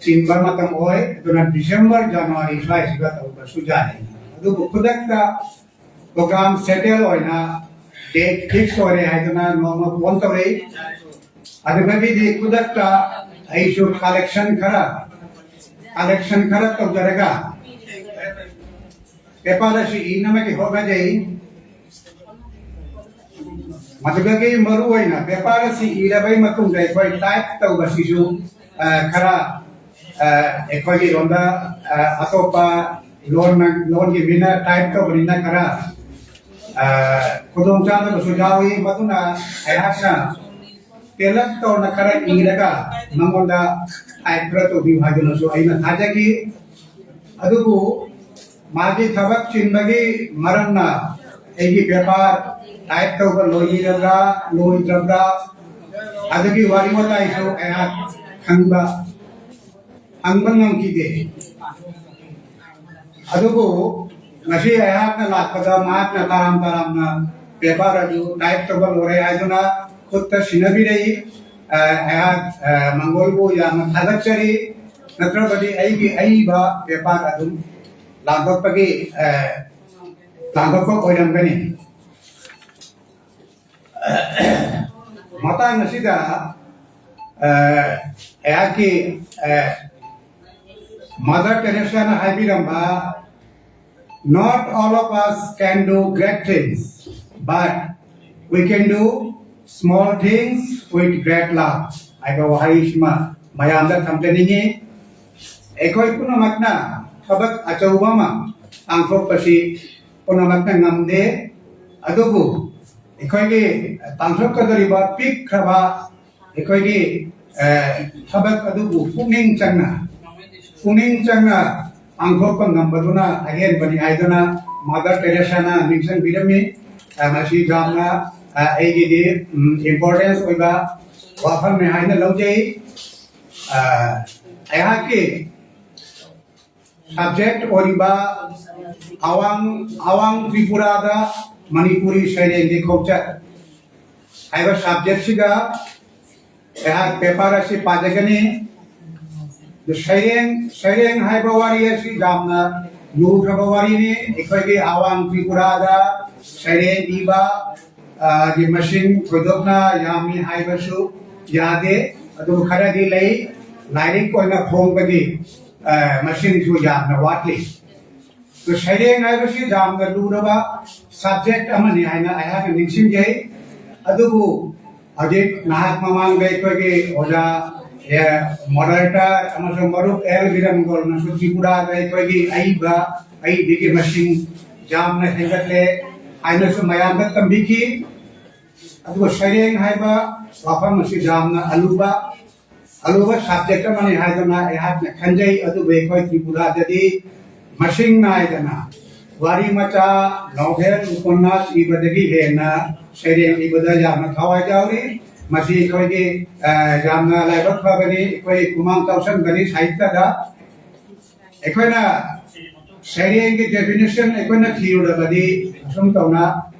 ꯆꯤꯟꯕ ꯃꯇꯝ ꯑꯣꯏ, ꯑꯗꯨꯅ ꯗꯤꯁꯦꯝꯕꯔ, ꯖꯅꯋꯥꯔꯤ ꯁ꯭ꯋꯥꯏꯁꯤꯗ ꯇꯧꯕꯁꯨ ꯌꯥꯏ꯫ ꯑꯗꯨꯕꯨ ꯈꯨꯗꯛꯇ ꯄ꯭ꯔꯣꯒ꯭ꯔꯥꯝ ꯁꯦꯇꯜ ꯑꯣꯏꯅ ꯗꯦꯠ ꯐꯤꯛꯁ ꯑꯣꯏꯔꯦ ꯍꯥꯏꯗꯨꯅ ꯅꯣꯡꯃ ꯐꯣꯟ ꯇꯧꯔꯛꯏ꯫ ꯑꯗꯨꯗꯒꯤꯗꯤ ꯈꯨꯗꯛꯇ ꯑꯩꯁꯨ ꯀꯂꯦꯛꯁꯟ ꯈꯔ, ꯀꯂꯦꯛꯁꯟ ꯈꯔ ꯇꯧꯖꯔꯒ ꯄꯦꯄꯔ ꯑꯁꯤ ꯏꯅꯕꯒꯤ ꯍꯣꯠꯅꯖꯩ꯫ ꯃꯗꯨꯗꯒꯤ ꯃꯔꯨꯑꯣꯏꯅ ꯄꯦꯄꯔ ꯑꯁꯤ ꯏꯔꯕꯩ ꯃꯇꯨꯡꯗ ꯑꯩꯈꯣꯏ ꯇꯥꯏꯞ ꯇꯧꯕꯁꯤꯁꯨ, ꯑ, ꯈꯔ, ꯑ, ꯑꯩꯈꯣꯏꯒꯤ ꯂꯣꯟꯗ, ꯑ, ꯑꯇꯣꯞꯄ ꯂꯣꯟ, ꯂꯣꯟꯒꯤ ꯃꯤꯅ ꯇꯥꯏꯞ ꯇꯧꯕꯅꯤꯅ ꯈꯔ, ꯑ, ꯈꯨꯗꯣꯡꯆꯥꯗꯕꯁꯨ ꯌꯥꯎꯏ꯫ ꯃꯗꯨꯅ ꯑꯩꯍꯥꯛꯅ ꯇꯦꯜꯂꯞ ꯇꯧꯅ ꯈꯔ ꯏꯔꯒ ꯃꯉꯣꯟꯗ ꯇꯥꯏꯞ ꯈꯔ ꯇꯧꯕꯤꯌꯨ ꯍꯥꯏꯗꯨꯅꯁꯨ ꯑꯩꯅ ꯊꯥꯖꯈꯤ꯫ ꯑꯗꯨꯕꯨ ꯃꯥꯒꯤ ꯊꯕꯛ ꯆꯤꯟꯕꯒꯤ ꯃꯔꯝꯅ ꯑꯩꯒꯤ ꯄꯦꯄꯔ ꯇꯥꯏꯞ ꯇꯧꯕ ꯂꯣꯏꯔꯕ꯭ꯔꯥ ꯂꯣꯏꯗ꯭ꯔꯕ꯭ꯔꯥ ꯑꯗꯨꯒꯤ ꯋꯥꯔꯤ ꯋꯥꯇꯥꯏꯁꯨ ꯑꯩꯍꯥꯛ ꯈꯪꯕ, ꯍꯪꯕ ꯉꯝꯈꯤꯗꯦ꯫ ꯑꯗꯨꯕꯨ ꯉꯁꯤ ꯑꯩꯍꯥꯛꯅ ꯂꯥꯛꯄꯗ ꯃꯍꯥꯛꯅ ꯇꯔꯥꯝ ꯇꯔꯥꯝꯅ ꯄꯦꯄꯔ ꯑꯗꯨ ꯇꯥꯏꯞ ꯇꯧꯕ ꯂꯣꯏꯔꯦ ꯍꯥꯏꯗꯨꯅ ꯈꯨꯠꯇ ꯁꯤꯟꯅꯕꯤꯔꯛꯏ꯫ ꯑ, ꯑꯩꯍꯥꯛ, ꯑ, ꯃꯪꯒꯣꯜꯕꯨ ꯌꯥꯝꯅ ꯊꯥꯒꯠꯆꯔꯤ꯫ ꯅꯠꯇ꯭ꯔꯕꯗꯤ ꯑꯩꯒꯤ ꯑꯏꯕ ꯄꯦꯄꯔ ꯑꯗꯨꯝ ꯂꯥꯟꯊꯣꯛꯄꯒꯤ ꯑ, ꯂꯥꯟꯊꯣꯛꯄ ꯑꯣꯏꯔꯝꯒꯅꯤ꯫ ꯃꯇꯥꯡ ꯑꯁꯤꯗ ꯑ, ꯑꯩꯍꯥꯛꯀꯤ ꯑ, mother ꯇꯦꯔꯦꯁꯥꯅ ꯍꯥꯏꯕꯤꯔꯝꯕ, "Not all of us can do great things, but we can do small things with great love" ꯍꯥꯏꯕ ꯋꯥꯍꯩꯁꯤꯃ ꯃꯌꯥꯝꯗ ꯊꯝꯖꯅꯤꯡꯉꯤ꯫ ꯑꯩꯈꯣꯏ ꯄꯨꯝꯅꯃꯛꯅ ꯊꯕꯛ ꯑꯆꯧꯕ ꯑꯃ ꯄꯥꯡꯊꯣꯛꯄꯁꯤ ꯄꯨꯝꯅꯃꯛꯅ ꯉꯝꯗꯦ, ꯑꯗꯨꯕꯨ ꯑꯩꯈꯣꯏꯒꯤ ꯄꯥꯡꯊꯣꯛꯀꯗꯧꯔꯤꯕ ꯄꯤꯛꯈ꯭ꯔꯕ ꯑꯩꯈꯣꯏꯒꯤ ꯑ, ꯊꯕꯛ ꯑꯗꯨꯕꯨ ꯄꯨꯛꯅꯤꯡ ꯆꯪꯅ ꯄꯨꯛꯅꯤꯡ ꯆꯪꯅ ꯄꯥꯡꯊꯣꯛꯄ ꯉꯝꯕꯗꯨꯅ ꯑꯍꯦꯟꯕꯅꯤ ꯍꯥꯏꯗꯨꯅ ꯃꯗꯔ ꯇꯦꯔꯦꯁꯥꯅ ꯅꯤꯡꯁꯤꯡꯕꯤꯔꯝꯃꯤ꯫ ꯑ, ꯃꯁꯤ ꯌꯥꯝꯅ ꯑ, ꯑꯩꯒꯤꯗꯤ ꯏꯝꯄꯣꯔꯇꯦꯟꯁ ꯑꯣꯏꯕ ꯋꯥꯐꯝꯅꯤ ꯍꯥꯏꯅ ꯂꯧꯖꯩ꯫ ꯑ, ꯑꯩꯍꯥꯛꯀꯤ ꯁꯕꯖꯦꯛ ꯑꯣꯏꯔꯤꯕ ꯑꯋꯥꯡ ꯑꯋꯥꯡ ꯇ꯭ꯔꯤꯄꯨꯔꯥꯗ ꯃꯅꯤꯄꯨꯔꯤ ꯁꯩꯔꯦꯡꯒꯤ ꯈꯣꯡꯆꯠ ꯍꯥꯏꯕ ꯁꯕꯖꯦꯛꯁꯤꯗ ꯑꯩꯍꯥꯛ ꯄꯦꯄꯔ ꯑꯁꯤ ꯄꯥꯖꯒꯅꯤ꯫ ꯑꯗꯨ ꯁꯩꯔꯦꯡ ꯁꯩꯔꯦꯡ ꯍꯥꯏꯕ ꯋꯥꯔꯤ ꯑꯁꯤ ꯌꯥꯝꯅ ꯂꯨꯈ꯭ꯔꯕ ꯋꯥꯔꯤꯅꯤ꯫ ꯑꯩꯈꯣꯏꯒꯤ ꯑꯋꯥꯡ ꯇ꯭ꯔꯤꯄꯨꯔꯥꯗ ꯁꯩꯔꯦꯡ ꯏꯕ ꯑ, ꯒꯤ ꯃꯁꯤꯡ ꯊꯣꯏꯗꯣꯛꯅ ꯌꯥꯝꯃꯤ ꯍꯥꯏꯕꯁꯨ ꯌꯥꯗꯦ꯫ ꯑꯗꯨꯕꯨ ꯈꯔꯗꯤ ꯂꯩ꯫ ꯂꯥꯏꯔꯤꯛ ꯑꯣꯏꯅ ꯐꯣꯡꯕꯒꯤ ꯑ, ꯃꯁꯤꯡꯁꯨ ꯌꯥꯝꯅ ꯋꯥꯠꯂꯤ꯫ ꯑꯗꯨ ꯁꯩꯔꯦꯡ ꯍꯥꯏꯕꯁꯤ ꯌꯥꯝꯅ ꯂꯨꯔꯕ ꯁꯕꯖꯦꯛ ꯑꯃꯅꯤ ꯍꯥꯏꯅ ꯑꯩꯍꯥꯛꯅ ꯅꯤꯡꯁꯤꯡꯖꯩ꯫ ꯑꯗꯨꯕꯨ ꯍꯧꯖꯤꯛ ꯉꯥꯏꯍꯥꯛ ꯃꯃꯥꯡꯗ ꯑꯩꯈꯣꯏꯒꯤ ꯑꯣꯖꯥ ꯑꯦ, ꯃꯣꯗꯔꯦꯇꯔ ꯑꯃꯁꯨꯡ ꯃꯔꯨꯞ ꯑꯦꯜ ꯕꯤꯔꯝꯒꯣꯜꯅꯁꯨ ꯇ꯭ꯔꯤꯄꯨꯔꯥꯗ ꯑꯩꯈꯣꯏꯒꯤ ꯑꯏꯕ ꯑꯏꯕꯤꯒꯤ ꯃꯁꯤꯡ ꯌꯥꯝꯅ ꯍꯦꯟꯒꯠꯂꯦ ꯍꯥꯏꯅꯁꯨ ꯃꯌꯥꯝꯗ ꯇꯝꯕꯤꯈꯤ꯫ ꯑꯗꯨꯒ ꯁꯩꯔꯦꯡ ꯍꯥꯏꯕ ꯋꯥꯐꯝ ꯑꯁꯤ ꯌꯥꯝꯅ ꯑꯂꯨꯕ ꯑꯂꯨꯕ ꯁꯕꯖꯦꯛ ꯑꯃꯅꯤ ꯍꯥꯏꯗꯨꯅ ꯑꯩꯍꯥꯛꯅ ꯈꯟꯖꯩ꯫ ꯑꯗꯨꯕꯨ ꯑꯩꯈꯣꯏ ꯇ꯭ꯔꯤꯄꯨꯔꯥꯗꯗꯤ ꯃꯁꯤꯡ ꯅꯥꯏꯗꯅ ꯋꯥꯔꯤ ꯃꯆꯥ, ꯅꯣꯚꯦꯜ, ꯎꯄꯟꯅꯥꯁ ꯏꯕꯗꯒꯤ ꯍꯦꯟꯅ ꯁꯩꯔꯦꯡ ꯏꯕꯗ ꯌꯥꯝꯅ ꯊꯋꯥꯏ ꯌꯥꯎꯔꯤ꯫ ꯃꯁꯤ ꯑꯩꯈꯣꯏꯒꯤ ꯑ, ꯌꯥꯝꯅ ꯂꯥꯏꯕꯛ ꯐꯕꯅꯤ꯫ ꯑꯩꯈꯣꯏ ꯈꯨꯃꯥꯡ ꯆꯥꯎꯁꯟꯕꯅꯤ ꯁꯥꯍꯤꯇ꯭ꯌꯗ꯫ ꯑꯩꯈꯣꯏꯅ ꯁꯩꯔꯦꯡꯒꯤ ꯗꯦꯐꯤꯅꯤꯁꯟ ꯑꯩꯈꯣꯏꯅ ꯊꯤꯔꯨꯔꯕꯗꯤ ꯑꯁꯨꯝ ꯇꯧꯅ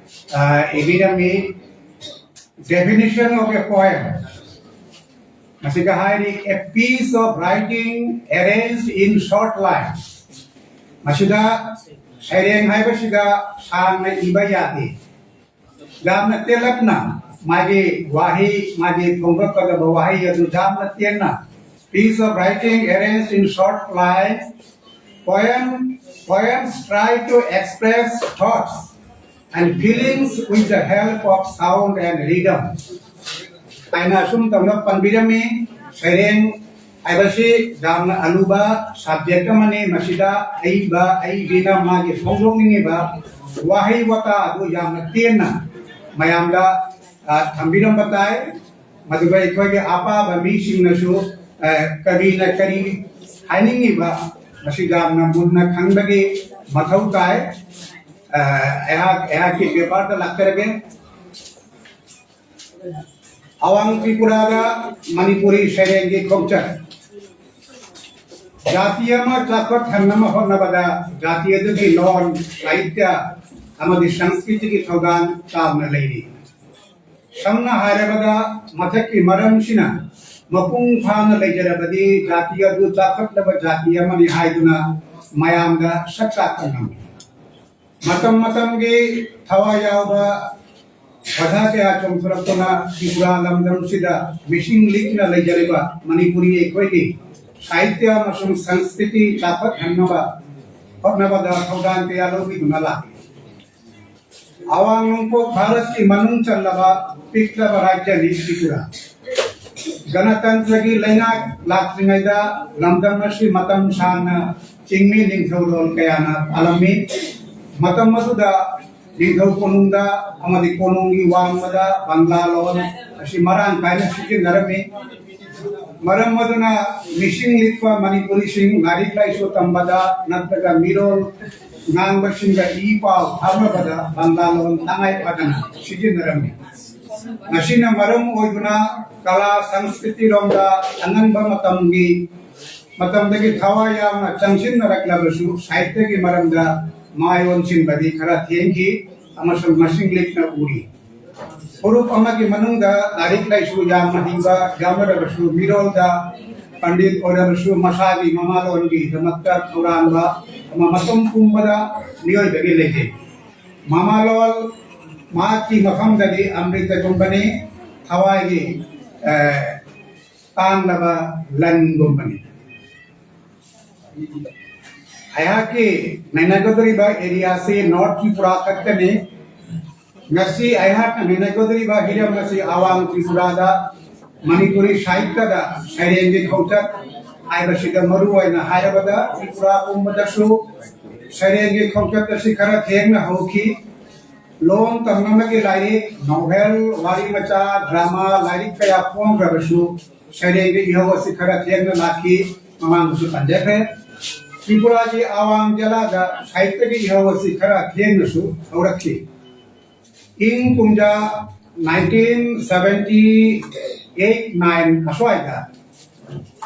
ꯑ, ꯏꯕꯤꯔꯝꯃꯤ: "Definition of a poem: ꯃꯁꯤꯗ ꯍꯥꯏꯔꯤ, "A piece of writing arranged in short lines"꯫ ꯃꯁꯤꯗ ꯁꯩꯔꯦꯡ ꯍꯥꯏꯕꯁꯤꯗ ꯁꯥꯡꯅ ꯏꯕ ꯌꯥꯗꯦ꯫ ꯌꯥꯝꯅ ꯇꯦꯜꯂꯞꯅ ꯃꯥꯒꯤ ꯋꯥꯍꯩ, ꯃꯥꯒꯤ ꯐꯣꯡꯗꯣꯛꯀꯗꯕ ꯋꯥꯍꯩ ꯑꯗꯨ ꯌꯥꯝꯅ ꯇꯦꯟꯅ, "Piece of writing arranged in short lines, poem, poems try to express thoughts and feelings with the help of sound and rhythm" ꯍꯥꯏꯅ ꯑꯁꯨꯝ ꯇꯧꯅ ꯄꯟꯕꯤꯔꯝꯃꯤ꯫ ꯁꯩꯔꯦꯡ ꯍꯥꯏꯕꯁꯤ ꯌꯥꯝꯅ ꯑꯂꯨꯕ subject ꯑꯃꯅꯤ꯫ ꯃꯁꯤꯗ ꯑꯏꯕ ꯑꯏꯕꯤꯅ ꯃꯥꯒꯤ ꯐꯣꯡꯗꯣꯛꯅꯤꯡꯉꯤꯕ ꯋꯥꯍꯩ ꯋꯥꯇꯥ ꯑꯗꯨ ꯌꯥꯝꯅ ꯇꯦꯟꯅ ꯃꯌꯥꯝꯗ, ꯑ, ꯊꯝꯕꯤꯔꯝꯕ ꯇꯥꯏ꯫ ꯃꯗꯨꯒ ꯑꯩꯈꯣꯏꯒꯤ ꯑꯄꯥꯕ ꯃꯤꯁꯤꯡꯅꯁꯨ, ꯑ, ꯀꯕꯤꯅ ꯀꯔꯤ ꯍꯥꯏꯅꯤꯡꯉꯤꯕ, ꯃꯁꯤ ꯌꯥꯝꯅ ꯃꯨꯟꯅ ꯈꯪꯕꯒꯤ ꯃꯊꯧ ꯇꯥꯏ꯫ ꯑ, ꯑꯩꯍꯥꯛ, ꯑꯩꯍꯥꯛꯀꯤ paperꯗ ꯂꯥꯛꯆꯔꯒꯦ꯫ ꯑꯋꯥꯡ ꯇ꯭ꯔꯤꯄꯨꯔꯥꯗ ꯃꯅꯤꯄꯨꯔꯤ ꯁꯩꯔꯦꯡꯒꯤ ꯈꯣꯡꯆꯠ꯫ ꯖꯥꯇꯤ ꯑꯃ ꯆꯥꯎꯈꯠꯍꯟꯅꯕ ꯍꯣꯠꯅꯕꯗ ꯖꯥꯇꯤ ꯑꯗꯨꯒꯤ ꯂꯣꯟ, ꯁꯥꯍꯤꯇ꯭ꯌ ꯑꯃꯗꯤ ꯁꯪꯁꯀ꯭ꯔꯤꯇꯤꯒꯤ ꯊꯧꯗꯥꯡ ꯆꯥꯎꯅ ꯂꯩꯔꯤ꯫ ꯁꯝꯅ ꯍꯥꯏꯔꯕꯗ, ꯃꯊꯛꯀꯤ ꯃꯔꯝꯁꯤꯅ ꯃꯄꯨꯡ ꯐꯥꯅ ꯂꯩꯖꯔꯕꯗꯤ ꯖꯥꯇꯤ ꯑꯗꯨ ꯆꯥꯎꯈꯠꯂꯕ ꯖꯥꯇꯤ ꯑꯃꯅꯤ ꯍꯥꯏꯗꯨꯅ ꯃꯌꯥꯝꯗ ꯁꯛ ꯇꯥꯛꯄ ꯉꯝꯃꯤ꯫ ꯃꯇꯝ ꯃꯇꯝꯒꯤ ꯊꯋꯥꯏ ꯌꯥꯎꯕ ꯄ꯭ꯔꯖꯥ ꯀꯌꯥ ꯆꯣꯡꯊꯣꯔꯛꯇꯨꯅ ꯇ꯭ꯔꯤꯄꯨꯔꯥ ꯂꯝꯗꯝꯁꯤꯗ ꯃꯤꯁꯤꯡ ꯂꯤꯛꯅ ꯂꯩꯖꯔꯤꯕ ꯃꯅꯤꯄꯨꯔꯤ ꯑꯩꯈꯣꯏꯒꯤ ꯁꯥꯍꯤꯇ꯭ꯌ ꯑꯃꯁꯨꯡ ꯁꯪꯁꯀ꯭ꯔꯤꯇꯤ ꯆꯥꯎꯈꯠꯍꯟꯅꯕ ꯍꯣꯠꯅꯕꯗ ꯊꯧꯗꯥꯡ ꯀꯌꯥ ꯂꯧꯕꯤꯗꯨꯅ ꯂꯥꯛꯂꯤ꯫ ꯑꯋꯥꯡ ꯅꯣꯡꯄꯣꯛ ꯚꯥꯔꯠꯀꯤ ꯃꯅꯨꯡ ꯆꯜꯂꯕ ꯄꯤꯛꯂꯕ ꯔꯥꯖ꯭ꯌꯅꯤ ꯇ꯭ꯔꯤꯄꯨꯔꯥ꯫ ꯒꯅꯇꯟꯇ꯭ꯔꯒꯤ ꯂꯩꯉꯥꯛ ꯂꯥꯛꯇ꯭ꯔꯤꯉꯩꯗ ꯂꯝꯗꯝ ꯑꯁꯤ ꯃꯇꯝ ꯁꯥꯡꯅ ꯆꯤꯡꯃꯤ ꯅꯤꯡꯊꯧꯔꯣꯜ ꯀꯌꯥꯅ ꯄꯥꯜꯂꯝꯃꯤ꯫ ꯃꯇꯝ ꯑꯗꯨꯗ ꯅꯤꯡꯊꯧ ꯀꯣꯅꯨꯡꯗ ꯑꯃꯗꯤ ꯀꯣꯅꯨꯡꯒꯤ ꯋꯥꯡꯃꯗ ꯕꯪꯂꯥ ꯂꯣꯟ ꯑꯁꯤ ꯃꯔꯥꯡ ꯀꯥꯏꯅ ꯁꯤꯖꯤꯟꯅꯔꯝꯃꯤ꯫ ꯃꯔꯝ ꯑꯗꯨꯅ ꯃꯤꯁꯤꯡ ꯂꯤꯛꯄ ꯃꯅꯤꯄꯨꯔꯤꯁꯤꯡ ꯂꯥꯏꯔꯤꯛ ꯂꯥꯏꯁꯨ ꯇꯝꯕꯗ ꯅꯠꯇ꯭ꯔꯒ ꯃꯤꯔꯣꯜ ꯉꯥꯡꯕꯁꯤꯡꯒ ꯏ ꯄꯥꯎ ꯐꯥꯎꯅꯕꯗ ꯕꯪꯂꯥ ꯂꯣꯟ ꯇꯉꯥꯏ ꯐꯗꯅ ꯁꯤꯖꯤꯟꯅꯔꯝꯃꯤ꯫ ꯃꯁꯤꯅ ꯃꯔꯝ ꯑꯣꯏꯗꯨꯅ ꯀꯂꯥ ꯁꯪꯁꯀ꯭ꯔꯤꯇꯤꯔꯣꯝꯗ ꯑꯉꯟꯕ ꯃꯇꯝꯒꯤ, ꯃꯇꯝꯗꯒꯤ ꯊꯋꯥꯏ ꯌꯥꯎꯅ ꯆꯪꯁꯤꯟꯅꯔꯛꯂꯕꯁꯨ ꯁꯥꯍꯤꯇ꯭ꯌꯒꯤ ꯃꯔꯝꯗ ꯃꯥꯏ ꯑꯣꯟꯁꯤꯟꯕꯗꯤ ꯈꯔ ꯊꯦꯡꯈꯤ ꯑꯃꯁꯨꯡ ꯃꯁꯤꯡ ꯂꯤꯛꯅ ꯎꯔꯤ꯫ ꯐꯨꯔꯨꯞ ꯑꯃꯒꯤ ꯃꯅꯨꯡꯗ ꯂꯥꯏꯔꯤꯛ ꯂꯥꯏꯁꯨ ꯌꯥꯝꯅ ꯍꯩꯕ ꯌꯥꯎꯅꯔꯕꯁꯨ, ꯃꯤꯔꯣꯜꯗ ꯄꯟꯗꯤꯠ ꯑꯣꯏꯔꯕꯁꯨ, ꯃꯁꯥꯒꯤ ꯃꯃꯥꯂꯣꯟꯒꯤꯗꯃꯛꯇ ꯊꯧꯔꯥꯡꯕ ꯑꯃ ꯃꯇꯝ ꯄꯨꯝꯕꯗ ꯃꯤꯑꯣꯏꯕꯒꯤ ꯂꯩꯖꯩ꯫ ꯃꯃꯥꯂꯣꯟ ꯃꯍꯥꯛꯀꯤ ꯃꯐꯝꯗꯗꯤ ꯑꯃ꯭ꯔꯤꯇꯒꯨꯝꯕꯅꯤ, ꯊꯋꯥꯏꯒꯤ, ꯑ, ꯇꯥꯡꯂꯕ ꯂꯟꯒꯨꯝꯕꯅꯤ꯫ ꯑꯩꯍꯥꯛꯀꯤ ꯅꯩꯅꯒꯗꯧꯔꯤꯕ ꯑꯦꯔꯤꯌꯥꯁꯤ ꯅꯣꯔꯠ ꯇ꯭ꯔꯤꯄꯨꯔꯥ ꯈꯛꯇꯅꯤ꯫ ꯉꯁꯤ ꯑꯩꯍꯥꯛꯅ ꯅꯩꯅꯒꯗꯧꯔꯤꯕ ꯍꯤꯔꯝ ꯑꯁꯤ ꯑꯋꯥꯡ ꯇ꯭ꯔꯤꯄꯨꯔꯥꯗ ꯃꯅꯤꯄꯨꯔꯤ ꯁꯥꯍꯤꯇ꯭ꯌꯗ ꯁꯩꯔꯦꯡꯒꯤ ꯈꯣꯡꯆꯠ ꯍꯥꯏꯕꯁꯤꯗ ꯃꯔꯨ ꯑꯣꯏꯅ ꯍꯥꯏꯔꯕꯗ ꯇ꯭ꯔꯤꯄꯨꯔꯥ ꯄꯨꯝꯕꯗꯁꯨ ꯁꯩꯔꯦꯡꯒꯤ ꯈꯣꯡꯆꯠ ꯑꯁꯤ ꯈꯔ ꯊꯦꯡꯅ ꯍꯧꯈꯤ꯫ ꯂꯣꯟ ꯇꯝꯅꯕꯒꯤ ꯂꯥꯏꯔꯤꯛ, ꯅꯣꯚꯦꯜ, ꯋꯥꯔꯤ ꯃꯆꯥ, ꯗ꯭ꯔꯃꯥ, ꯂꯥꯏꯔꯤꯛ ꯀꯌꯥ ꯐꯣꯡꯈ꯭ꯔꯕꯁꯨ ꯁꯩꯔꯦꯡꯒꯤ ꯏꯍꯧ ꯑꯁꯤ ꯈꯔ ꯊꯦꯡꯅ ꯂꯥꯛꯈꯤ꯫ ꯃꯃꯥꯡꯗꯁꯨ ꯄꯟꯖꯈ꯭ꯔꯦ꯫ ꯇ꯭ꯔꯤꯄꯨꯔꯥꯒꯤ ꯑꯋꯥꯡ ꯖꯤꯂꯥꯗ ꯁꯥꯍꯤꯇ꯭ꯌꯒꯤ ꯏꯍꯧ ꯑꯁꯤ ꯈꯔ ꯊꯦꯡꯅꯁꯨ ꯍꯧꯔꯛꯈꯤ꯫ ꯏꯪ ꯀꯨꯝꯖꯥ nineteen seventy eight nine ꯑꯁ꯭ꯋꯥꯏꯗ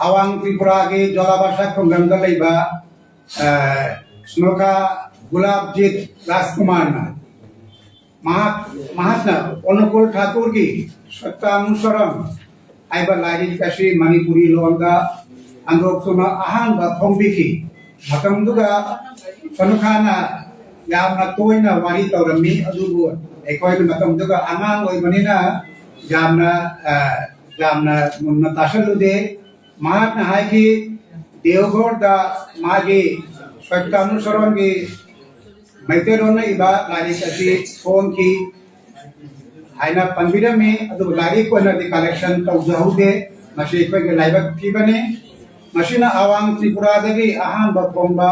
ꯑꯋꯥꯡ ꯇ꯭ꯔꯤꯄꯨꯔꯥꯒꯤ ꯖꯣꯂꯥꯕꯥꯁꯥ ꯈꯨꯡꯒꯪꯗ ꯂꯩꯕ, ꯑ, ꯁ꯭ꯅꯣꯈꯥ ꯒꯨꯂꯥꯕꯖꯤꯠ ꯔꯥꯖꯀꯨꯃꯥꯔꯅ ꯃꯍꯥꯛ, ꯃꯍꯥꯛꯅ ꯑꯅꯨꯀꯨꯜ ꯊꯥꯀꯨꯔꯒꯤ ꯁꯠꯇꯥꯅꯨꯁꯔꯝ ꯍꯥꯏꯕ ꯂꯥꯏꯔꯤꯛ ꯑꯁꯤ ꯃꯅꯤꯄꯨꯔꯤ ꯂꯣꯟꯗ ꯍꯟꯗꯣꯛꯇꯨꯅ ꯑꯍꯥꯟꯕ ꯐꯣꯡꯕꯤꯈꯤ꯫ ꯃꯇꯝꯗꯨꯗ ꯁꯅꯨꯈꯥꯅ ꯌꯥꯝꯅ ꯇꯣꯏꯅ ꯋꯥꯔꯤ ꯇꯧꯔꯝꯃꯤ, ꯑꯗꯨꯕꯨ ꯑꯩꯈꯣꯏꯅ ꯃꯇꯝꯗꯨꯗ ꯑꯉꯥꯡ ꯑꯣꯏꯕꯅꯤꯅ ꯌꯥꯝꯅ, ꯑ, ꯌꯥꯝꯅ ꯃꯨꯟꯅ ꯇꯥꯁꯜꯂꯨꯗꯦ꯫ ꯃꯍꯥꯛꯅ ꯍꯥꯏꯈꯤ, ꯗꯦꯎꯒꯔꯗ ꯃꯥꯒꯤ ꯁꯠꯇꯥꯅꯨꯁꯔꯝꯒꯤ ꯃꯩꯇꯩꯂꯣꯟꯅ ꯏꯕ ꯂꯥꯏꯔꯤꯛ ꯑꯁꯤ ꯐꯣꯡꯈꯤ ꯍꯥꯏꯅ ꯄꯟꯕꯤꯔꯝꯃꯤ, ꯑꯗꯨꯕꯨ ꯂꯥꯏꯔꯤꯛ ꯑꯣꯏꯅꯗꯤ ꯀꯂꯦꯛꯁꯟ ꯇꯧꯖꯍꯧꯗꯦ꯫ ꯃꯁꯤ ꯑꯩꯈꯣꯏꯒꯤ ꯂꯥꯏꯕꯛ ꯊꯤꯕꯅꯤ꯫ ꯃꯁꯤꯅ ꯑꯋꯥꯡ ꯇ꯭ꯔꯤꯄꯨꯔꯥꯗꯒꯤ ꯑꯍꯥꯟꯕ ꯐꯣꯡꯕ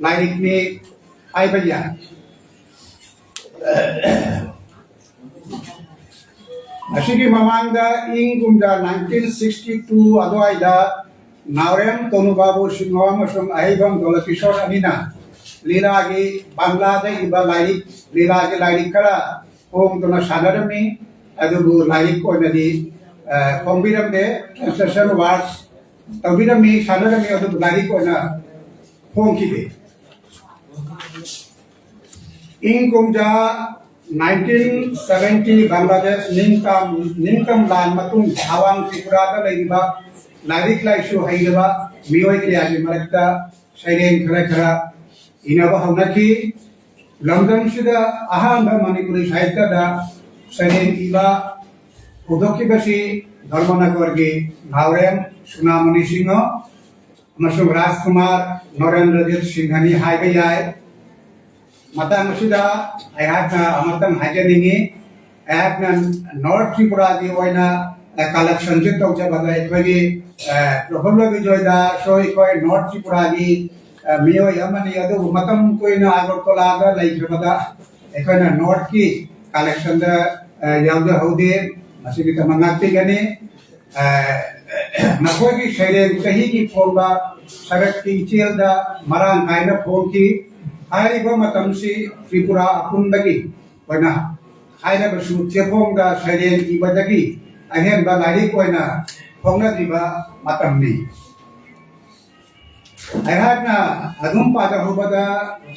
ꯂꯥꯏꯔꯤꯛꯅꯤ ꯍꯥꯏꯕ ꯌꯥꯏ꯫ ꯑꯁꯤꯒꯤ ꯃꯃꯥꯡꯗ ꯏꯪ ꯀꯨꯝꯖꯥ nineteen sixty two ꯑꯗꯨꯋꯥꯏꯗ ꯅꯥꯎꯔꯦꯝ ꯇꯣꯅꯨꯕꯥꯕꯨ ꯁꯤꯡꯍ ꯑꯃꯁꯨꯡ ꯑꯍꯩꯕꯝ ꯗꯣꯂꯀꯤꯁꯣꯔ ꯑꯅꯤꯅ ꯂꯤꯂꯥꯒꯤ ꯕꯪꯂꯥꯗ ꯏꯕ ꯂꯥꯏꯔꯤꯛ, ꯂꯤꯂꯥꯒꯤ ꯂꯥꯏꯔꯤꯛ ꯈꯔ ꯐꯣꯡꯗꯨꯅ ꯁꯥꯟꯅꯔꯝꯃꯤ꯫ ꯑꯗꯨꯕꯨ ꯂꯥꯏꯔꯤꯛ ꯑꯣꯏꯅꯗꯤ, ꯑ, ꯐꯣꯡꯕꯤꯔꯝꯗꯦ꯫ ꯇ꯭ꯔꯥꯟꯁꯂꯦꯁꯟ ꯋꯥꯔꯛꯁ ꯇꯧꯕꯤꯔꯝꯃꯤ, ꯁꯥꯟꯅꯔꯝꯃꯤ, ꯑꯗꯨꯕꯨ ꯂꯥꯏꯔꯤꯛ ꯑꯣꯏꯅ ꯐꯣꯡꯈꯤꯗꯦ꯫ ꯏꯪ ꯀꯨꯝꯖꯥ ꯅꯥꯏꯟꯇꯤꯟ ꯁꯕꯦꯟꯇꯤ ꯕꯪꯒ꯭ꯂꯥꯗꯦꯁ ꯅꯤꯡꯇꯝ ꯅꯤꯡꯇꯝ ꯂꯥꯟ ꯃꯇꯨꯡ ꯑꯋꯥꯡ ꯇ꯭ꯔꯤꯄꯨꯔꯥꯗ ꯂꯩꯔꯤꯕ ꯂꯥꯏꯔꯤꯛ ꯂꯥꯏꯁꯨ ꯍꯩꯔꯕ ꯃꯤꯑꯣꯏ ꯀꯌꯥꯒꯤ ꯃꯔꯛꯇ ꯁꯩꯔꯦꯡ ꯈꯔ ꯈꯔ ꯏꯅꯕ ꯍꯧꯅꯈꯤ꯫ ꯂꯝꯗꯝꯁꯤꯗ ꯑꯍꯥꯟꯕ ꯃꯅꯤꯄꯨꯔꯤ ꯁꯥꯍꯤꯇ꯭ꯌꯗ ꯁꯩꯔꯦꯡ ꯏꯕ ꯍꯧꯗꯣꯛꯈꯤꯕꯁꯤ ꯙꯔꯃꯅꯒꯔꯒꯤ ꯅꯥꯎꯔꯦꯝ ꯁꯨꯅꯥꯃꯅꯤ ꯁꯤꯡꯍ ꯑꯃꯁꯨꯡ ꯔꯥꯖꯀꯨꯃꯥꯔ ꯅꯣꯔꯦꯟꯗ꯭ꯔꯖꯤꯠ ꯁꯤꯡꯍꯅꯤ ꯍꯥꯏꯕ ꯌꯥꯏ꯫ ꯃꯇꯥꯡ ꯑꯁꯤꯗ ꯑꯩꯍꯥꯛꯅ ꯑꯃꯇꯪ ꯍꯥꯏꯖꯅꯤꯡꯉꯤ꯫ ꯑꯩꯍꯥꯛꯅ ꯅꯣꯔꯠ ꯇ꯭ꯔꯤꯄꯨꯔꯥꯒꯤ ꯑꯣꯏꯅ ꯀꯂꯦꯛꯁꯟꯁꯦ ꯇꯧꯖꯕꯗ ꯑꯩꯈꯣꯏꯒꯤ, ꯑ, ꯄ꯭ꯔꯐꯨꯜꯂ ꯕꯤꯖꯣꯏ ꯗꯥꯁꯁꯨ ꯑꯩꯈꯣꯏ ꯅꯣꯔꯠ ꯇ꯭ꯔꯤꯄꯨꯔꯥꯒꯤ, ꯑ, ꯃꯤꯑꯣꯏ ꯑꯃꯅꯤ, ꯑꯗꯨꯕꯨ ꯃꯇꯝ ꯀꯨꯏꯅ ꯑꯒꯔꯇꯂꯥꯗ ꯂꯩꯈ꯭ꯔꯕꯗ ꯑꯩꯈꯣꯏꯅ ꯅꯣꯔꯠꯀꯤ ꯀꯂꯦꯛꯁꯟꯗ, ꯑ, ꯌꯥꯎꯖꯍꯧꯗꯦ꯫ ꯃꯁꯤꯒꯤꯗꯃꯛ ꯉꯥꯛꯄꯤꯒꯅꯤ꯫ ꯑ, ꯃꯈꯣꯏꯒꯤ ꯁꯩꯔꯦꯡ ꯆꯍꯤꯒꯤ ꯐꯣꯡꯕ ꯁꯔꯠꯀꯤ ꯏꯆꯦꯜꯗ ꯃꯔꯥꯡ ꯀꯥꯏꯅ ꯐꯣꯡꯈꯤ꯫ ꯍꯥꯏꯔꯤꯕ ꯃꯇꯝꯁꯤ ꯇ꯭ꯔꯤꯄꯨꯔꯥ ꯑꯄꯨꯟꯕꯒꯤ ꯑꯣꯏꯅ ꯍꯥꯏꯔꯕꯁꯨ ꯆꯦꯐꯣꯡꯗ ꯁꯩꯔꯦꯡ ꯏꯕꯗꯒꯤ ꯑꯍꯦꯟꯕ ꯂꯥꯏꯔꯤꯛ ꯑꯣꯏꯅ ꯐꯣꯡꯅꯗ꯭ꯔꯤꯕ ꯃꯇꯝꯅꯤ꯫ ꯑꯩꯍꯥꯛꯅ ꯑꯗꯨꯝ ꯄꯥꯖꯍꯧꯕꯗ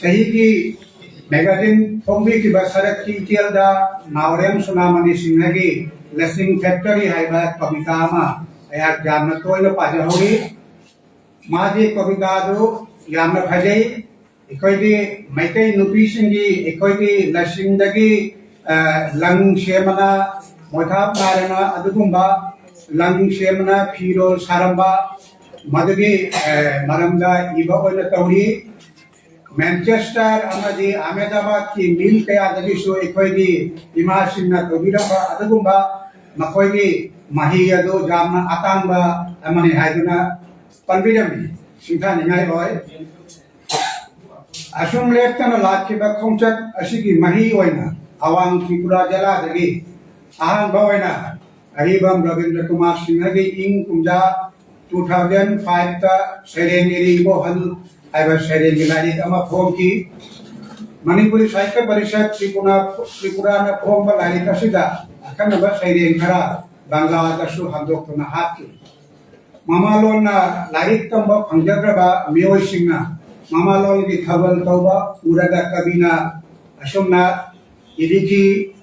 ꯆꯍꯤꯒꯤ ꯃꯦꯒꯥꯖꯤꯟ ꯐꯣꯡꯕꯤꯈꯤꯕ ꯁꯔꯠꯀꯤ ꯏꯆꯦꯜꯗ ꯅꯥꯎꯔꯦꯝ ꯁꯨꯅꯥꯃꯅꯤ ꯁꯤꯡꯍꯒꯤ ꯂꯁꯤꯡ ꯐꯦꯛꯇꯔꯤ ꯍꯥꯏꯕ ꯀꯕꯤꯇꯥ ꯑꯃ ꯑꯩꯍꯥꯛ ꯌꯥꯝꯅ ꯇꯣꯏꯅ ꯄꯥꯖꯍꯧꯏ꯫ ꯃꯥꯒꯤ ꯀꯕꯤꯇꯥꯗꯨ ꯌꯥꯝꯅ ꯐꯖꯩ꯫ ꯑꯩꯈꯣꯏꯒꯤ ꯃꯩꯇꯩ ꯅꯨꯄꯤꯁꯤꯡꯒꯤ ꯑꯩꯈꯣꯏꯒꯤ ꯂꯁꯤꯡꯗꯒꯤ, ꯑ, ꯂꯪ ꯁꯦꯝꯕꯅ, ꯃꯣꯏꯊꯥꯞ ꯅꯥꯏꯔꯅ ꯑꯗꯨꯒꯨꯝꯕ ꯂꯪ ꯁꯦꯝꯕꯅ ꯐꯤꯔꯣꯜ ꯁꯥꯔꯝꯕ, ꯃꯗꯨꯒꯤ, ꯑ, ꯃꯔꯝꯗ ꯏꯕ ꯑꯣꯏꯅ ꯇꯧꯔꯤ꯫ ꯃꯦꯟꯆꯦꯁꯇꯔ ꯑꯃꯗꯤ ꯑꯍꯃꯦꯗꯥꯕꯥꯗꯀꯤ ꯃꯤꯜ ꯀꯌꯥꯗꯒꯤꯁꯨ ꯑꯩꯈꯣꯏꯒꯤ ꯏꯃꯥꯁꯤꯡꯅ ꯇꯧꯕꯤꯔꯝꯕ ꯑꯗꯨꯒꯨꯝꯕ ꯃꯈꯣꯏꯒꯤ ꯃꯍꯩ ꯑꯗꯨ ꯌꯥꯝꯅ ꯑꯇꯥꯡꯕ ꯑꯃꯅꯤ ꯍꯥꯏꯗꯨꯅ ꯄꯟꯕꯤꯔꯝꯃꯤ꯫ ꯁꯤꯡꯊꯥꯅꯤꯡꯉꯥꯏ ꯑꯣꯏ꯫ ꯑꯁꯨꯝ ꯂꯦꯞꯇꯅ ꯂꯥꯛꯈꯤꯕ ꯈꯣꯡꯆꯠ ꯑꯁꯤꯒꯤ ꯃꯍꯩ ꯑꯣꯏꯅ ꯑꯋꯥꯡ ꯇ꯭ꯔꯤꯄꯨꯔꯥ ꯖꯤꯂꯥꯗꯒꯤ ꯑꯍꯥꯟꯕ ꯑꯣꯏꯅ ꯑꯔꯤꯕꯝ ꯔꯕꯤꯟꯗ꯭ꯔ ꯀꯨꯃꯥꯔ ꯁꯤꯡꯍꯒꯤ ꯏꯪ ꯀꯨꯝꯖꯥ ꯇꯨ ꯊꯥꯎꯖꯟ ꯐꯥꯏꯚꯇ ꯁꯩꯔꯦꯡ ꯏꯔꯤꯡꯕꯣꯍꯜ ꯍꯥꯏꯕ ꯁꯩꯔꯦꯡꯒꯤ ꯂꯥꯏꯔꯤꯛ ꯑꯃ ꯐꯣꯡꯈꯤ꯫ ꯃꯅꯤꯄꯨꯔꯤ ꯁꯥꯍꯤꯇ꯭ꯌ ꯄꯔꯤꯁꯠ ꯇ꯭ꯔꯤꯄꯨꯔꯥ, ꯇ꯭ꯔꯤꯄꯨꯔꯥꯅ ꯐꯣꯡꯕ ꯂꯥꯏꯔꯤꯛ ꯑꯁꯤꯗ ꯑꯈꯟꯅꯕ ꯁꯩꯔꯦꯡ ꯈꯔ ꯕꯪꯒ꯭ꯂꯥꯗꯁꯨ ꯍꯟꯗꯣꯛꯇꯨꯅ ꯍꯥꯞꯈꯤ꯫ ꯃꯃꯥꯂꯣꯟꯅ ꯂꯥꯏꯔꯤꯛ ꯇꯝꯕ ꯐꯪꯖꯗ꯭ꯔꯕ ꯃꯤꯑꯣꯏꯁꯤꯡꯅ ꯃꯃꯥꯂꯣꯟꯒꯤ ꯊꯧꯒꯜ ꯇꯧꯕ ꯎꯔꯒ ꯀꯕꯤꯅ ꯑꯁꯨꯝꯅ ꯏꯔꯤꯀꯤ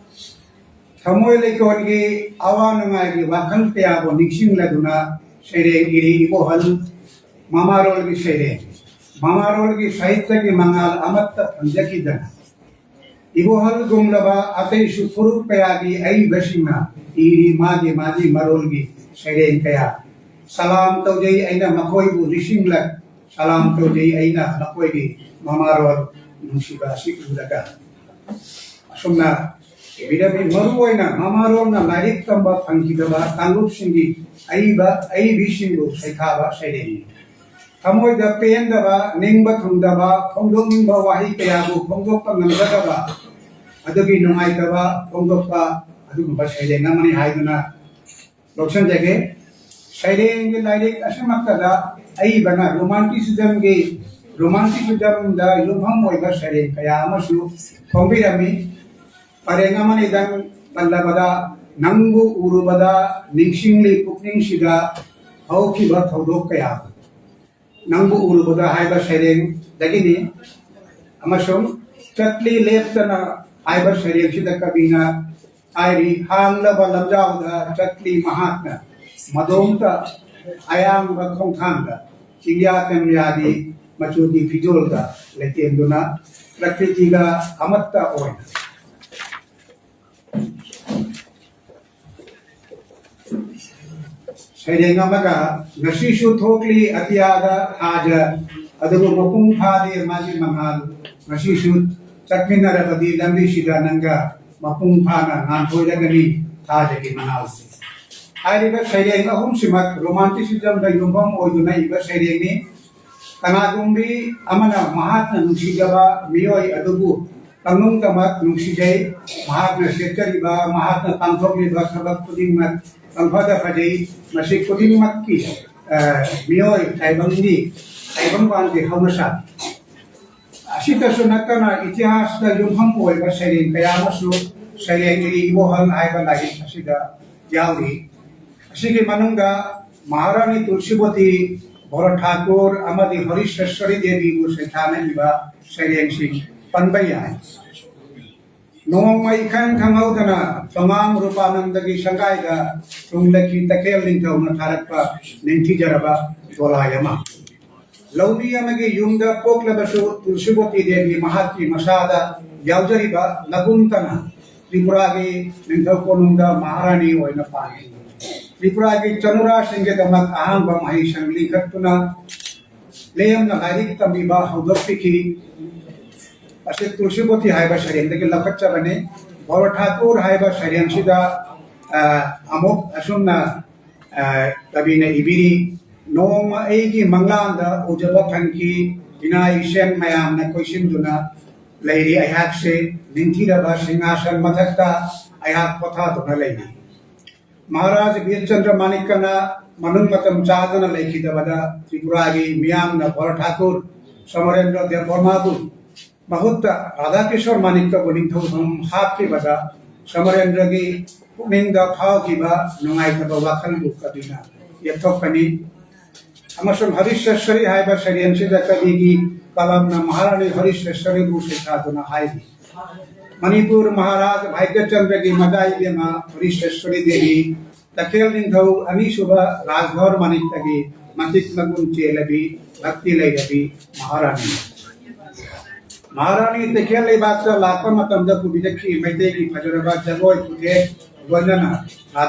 ꯊꯃꯣꯏ ꯂꯩꯀꯣꯜꯒꯤ ꯑꯋꯥ ꯅꯨꯡꯉꯥꯏꯒꯤ ꯋꯥꯈꯜ ꯀꯌꯥꯕꯨ ꯅꯤꯡꯁꯤꯡꯂꯗꯨꯅ ꯁꯩꯔꯦꯡ ꯏꯔꯤ ꯏꯕꯣꯍꯜ ꯃꯃꯥꯔꯣꯜꯒꯤ ꯁꯩꯔꯦꯡ꯫ ꯃꯃꯥꯔꯣꯜꯒꯤ ꯁꯥꯍꯤꯇ꯭ꯌꯒꯤ ꯃꯉꯥꯜ ꯑꯃꯠꯇ ꯐꯪꯖꯈꯤꯗꯅ ꯏꯕꯣꯍꯜꯒꯨꯝꯂꯕ ꯑꯇꯩꯁꯨ ꯐꯨꯔꯨꯞ ꯀꯌꯥꯒꯤ ꯑꯏꯕꯁꯤꯡꯅ ꯏꯔꯤ ꯃꯥꯒꯤ ꯃꯥꯒꯤ ꯃꯔꯣꯜꯒꯤ ꯁꯩꯔꯦꯡ ꯀꯌꯥ꯫ ꯁꯂꯥꯝ ꯇꯧꯖꯩ ꯑꯩꯅ ꯃꯈꯣꯏꯕꯨ ꯅꯤꯡꯁꯤꯡꯂꯛ ꯁꯂꯥꯝ ꯇꯧꯖꯩ ꯑꯩꯅ ꯃꯈꯣꯏꯒꯤ ꯃꯃꯥꯔꯣꯜ ꯅꯨꯡꯁꯤꯕ ꯑꯁꯤ ꯎꯔꯒ꯫ ꯑꯁꯨꯝꯅ ꯏꯕꯤꯔꯝꯃꯤ꯫ ꯃꯔꯨꯑꯣꯏꯅ ꯃꯃꯥꯔꯣꯜꯅ ꯂꯥꯏꯔꯤꯛ ꯇꯝꯕ ꯐꯪꯈꯤꯗꯕ ꯀꯥꯡꯂꯨꯞꯁꯤꯡꯒꯤ ꯑꯏꯕ ꯑꯏꯕꯤꯁꯤꯡꯕꯨ ꯁꯩꯊꯥꯕ ꯁꯩꯔꯦꯡꯅꯤ꯫ ꯊꯃꯣꯏꯗ ꯄꯦꯟꯗꯕ, ꯅꯤꯡꯕ ꯊꯨꯡꯗꯕ, ꯐꯣꯡꯗꯣꯛꯅꯤꯡꯕ ꯋꯥꯍꯩ ꯀꯌꯥꯕꯨ ꯐꯣꯡꯗꯣꯛꯄ ꯉꯝꯖꯗꯕ ꯑꯗꯨꯒꯤ ꯅꯨꯡꯉꯥꯏꯇꯕ ꯐꯣꯡꯗꯣꯛꯄ ꯑꯗꯨꯒꯨꯝꯕ ꯁꯩꯔꯦꯡ ꯑꯃꯅꯤ ꯍꯥꯏꯗꯨꯅ ꯂꯧꯁꯤꯟꯖꯒꯦ꯫ ꯁꯩꯔꯦꯡꯒꯤ ꯂꯥꯏꯔꯤꯛ ꯑꯁꯤꯃꯛꯇꯗ ꯑꯏꯕꯅ ꯔꯣꯃꯥꯟꯇꯤꯁꯤꯖꯝꯒꯤ ꯔꯣꯃꯥꯟꯇꯤꯁꯤꯖꯝꯗ ꯌꯨꯝꯐꯝ ꯑꯣꯏꯕ ꯁꯩꯔꯦꯡ ꯀꯌꯥ ꯑꯃꯁꯨ ꯐꯣꯡꯕꯤꯔꯝꯃꯤ꯫ ꯄꯔꯦꯡ ꯑꯃꯅꯤꯗꯪ ꯄꯜꯂꯕꯗ, ꯅꯪꯕꯨ ꯎꯔꯨꯕꯗ ꯅꯤꯡꯁꯤꯡꯂꯤ ꯄꯨꯛꯅꯤꯡꯁꯤꯗ ꯍꯧꯈꯤꯕ ꯊꯧꯗꯣꯛ ꯀꯌꯥ꯫ ꯅꯪꯕꯨ ꯎꯔꯨꯕꯗ ꯍꯥꯏꯕ ꯁꯩꯔꯦꯡꯗꯒꯤꯅꯤ꯫ ꯑꯃꯁꯨꯡ ꯆꯠꯂꯤ ꯂꯦꯞꯇꯅ ꯍꯥꯏꯕ ꯁꯩꯔꯦꯡꯁꯤꯗ ꯀꯕꯤꯅ ꯍꯥꯏꯔꯤ, ꯍꯥꯡꯂꯕ ꯂꯝꯖꯥꯎꯗ ꯆꯠꯂꯤ ꯃꯍꯥꯛꯅ, ꯃꯗꯣꯝꯇ ꯑꯌꯥꯡꯕ ꯈꯣꯡꯊꯥꯡꯗ, ꯆꯤꯡꯌꯥ ꯇꯝꯌꯥꯒꯤ ꯃꯆꯨꯒꯤ ꯐꯤꯖꯣꯜꯗ ꯂꯩꯇꯦꯡꯗꯨꯅ ꯄ꯭ꯔꯀ꯭ꯔꯤꯇꯤꯒ ꯑꯃꯠꯇ ꯑꯣꯏꯅ꯫ ꯁꯩꯔꯦꯡ ꯑꯃꯒ ꯉꯁꯤꯁꯨ ꯊꯣꯛꯂꯤ ꯑꯇꯤꯌꯥꯗ ꯊꯥꯖ, ꯑꯗꯨꯕꯨ ꯃꯄꯨꯡ ꯐꯥꯗꯦ ꯃꯥꯒꯤ ꯃꯉꯥꯜ꯫ ꯉꯁꯤꯁꯨ ꯆꯠꯃꯤꯟꯅꯔꯕꯗꯤ ꯂꯝꯕꯤꯁꯤꯗ ꯅꯪꯒ ꯃꯄꯨꯡ ꯐꯥꯅ ꯉꯥꯟꯊꯣꯏꯔꯒꯅꯤ ꯊꯥꯖꯒꯤ ꯃꯉꯥꯜꯁꯦ꯫ ꯍꯥꯏꯔꯤꯕ ꯁꯩꯔꯦꯡ ꯑꯍꯨꯝꯁꯤꯃꯛ ꯔꯣꯃꯥꯟꯇꯤꯁꯤꯖꯝꯗ ꯌꯨꯝꯐꯝ ꯑꯣꯏꯗꯨꯅ ꯏꯕ ꯁꯩꯔꯦꯡꯅꯤ꯫ ꯀꯅꯥꯒꯨꯝꯕꯤ ꯑꯃꯅ ꯃꯍꯥꯛꯅ ꯅꯨꯡꯁꯤꯖꯕ ꯃꯤꯑꯣꯏ ꯑꯗꯨꯕꯨ ꯄꯪꯅꯨꯡꯗꯃꯛ ꯅꯨꯡꯁꯤꯖꯩ꯫ ꯃꯍꯥꯛꯅ ꯁꯦꯠꯆꯔꯤꯕ, ꯃꯍꯥꯛꯅ ꯄꯥꯡꯊꯣꯛꯂꯤꯕ ꯊꯕꯛ ꯈꯨꯗꯤꯡꯃꯛ ꯄꯪꯐꯗ ꯐꯖꯩ꯫ ꯃꯁꯤ ꯈꯨꯗꯤꯡꯃꯛꯀꯤ, ꯑ, ꯃꯤꯑꯣꯏ ꯇꯥꯏꯕꯪꯒꯤ, ꯇꯥꯏꯕꯪꯄꯥꯟꯒꯤ ꯍꯧꯅꯁꯥ꯫ ꯑꯁꯤꯇꯁꯨ ꯅꯠꯇꯅ ꯏꯇꯤꯍꯥꯁꯇ ꯌꯨꯝꯐꯝ ꯑꯣꯏꯕ ꯁꯩꯔꯦꯡ ꯀꯌꯥ ꯑꯃꯁꯨ ꯁꯩꯔꯦꯡ ꯏꯔꯤ ꯏꯕꯣꯍꯜ ꯍꯥꯏꯕ ꯂꯥꯏꯔꯤꯛ ꯑꯁꯤꯗ ꯌꯥꯎꯔꯤ꯫ ꯑꯁꯤꯒꯤ ꯃꯅꯨꯡꯗ ꯃꯍꯥꯔꯥꯅꯤ ꯇꯨꯜꯁꯤꯕꯣꯇꯤ, ꯚꯣꯔ ꯊꯥꯀꯨꯔ ꯑꯃꯗꯤ ꯍꯔꯤꯁꯦꯁ꯭ꯋꯔꯤ ꯗꯦꯕꯤꯕꯨ ꯁꯩꯊꯥꯅ ꯏꯕ ꯁꯩꯔꯦꯡꯁꯤꯡ ꯄꯟꯕ ꯌꯥꯏ꯫ ꯅꯣꯡꯃ ꯏꯈꯪ ꯈꯪꯍꯧꯗꯅ ꯇꯣꯉꯥꯝ ꯔꯨꯄꯥꯅꯟꯗꯒꯤ ꯁꯪꯒꯥꯏꯗ ꯇꯨꯡꯂꯛꯈꯤ ꯇꯈꯦꯜ ꯅꯤꯡꯊꯧꯅ ꯊꯥꯔꯛꯄ ꯅꯤꯡꯊꯤꯖꯔꯕ ꯗꯣꯂꯥꯏ ꯑꯃ꯫ ꯂꯧꯃꯤ ꯑꯃꯒꯤ ꯌꯨꯝꯗ ꯄꯣꯛꯂꯕꯁꯨ ꯇꯨꯜꯁꯤꯕꯣꯇꯤ ꯗꯦꯕꯤ ꯃꯍꯥꯛꯀꯤ ꯃꯁꯥꯗ ꯌꯥꯎꯖꯔꯤꯕ ꯂꯒꯨꯟꯇꯅ ꯇ꯭ꯔꯤꯄꯨꯔꯥꯒꯤ ꯅꯤꯡꯊꯧ ꯀꯣꯅꯨꯡꯗ ꯃꯍꯥꯔꯥꯅꯤ ꯑꯣꯏꯅ ꯄꯥꯟꯈꯤ꯫ ꯇ꯭ꯔꯤꯄꯨꯔꯥꯒꯤ ꯆꯅꯨꯔꯥꯁꯤꯡꯒꯤꯗꯃꯛ ꯑꯍꯥꯟꯕ ꯃꯍꯩꯁꯪ ꯂꯤꯡꯈꯠꯇꯨꯅ ꯂꯦꯝꯅ ꯂꯥꯏꯔꯤꯛ ꯇꯝꯕꯤꯕ ꯍꯧꯗꯣꯛꯄꯤꯈꯤ꯫ ꯑꯁꯤ ꯇꯨꯜꯁꯤꯕꯣꯇꯤ ꯍꯥꯏꯕ ꯁꯩꯔꯦꯡꯗꯒꯤ ꯂꯧꯈꯠꯆꯕꯅꯤ꯫ ꯕꯣꯔ ꯊꯥꯀꯨꯔ ꯍꯥꯏꯕ ꯁꯩꯔꯦꯡꯁꯤꯗ, ꯑ, ꯑꯃꯨꯛ ꯑꯁꯨꯝꯅ, ꯑ, ꯀꯕꯤꯅ ꯏꯕꯤꯔꯤ, "ꯅꯣꯡꯃ ꯑꯩꯒꯤ ꯃꯪꯂꯥꯟꯗ ꯎꯖꯕ ꯐꯪꯈꯤ, ꯏꯅꯥ ꯏꯁꯦꯟ ꯃꯌꯥꯝꯅ ꯀꯣꯏꯁꯤꯟꯗꯨꯅ ꯂꯩꯔꯤ ꯑꯩꯍꯥꯛꯁꯦ, ꯅꯤꯡꯊꯤꯔꯕ ꯁꯤꯡꯍꯥꯁꯟ ꯃꯊꯛꯇ ꯑꯩꯍꯥꯛ ꯄꯣꯊꯥꯗꯨꯅ ꯂꯩꯔꯤ"꯫ ꯃꯍꯥꯔꯥꯖ ꯕꯤꯔꯆꯟꯗ꯭ꯔ ꯃꯥꯅꯤꯛꯀꯅ ꯃꯅꯨꯡ ꯃꯇꯝ ꯆꯥꯗꯅ ꯂꯩꯈꯤꯗꯕꯗ ꯇ꯭ꯔꯤꯄꯨꯔꯥꯒꯤ ꯃꯤꯌꯥꯝꯅ ꯕꯣꯔ ꯊꯥꯀꯨꯔ ꯁꯃꯔꯦꯟꯗ꯭ꯔ ꯗꯦꯕꯕꯔꯃꯥꯕꯨ ꯃꯍꯨꯠꯇ ꯔꯥꯙꯥꯀꯤꯁꯣꯔ ꯃꯥꯅꯤꯛꯀꯕꯨ ꯅꯤꯡꯊꯧꯐꯝ ꯍꯥꯞꯈꯤꯕꯗ ꯁꯃꯔꯦꯟꯗ꯭ꯔꯒꯤ ꯄꯨꯛꯅꯤꯡꯗ ꯐꯥꯎꯈꯤꯕ ꯅꯨꯡꯉꯥꯏꯇꯕ ꯋꯥꯈꯜꯕꯨ ꯀꯕꯤꯅ ꯌꯦꯛꯊꯣꯛꯄꯅꯤ꯫ ꯑꯃꯁꯨꯡ ꯍꯔꯤꯁꯦꯁ꯭ꯋꯔꯤ ꯍꯥꯏꯕ ꯁꯩꯔꯦꯡꯁꯤꯗ ꯀꯕꯤꯒꯤ ꯀꯂꯝꯅ ꯃꯍꯥꯔꯥꯅꯤ ꯍꯔꯤꯁꯦꯁ꯭ꯋꯔꯤꯕꯨ ꯁꯩꯊꯥꯗꯨꯅ ꯍꯥꯏꯔꯤ, "ꯃꯅꯤꯄꯨꯔ ꯃꯍꯥꯔꯥꯖ ꯚꯥꯒ꯭ꯌꯆꯟꯗ꯭ꯔꯒꯤ ꯃꯆꯥ ꯏꯕꯦꯝꯃ ꯍꯔꯤꯁꯦꯁ꯭ꯋꯔꯤ ꯗꯦꯕꯤ, ꯇꯈꯦꯜ ꯅꯤꯡꯊꯧ ꯑꯅꯤꯁꯨꯕ ꯔꯥꯖꯙꯣꯔ ꯃꯥꯅꯤꯛꯇꯒꯤ ꯃꯇꯤꯛ ꯃꯒꯨꯟ ꯆꯦꯜꯂꯕꯤ, ꯚꯛꯇꯤ ꯂꯩꯔꯕꯤ ꯃꯍꯥꯔꯥꯅꯤ꯫ ꯃꯍꯥꯔꯥꯅꯤ ꯇꯈꯦꯜ ꯂꯩꯕꯥꯛꯇ ꯂꯥꯛꯄ ꯃꯇꯝꯗ ꯄꯨꯕꯤꯔꯛꯈꯤ ꯃꯩꯇꯩꯒꯤ ꯐꯖꯔꯕ ꯖꯒꯣꯏ ꯈꯨꯊꯦꯛ, ꯂꯣꯏꯅꯅ ꯔꯥꯙꯥ